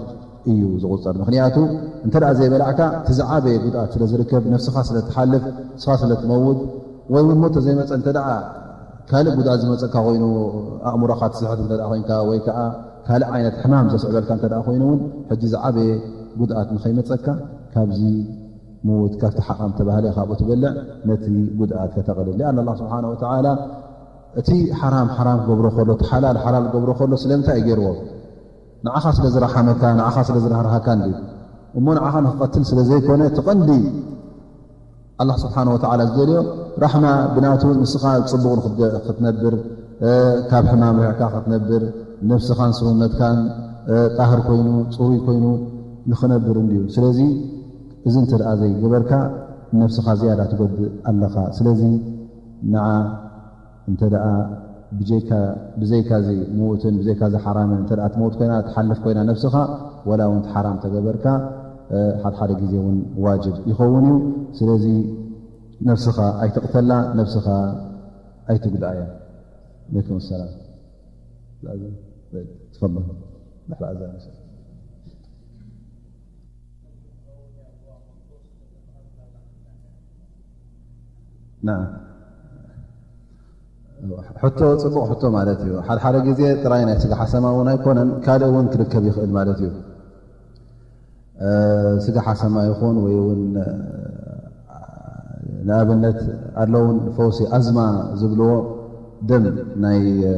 እዩ ዝቑጸር። ምኽንያቱ እንተ ደኣ ዘይበላዕካ፣ እቲ ዝዓበየ ጉድኣት ስለ ዝርከብ፣ ነፍስኻ ስለ ትሓልፍ፣ ንስኻ ስለ ትመውት፣ ወይ እውን ሞት ዘይመጸ እንተ ደኣ ካልእ ጉድኣት ዝመጸካ ኮይኑ፣ ኣእምሮኻ ትስሕት እንተ ደኣ ኮይንካ፣ ወይ ከኣ ካልእ ዓይነት ሕማም ዘስዕበልካ እንተ ደኣ ኮይኑ እውን፣ ሕጂ ዝዓበየ ጉድኣት ንኸይመጸካ፣ ካብዚ ምውት፣ ካብቲ ሓራም ተባህለ ካብኡ ትበልዕ፣ ነቲ ጉድኣት ከተቕልል። ሊኣን ኣላህ ስብሓነ ወተዓላ እቲ ሓራም ሓራም ክገብሮ ከሎ፣ እቲ ሓላል ሓላል ክገብሮ ከሎ፣ ስለምንታይ እዩ ገይርዎ? ንዓኻ ስለ ዝረሓመካ፣ ንዓኻ ስለ ዝራህርሃካ እንድዩ። እሞ ንዓኻ ንክቐትል ስለ ዘይኮነ፣ እቲ ቀንዲ ኣላህ ስብሓነ ወተዓላ ዝደልዮ ራሕማ ብናቱ ንስኻ ጽቡቕ ንክትገ-፣ ክትነብር፣ እ፣ ካብ ሕማም ርሕካ ክትነብር፣ ነፍስኻን ሰውነትካን፣ እ፣ ጣህር ኮይኑ፣ ጽሩይ ኮይኑ ንኽነብር እንድዩ። ስለዚ እዚ እንተ ደኣ ዘይገበርካ፣ ነፍስኻ ዝያዳ ትጎድእ ኣለኻ። ስለዚ ንዓ እንተ ደኣ ብጀይካ፣ ብዘይካዚ ምውትን ብዘይካዚ ሓራምን እንተ ደኣ ትመውት ኮይና፣ ትሓልፍ ኮይና ነፍስኻ፣ ወላ እውን እቲ ሓራም ተገበርካ፣ እ፣ ሓደ ሓደ ግዜ እውን ዋጅብ ይኸውን እዩ። ስለዚ ነፍስኻ ኣይትቕተላ፣ ነፍስኻ ኣይትጉድኣያ። ዓለይኩም ሰላም። ትፈضል። ድሕሪ ኣዛን። ናም። ሕቶ ጽቡቕ ሕቶ ማለት እዩ። ሓደ ሓደ ግዜ ጥራይ ናይ ስጋ ሓሰማ እውን ኣይኮነን፣ ካልእ እውን ክርከብ ይኽእል ማለት እዩ። እ፣ ስጋ ሓሰማ ይኹን ወይ እውን፣ እ፣ ንኣብነት ኣለውን ፈውሲ ኣዝማ ዝብልዎ ደም ናይ፣ እ፣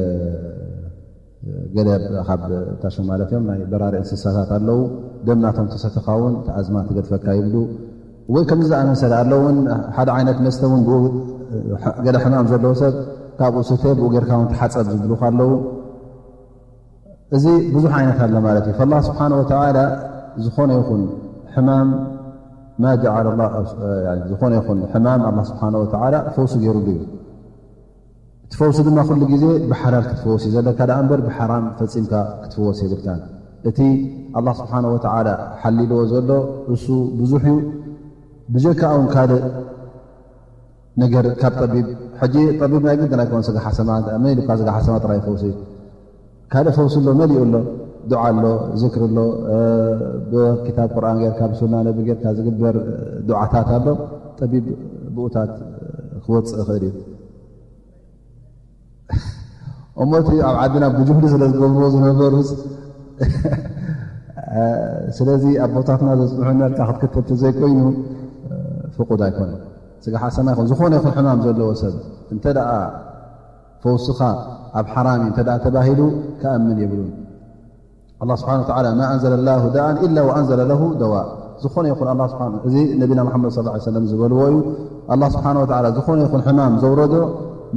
ገለ ካብ ታሹ ማለት እዮም፣ ናይ በራሪ እንስሳታት ኣለዉ። ደም ናቶም ተሰተኻ እውን እቲ ኣዝማ ትገድፈካ ይብሉ። ወይ ከምዚ ዝኣመሰለ ኣለዉ እውን ሓደ ዓይነት መስተ እውን ብኡ ገለ ሕማም ዘለዎ ሰብ ካብኡ ስተ፣ ብኡ ጌርካ እውን ተሓጸብ ዝብሉኻ ኣለዉ። እዚ ብዙሕ ዓይነት ኣሎ ማለት እዩ። ፈላህ ስብሓነ ወተዓላ ዝኾነ ይኹን ሕማም ማ ጀዓለ ላ-፣ ዝኾነ ይኹን ሕማም ኣላህ ስብሓነ ወተዓላ ፈውሲ ገይሩሉ እዩ። እቲ ፈውሲ ድማ ኩሉ ግዜ ብሓላል ክትፈወስ እዩ ዘለካ ደኣ እምበር ብሓራም ፈጺምካ ክትፍወስ የብልካን። እቲ ኣላህ ስብሓነ ወተዓላ ሓሊልዎ ዘሎ እሱ ብዙሕ እዩ። ብጀካ እውን ካልእ ነገር ካብ ጠቢብ፣ ሕጂ ጠቢብ ናይ ግድን ኣይኮነ ስጋ ሓሰማ፣ መን ኢሉካ ስጋ ሓሰማ ጥራይ ፈውሲ? ካልእ ፈውሲ ኣሎ፣ መሊኡ ኣሎ። ዱዓ ኣሎ፣ ዝክሪ ኣሎ፣ እ፣ ብኪታብ ቁርኣን ጌርካ፣ ብሱና ነቢ ጌርካ ዝግበር ዱዓታት ኣሎ። ጠቢብ ብኡታት ክወፅእ ይኽእል እዩ። እሞ እቲ ኣብ ዓድና ብጅህሊ ስለ ዝገብርዎ ዝነበሩስ፣ ስለዚ ኣቦታትና ዘፅንሑና ኢልካ ክትክተብ ተዘይኮይኑ ፍቁድ ኣይኮነን። ስጋ ሓሰማ ይኹን ዝኾነ ይኹን ሕማም ዘለዎ ሰብ እንተ ደኣ ፈውስኻ ኣብ ሓራም እዩ እንተ ደኣ ተባሂሉ ክኣምን የብሉን። ኣላህ ስብሓነ ወተዓላ ማ ኣንዘለ ላሁ ዳኣን ኢላ ወኣንዘለ ለሁ ደዋ። ዝኾነ ይኹን ኣላህ ስብሓነ፣ እዚ ነቢና ሙሓመድ ሰለላሁ ዐለይሂ ወሰለም ዝበልዎ እዩ። ኣላህ ስብሓነ ወተዓላ ዝኾነ ይኹን ሕማም ዘውረዶ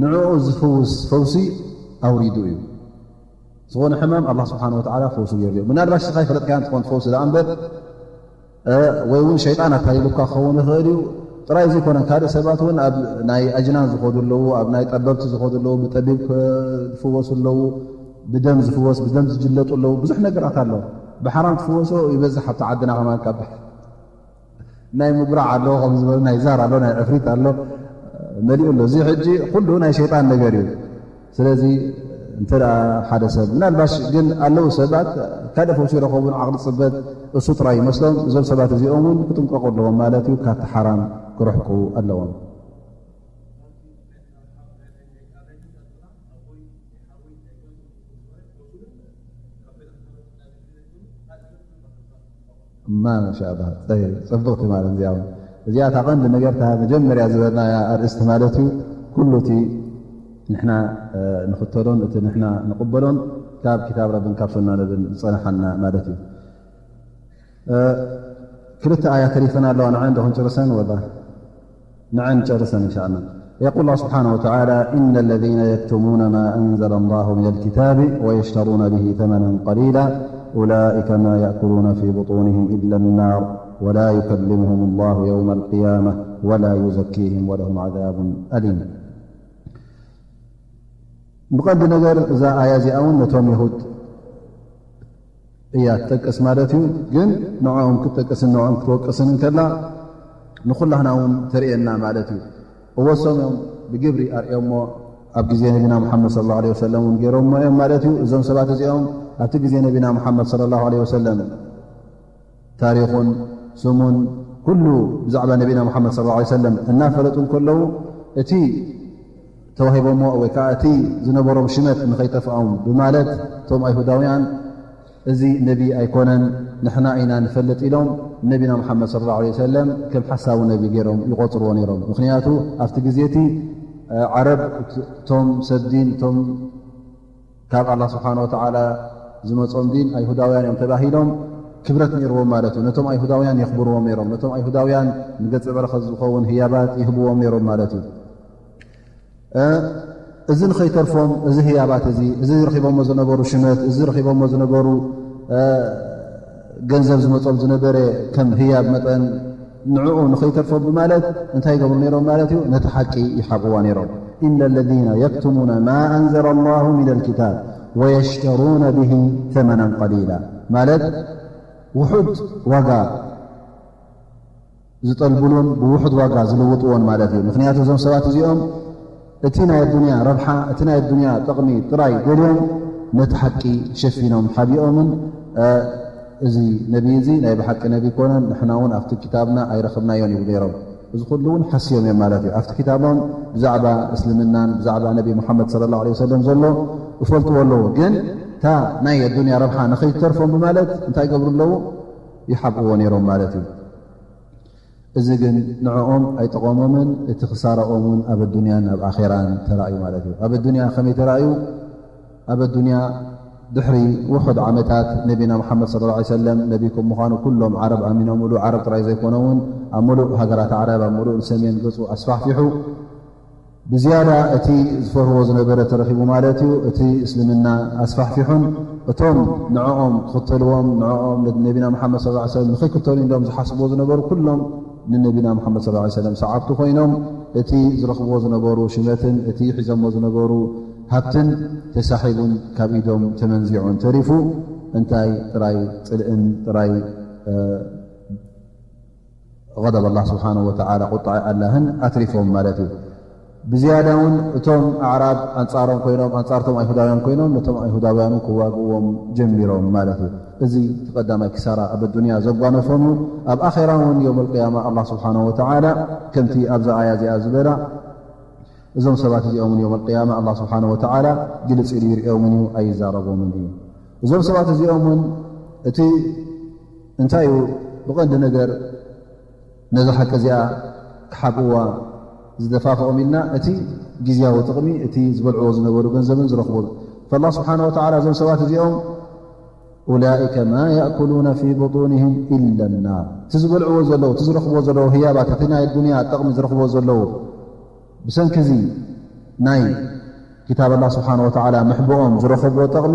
ንዕኡ ዝፍውስ ፈውሲ ኣውሪዱ እዩ። ዝኾነ ሕማም ኣላህ ስብሓነ ወተዓላ ፈውሲ ገይሩ እዩ። ምናልባሽ ንስኻ ኣይፈለጥካያን ትኾን ፈውሲ ደኣ እምበር፣ እ፣ ወይ እውን ሸይጣን ኣታሊሉካ ክኸውን ይኽእል እዩ። ጥራይ ዘይኮነ ካልእ ሰባት እውን ኣብ ናይ ኣጅናን ዝኸዱ ኣለዉ፣ ኣብ ናይ ጠበብቲ ዝኸዱ ኣለዉ፣ ብጠቢብ ክፍወሱ ኣለዉ፣ ብደም ዝፍወስ፣ ብደም ዝጅለጡ ኣለዉ። ብዙሕ ነገራት ኣሎ። ብሓራም ትፍወሶ ይበዝሕ ኣብቲ ዓድና ከማን ካብ ናይ ምጉራዕ ኣሎ፣ ከም ዝበሉ ናይ ዛር ኣሎ፣ ናይ ዕፍሪት ኣሎ፣ መሊኡ ኣሎ። እዚ ሕጂ ኩሉ ናይ ሸይጣን ነገር እዩ። ስለዚ እንተ ደኣ ሓደ ሰብ ምናልባሽ ግን ኣለዉ ሰባት ካልእ ፈውሲ ይረኸቡን ዓቕሊ ጽበት እሱ ጥራይ ይመስሎም። እዞም ሰባት እዚኦም እውን ክጥንቀቑ ኣለዎም ማለት እዩ። ካብቲ ሓራም ክርሕቁ ኣለዎም። ማሻ ኣላህ። ጠይብ፣ ጽብቕቲ ማለት እዚኣ እውን። እዚኣ እታ ቀንዲ ነገር፣ እታ መጀመርያ ዝበልናያ ኣርእስቲ ማለት እዩ። ኩሉ እቲ ንሕና፣ እ፣ ንኽተሎን እቲ ንሕና ንቕበሎን ካብ ክታብ ረብን ካብ ሱና ነብን ዝጸንሓና ማለት እዩ። እ፣ ክልተ ኣያ ተሪፈን ኣለዋ፣ ንዐን ዶ ክንጭርሰን ወላ? ንዐን ጨርሰን إن شاء الله. يقول الله سبحانه وتعالى: إن الذين يكتمون ما أنزل الله من الكتاب ويشترون به ثمنا قليلا أولئك ما يأكلون في بطونهم إلا النار ولا يكلمهم الله يوم القيامة ولا يزكيهم ولهم عذاب أليم. ብቐንዲ ነገር እዛ ኣያ እዚኣ እውን ነቶም የሁድ እያ ትጠቅስ ማለት እዩ። ግን ንዕኦም ክትጠቅስን ንዕኦም ክትወቅስን እንከላ ንኹላህና እውን ተርእየና ማለት እዩ። እወሶም እዮም ብግብሪ ኣርእዮሞ ኣብ ግዜ ነቢና ሙሓመድ صلى الله عليه وسلم እውን ገይሮሞ እዮም ማለት እዩ። እዞም ሰባት እዚኦም ኣብቲ ግዜ ነቢና ሙሓመድ صلى الله عليه وسلم ታሪኹን ስሙን ኩሉ ብዛዕባ ነቢና ሙሓመድ صلى الله عليه وسلم እናፈለጡ እንከለዉ እቲ ተዋሂቦሞ ወይ ከዓ እቲ ዝነበሮም ሽመት ንኸይጠፍኦም ብማለት እቶም ኣይሁዳውያን እዚ ነቢ ኣይኮነን ንሕና ኢና ንፈልጥ ኢሎም ነቢና ሙሓመድ صلى الله عليه وسلم ከም ሓሳዊ ነቢ ገይሮም ይቆፅርዎ ነይሮም። ምክንያቱ ኣብቲ ግዜ እቲ ዓረብ እቶም ሰብ ዲን እቶም ካብ ኣላህ ስብሓን ወተዓላ ዝመጾም ዲን ኣይሁዳውያን እዮም ተባሂሎም ክብረት ነይርዎም ማለት እዩ። ነቶም ኣይሁዳውያን የኽብርዎም ነይሮም። ነቶም ኣይሁዳውያን ንገጸ በረኸት ዝኸውን ህያባት ይህብዎም ነይሮም ማለት እዩ። እዚ ንኸይተርፎም እዚ ህያባት እዚ፣ እዚ ረኺቦሞ ዝነበሩ ሽመት፣ እዚ ረኺቦሞ ዝነበሩ ገንዘብ ዝመጾም ዝነበረ ከም ህያብ መጠን ንዕኡ ንኸይተርፎም ብማለት እንታይ ይገብሩ ነይሮም ማለት እዩ? ነቲ ሓቂ ይሓብእዋ ነይሮም። إن الذين يكتمون ما أنزل الله من الكتاب ويشترون به ثمنا قليلا ማለት ውሑድ ዋጋ ዝጠልብሉን ብውሑድ ዋጋ ዝልውጥዎን ማለት እዩ። ምክንያቱ እዞም ሰባት እዚኦም እቲ ናይ ኣዱንያ ረብሓ፣ እቲ ናይ ኣዱንያ ጥቕሚ ጥራይ ደልዮም ነቲ ሓቂ ሸፊኖም ሓቢኦምን እዚ ነቢ እዚ ናይ ብሓቂ ነቢ ይኮነን፣ ንሕና እውን ኣብቲ ክታብና ኣይረኽብናዮን ይብሉ ነይሮም። እዚ ኩሉ እውን ሓስዮም እዮም ማለት እዩ። ኣብቲ ክታቦም ብዛዕባ እስልምናን ብዛዕባ ነቢ ሙሓመድ صلى الله عليه وسلم ዘሎ ይፈልጥዎ ኣለዉ። ግን እታ ናይ ኣዱንያ ረብሓ ንኸይትተርፎም ብማለት እንታይ ይገብሩ ኣለዉ? ይሓብእዎ ነይሮም ማለት እዩ። እዚ ግን ንዕኦም ኣይጠቐሞምን፣ እቲ ክሳራኦም እውን ኣብ ኣዱንያን ኣብ ኣኼራን ተራእዩ ማለት እዩ። ኣብ ኣዱንያ ከመይ ተራእዩ? ኣብ ኣዱንያ ድሕሪ ውሑድ ዓመታት ነቢና ሙሓመድ صلى الله عليه وسلم ነቢ ከም ምዃኑ ኩሎም ዓረብ ኣሚኖምሉ፣ ዓረብ ጥራይ ዘይኮነ እውን ኣብ ምሉእ ሃገራት ዓረብ፣ ኣብ ምሉእ ሰሜን ገጹ ኣስፋሕፊሑ፣ ብዝያዳ እቲ ዝፈርህዎ ዝነበረ ተረኺቡ ማለት እዩ። እቲ እስልምና ኣስፋሕፊሑን እቶም ንዕኦም ክኽተልዎም፣ ንዕኦም ነቢና ሙሓመድ صلى الله عليه وسلم ንኸይክተሉ ኢሎም ዝሓስብዎ ዝነበሩ ኩሎም ንነቢና ሙሓመድ صلى الله عليه وسلم ሰዓብቲ ኮይኖም እቲ ዝረኽብዎ ዝነበሩ ሽመትን እቲ ሒዞሞ ዝነበሩ ሃብትን ተሳሒቡን ካብ ኢዶም ተመንዚዑን ተሪፉ እንታይ ጥራይ ጽልእን ጥራይ غضب الله سبحانه وتعالى ቁጣዕ ኣላህን ኣትሪፎም ማለት እዩ። ብዝያዳ እውን እቶም ኣዕራብ ኣንጻሮም ኮይኖም፣ ኣንጻርቶም ኣይሁዳውያን ኮይኖም ነቶም ኣይሁዳውያን ክዋግእዎም ጀሚሮም ማለት እዩ። እዚ እቲ ቀዳማይ ክሳራ ኣብ ኣዱንያ ዘጓነፎም እዩ። ኣብ ኣኼራ እውን የውም ኣልቅያማ ኣላህ ስብሓንሁ ወተዓላ ከምቲ ኣብዛ ኣያ እዚኣ ዝበላ እዞም ሰባት እዚኦም እውን የውም ኣልቅያማ ኣላህ ስብሓንሁ ወተዓላ ግልጽ ኢሉ ይርእዮምን እዩ ኣይዛረቦምን እዩ። እዞም ሰባት እዚኦም እውን እቲ እንታይ እዩ ብቐንዲ ነገር ነዛ ሓቂ እዚኣ ክሓብእዋ ዝደፋፍኦም ኢልና እቲ ግዝያዊ ጥቕሚ እቲ ዝበልዕዎ ዝነበሩ ገንዘብን ዝረኽቡ فالله سبحانه وتعالى እዞም ሰባት እዚኦም أولئك ما يأكلون في بطونهم إلا النار እቲ ዝበልዕዎ ዘለዉ እቲ ዝረኽብዎ ዘለዉ ህያባት እቲ ናይ ኣዱንያ ጥቕሚ ዝረኽብዎ ዘለዉ ብሰንኪ እዚ ናይ ክታብ ኣላህ ስብሓን ወተዓላ ምሕብኦም ዝረኸብዎ ጥቕሚ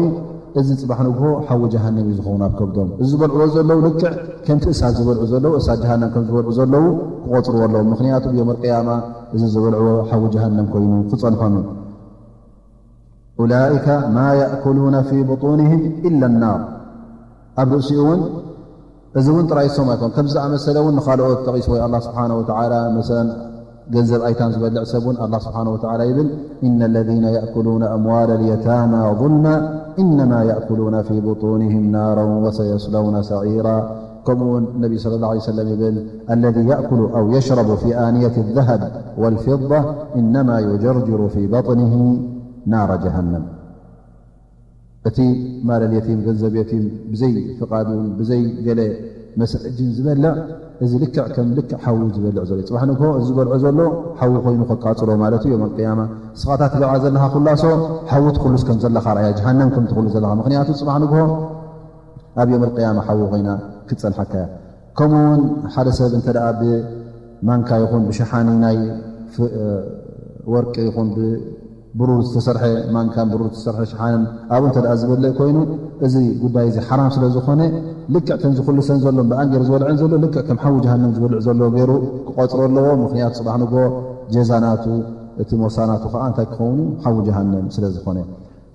እዚ ፅባሕ ንግሆ ሓዊ ጀሃነም እዩ ዝኸውን ኣብ ከብዶም። እዚ ዝበልዕዎ ዘለዉ ልክዕ ከምቲ እሳት ዝበልዑ ዘለዉ እሳት ጀሃነም ከም ዝበልዑ ዘለዉ ክቆፅርዎ ኣለዉ። ምክንያቱ ብዮም ኣልቅያማ እዚ ዝበልዕዎ ሓዊ ጀሃነም ኮይኑ ክፀንሖም እዩ። أولئك ما يأكلون في بطونهم إلا النار ኣብ ርእሲኡ እውን እዚ እውን ጥራይ እሶም ኣይኮን ከምዚ ዝኣመሰለ እውን ንኻልኦት ጠቒስዎ ኣላ ስብሓን ወተዓላ መሰለን ገንዘብ ኣይታን ዝበልዕ ሰብ እውን ኣላ ስብሓን ወተዓላ ይብል إن الذين يأكلون أموال اليتامى ظلما إنما يأكلون في بطونهم نارا وسيصلون سعيرا ከምኡ እውን ነቢ صلى الله عليه وسلم ይብል الذي يأكل أو يشرب في آنية الذهب والفضة إنما يجرجر في بطنه نار جهنم እቲ ማለል የቲም ገንዘብ የቲም ብዘይ ፍቓዱን ብዘይ ገለ መስርዕጅን ዝበልዕ እዚ ልክዕ ከም ልክዕ ሓዊ ዝበልዕ ዘሎ እዩ። ፅባሕ ንግሆ እዚ ዝበልዖ ዘሎ ሓዊ ኮይኑ ከቃፅሎ ማለት እዩ። ዮም ኣልቅያማ እስኻታ ትበልዓ ዘለኻ ኩላሶ ሓዊ ትኩሉስ ከም ዘለኻ ርኣያ ጀሃነም ከም ትኩሉ ዘለኻ ምክንያቱ ፅባሕ ንግሆ ኣብ ዮም ኣልቅያማ ሓዊ ኮይና ክትፀንሓካ እያ። ከምኡ እውን ሓደ ሰብ እንተ ደኣ ብ ማንካ ይኹን ብሸሓኒ ናይ ወርቂ ይኹን ብብሩር ዝተሰርሐ ማንካን ብሩር ዝተሰርሐ ሸሓንን ኣብኡ እንተ ዝበልዕ ኮይኑ፣ እዚ ጉዳይ እዚ ሓራም ስለ ዝኾነ፣ ልክዕ ተን ዝኹልሰን ዘሎ ብኣንጌር ዝበልዐን ዘሎ ልክዕ ከም ሓዊ ጀሃነም ዝበልዕ ዘሎ ገይሩ ክቆፅሮ ኣለዎ። ምክንያቱ ፅባሕ ንጎ ጀዛናቱ እቲ ሞሳናቱ ከዓ እንታይ ክኸውን እዩ? ሓዊ ጀሃነም ስለ ዝኾነ።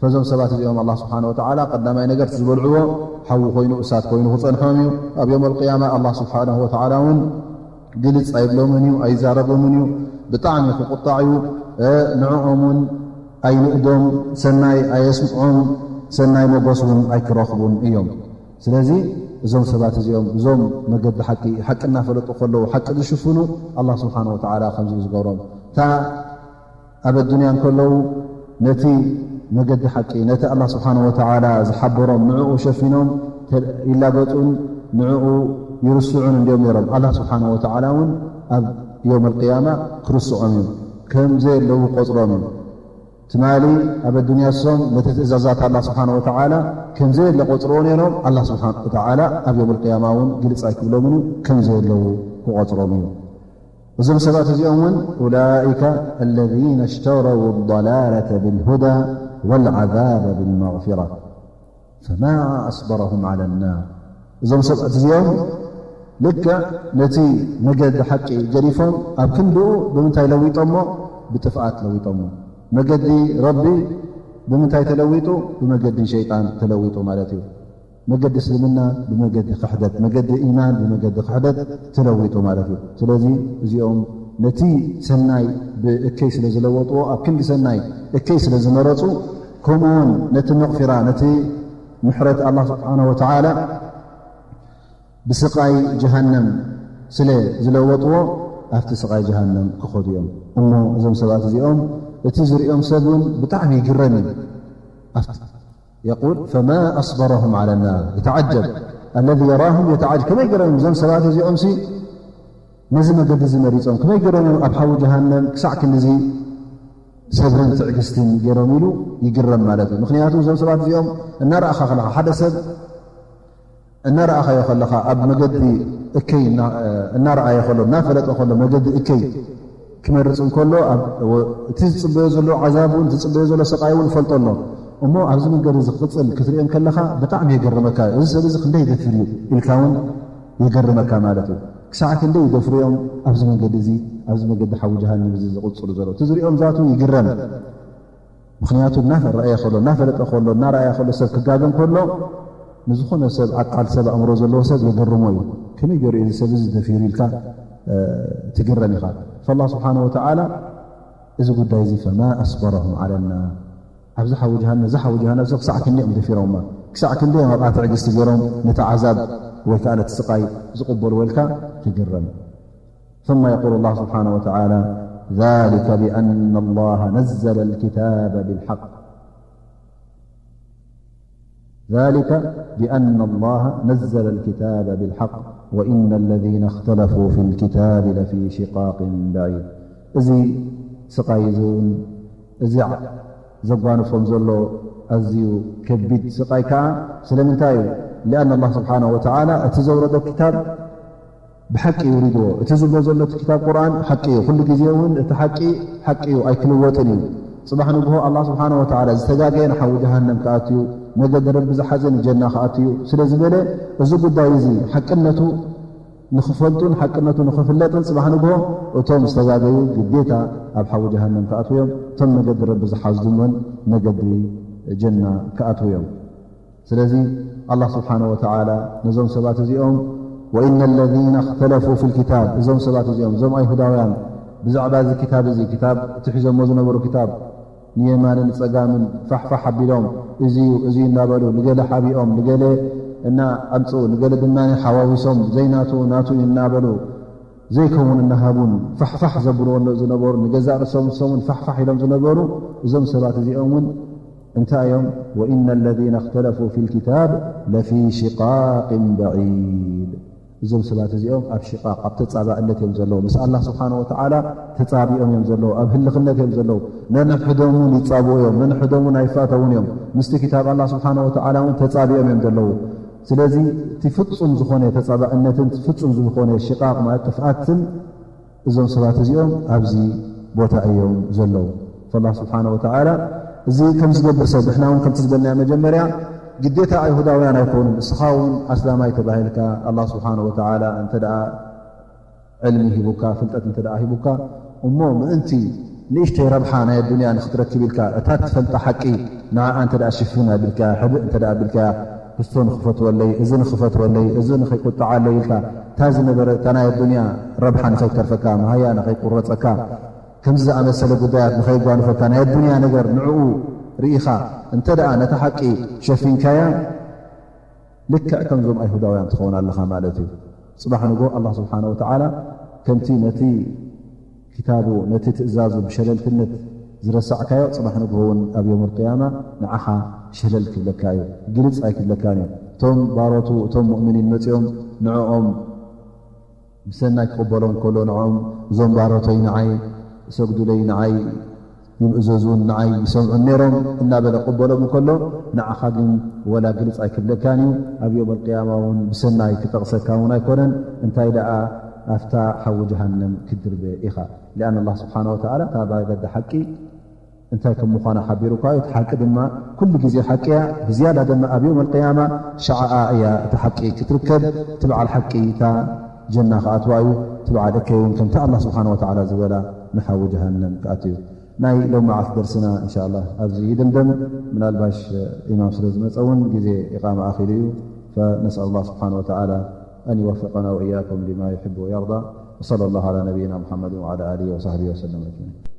ፈዞም ሰባት እዚኦም ኣላ ስብሓን ወተዓላ ቀዳማይ ነገር ዝበልዕዎ ሓዊ ኮይኑ እሳት ኮይኑ ክፀንሖም እዩ። ኣብ ዮም ኣልቅያማ ኣላ ስብሓን ወተዓላ እውን ግልፅ ኣይብሎምን እዩ፣ ኣይዛረቦምን እዩ። ብጣዕሚ ክቁጣዕ እዩ። ንዕኦም እውን ኣይንእዶም፣ ሰናይ ኣየስምዖም፣ ሰናይ መጎስ እውን ኣይክረኽቡን እዮም። ስለዚ እዞም ሰባት እዚኦም እዞም መገዲ ሓቂ ሓቂ እናፈለጡ ከለዉ ሓቂ ዝሽፍኑ ኣላ ስብሓን ወተዓላ ከምዚ እዩ ዝገብሮም። እታ ኣብ ኣዱንያ እንከለዉ ነቲ መገዲ ሓቂ ነቲ ኣላ ስብሓን ወተዓላ ዝሓበሮም ንዕኡ ሸፊኖም ይላገጡን ንዕኡ ይርስዑን እንዲዮም ነይሮም። ኣላ ስብሓን ወተዓላ እውን ኣብ ዮም ኣልቅያማ ክርስዖም እዩ፣ ከም ዘየለዉ ቆፅሮም እዩ። ትማሊ ኣብ ኣዱንያ እሶም ነቲ ትእዛዛት ኣላ ስብሓን ወተዓላ ከም ዘየለ ቆፅርዎ ነይሮም። ኣላ ስብሓን ወተዓላ ኣብ ዮም ኣልቅያማ እውን ግልፅ ኣይክብሎምን እዩ፣ ከም ዘየለዉ ክቆፅሮም እዩ። እዞም ሰባት እዚኦም እውን ኡላኢከ ኣለዚነ እሽተረው ضላለተ ብልሁዳ ወልዓዛበ ብልመግፊራ ፈማ ኣስበረሁም ዓለ ናር። እዞም ሰባት እዚኦም ልክዕ ነቲ መገዲ ሓቂ ገዲፎም ኣብ ክንድኡ ብምንታይ ለዊጦሞ? ብጥፍኣት ለዊጦሞ። መገዲ ረቢ ብምንታይ ተለዊጡ? ብመገዲ ሸይጣን ተለዊጡ ማለት እዩ። መገዲ እስልምና ብመገዲ ክሕደት፣ መገዲ ኢማን ብመገዲ ክሕደት ተለዊጡ ማለት እዩ። ስለዚ እዚኦም ነቲ ሰናይ ብእከይ ስለ ዝለወጥዎ፣ ኣብ ክንዲ ሰናይ እከይ ስለ ዝመረፁ፣ ከምኡውን ነቲ መቕፊራ፣ ነቲ ምሕረት ኣላ ስብሓነ ወተዓላ ብስቓይ ጀሃነም ስለ ዝለወጥዎ፣ ኣብቲ ስቓይ ጀሃነም ክኸዱ እዮም። እሞ እዞም ሰባት እዚኦም እቲ ዝርእዮም ሰብ እውን ብጣዕሚ ይግረም እዩ። ኣብቲ የቁል ፈማ ኣስበረሁም ዓለ ናር። ይተዓጀብ ኣለዚ የራሁም የተዓጀብ። ከመይ ገይሮም እዮም እዞም ሰባት እዚኦም ሲ ነዚ መገዲ እዚ መሪጾም? ከመይ ገይሮም እዮም ኣብ ሓዊ ጀሃነም ክሳዕ ክንድዚ ሰብርን ትዕግስትን ገይሮም ኢሉ ይግረም ማለት እዩ። ምክንያቱ እዞም ሰባት እዚኦም እናረኣኻ ከለኻ ሓደ ሰብ እናረኣኻዮ ከለኻ ኣብ መገዲ እከይ እና-፣ እናረኣየ ከሎ እናፈለጠ ከሎ መገዲ እከይ ክመርጽ እንከሎ ኣብ-፣ እቲ ዝጽበዮ ዘሎ ዓዛብ እውን ዝጽበዮ ዘሎ ስቓይ እውን ይፈልጦ ኣሎ። እሞ ኣብዚ መንገዲ እዚ ክቕጽል ክትርእዮም ከለኻ ብጣዕሚ የገርመካ። እዚ ሰብ እዚ ክንደይ ይደፍር እዩ ኢልካ እውን የገርመካ ማለት እዩ። ክሳዕ ክንደይ ይደፍሩ እዮም ኣብዚ መንገዲ እዚ፣ ኣብዚ መገዲ ሓዊ ጀሃነም እዚ ዝቕጽሉ ዘለዉ። እቲ ዝርእዮም ዛቱ ይግረም። ምኽንያቱ እናረኣየ ከሎ፣ እናፈለጠ ከሎ፣ እናረኣየ ከሎ ሰብ ክጋገ እንከሎ ንዝኾነ ሰብ ዓቃል ሰብ ኣእምሮ ዘለዎ ሰብ የገርሞ እዩ። ከመይ ገይሩ እዩ እዚ ሰብ እዚ ደፊሩ ኢልካ፣ እ፣ ትግረም ኢኻ። ፈላህ ስብሓነ ወተዓላ እዚ ጉዳይ እዚ ፈማ ኣስበረሁም ዓለ ናር። ኣብዚ ሓዊ ጀሃነም፣ እዚ ሓዊ ጀሃነም እዚ ክሳዕ ክንደይ እዮም ደፊሮማ? ክሳዕ ክንደይ እዮም ኣብኣ ትዕግስቲ ገይሮም ነቲ ዓዛብ ወይ ከዓ ነቲ ስቓይ ዝቕበልዎ ኢልካ ትግረም። ثم يقول الله سبحانه وتعالى: ذلك بأن الله نزل الكتاب بالحق. ذلك بأن الله نزل الكتاب بالحق وإن الذين اختلفوا في الكتاب لفي شقاق بعيد. እዚ ስቓይ እዚ እውን እዚ ዘጓንፎም ዘሎ ኣዝዩ ከቢድ ስቓይ ከኣ ስለምንታይ እዩ? لأن الله سبحانه وتعالى እቲ ዘውረዶ ክታብ ብሓቂ ይውሪድዎ። እቲ ዝብሎ ዘሎ እቲ ክታብ ቁርኣን ሓቂ እዩ። ኩሉ ግዜ እውን እቲ ሓቂ ሓቂ እዩ፣ ኣይክልወጥን እዩ። ጽባሕ ንግሆ ኣላህ ስብሓነ ወተዓላ ዝተጋገየ ንሓዊ ጀሃነም ክኣቱ እዩ፣ መገዲ ረቢ ዝሓዘ ንጀና ክኣቱ እዩ ስለ ዝበለ፣ እዚ ጉዳይ እዚ ሓቅነቱ ንኽፈልጡን ሓቅነቱ ንኽፍለጥን ጽባሕ ንግሆ እቶም ዝተጋገዩ ግዴታ ኣብ ሓዊ ጀሃነም ክኣትዉ እዮም። እቶም መገዲ ረቢ ዝሓዙ እውን መገዲ ጀና ክኣትዉ እዮም። ስለዚ ኣላህ ስብሓነ ወተዓላ ነዞም ሰባት እዚኦም፣ وإن الذين اختلفوا في الكتاب፣ እዞም ሰባት እዚኦም፣ እዞም ኣይሁዳውያን ብዛዕባ እዚ ክታብ እዚ፣ ክታብ እቲ ሒዞሞ ዝነበሩ ክታብ ንየማንን ጸጋምን ፋሕፋሕ ኣቢሎም፣ እዚ እዩ፣ እዚ እዩ እናበሉ፣ ንገለ ሓቢኦም፣ ንገለ እና ኣምጽኡ፣ ንገለ ድማ ሓዋዊሶም፣ ዘይናቱ፣ ናቱ እዩ እናበሉ፣ ዘይከውን እናሃቡን ፋሕፋሕ ዘብልዎ ዝነበሩ፣ ንገዛእ ርእሶም ንሶምን ፋሕፋሕ ኢሎም ዝነበሩ፣ እዞም ሰባት እዚኦም እውን እንታይ እዮም? وإن الذين اختلفوا في الكتاب لفي شقاق بعيد። እዞም ሰባት እዚኦም ኣብ ሽቃቅ፣ ኣብ ተጻባእነት እዮም ዘለዉ። ምስ ኣላህ ስብሓነ ወተዓላ ተጻቢኦም እዮም ዘለዉ። ኣብ ህልኽነት እዮም ዘለዉ። ነንሕዶም እውን ይጻብኡ እዮም። ነንሕዶም እውን ኣይፋተውን እዮም። ምስቲ ክታብ ኣላህ ስብሓነ ወተዓላ እውን ተጻቢኦም እዮም ዘለዉ። ስለዚ እቲ ፍጹም ዝኾነ ተጻባእነትን ፍጹም ዝኾነ ሽቃቅ ማለት ጥፍኣትን እዞም ሰባት እዚኦም ኣብዚ ቦታ እዮም ዘለዉ። ኣላህ ስብሓነ ወተዓላ እዚ ከም ዝገብር ሰብ፣ ንሕና እውን ከምቲ ዝበልናዮ መጀመርያ፣ ግዴታ ኣይሁዳውያን ኣይኮኑን። እስኻ እውን ኣስላማይ ተባሂልካ፣ ኣላህ ስብሓነ ወተዓላ እንተ ደኣ ዕልሚ ሂቡካ፣ ፍልጠት እንተ ደኣ ሂቡካ፣ እሞ ምእንቲ ንእሽተይ ረብሓ ናይ ኣዱንያ ንኽትረክብ ኢልካ፣ እታ ትፈልጣ ሓቂ ንዓኣ እንተ ደኣ ሽፍን ኣቢልካያ፣ ሕብእ እንተ ደኣ ኣቢልካያ፣ ክስቶ ንኽፈትወለይ፣ እዚ ንኽፈትወለይ፣ እዚ ንኸይቁጥዓለይ ኢልካ፣ እታ ዝነበረ፣ እታ ናይ ኣዱንያ ረብሓ ንኸይተርፈካ፣ መሃያ ንኸይቁረጸካ፣ ከምዚ ዝኣመሰለ ጉዳያት ንኸይጓንፈካ፣ ናይ ኣዱንያ ነገር ንዕኡ ርኢኻ እንተ ደኣ ነታ ሓቂ ሸፊንካያ፣ ልክዕ ከምዞም ኣይሁዳውያን ትኸውን ኣለኻ ማለት እዩ። ጽባሕ ንግሆ ኣላህ ስብሓነ ወተዓላ ከምቲ ነቲ ክታቡ፣ ነቲ ትእዛዙ ብሸለልትነት ዝረሳዕካዮ፣ ጽባሕ ንግሆ እውን ኣብ የውመል ቅያማ ንዓኻ ሸለል ክብለካ እዩ፣ ግልጽ ኣይክብለካን እዩ። እቶም ባሮቱ፣ እቶም ሙእሚኒን መጺኦም ንዕኦም ብሰናይ ክቕበሎም ከሎ፣ ንዕኦም እዞም ባሮተይ ንዓይ ይሰግዱለይ፣ ንዓይ ይምእዘዙን ንዓይ ይሰምዑን ነይሮም እናበለ ቅበሎም እንከሎ፣ ንዓኻ ግን ወላ ግልጽ ኣይክብለካን እዩ። ኣብ የውመል ቅያማ እውን ብሰናይ ክጠቕሰካ እውን ኣይኮነን። እንታይ ደኣ ኣብታ ሓዊ ጀሃነም ክትድርበ ኢኻ። ሊኣን ኣላህ ስብሓነ ወተዓላ እታ ባገዳ ሓቂ እንታይ ከም ምዃና ሓቢሩካ እዩ። እቲ ሓቂ ድማ ኩሉ ግዜ ሓቂ እያ። ብዝያዳ ድማ ኣብ የውመል ቅያማ ሸዓኣ እያ እታ ሓቂ ክትርከብ። እቲ በዓል ሓቂ እታ ጀና ክኣትዋ እዩ። እቲ በዓል እከይ እውን ከምቲ ኣላህ ስብሓነ ወተዓላ ዝበላ ንሓዊ ጀሃነም ክኣቱ እዩ። ናይ ሎማዓት ደርስና እንሻ ኣላህ ኣብዚ ይድምደም። ምናልባሽ ኢማም ስለ ዝመጸ እውን ግዜ ኢቓማ ኣኺሉ እዩ። فنسأل الله سبحانه وتعالى أن يوفقنا وإياكم لما يحب ويرضى. وصلى الله على نبينا محمد وعلى آله وصحبه وسلم أجمعين.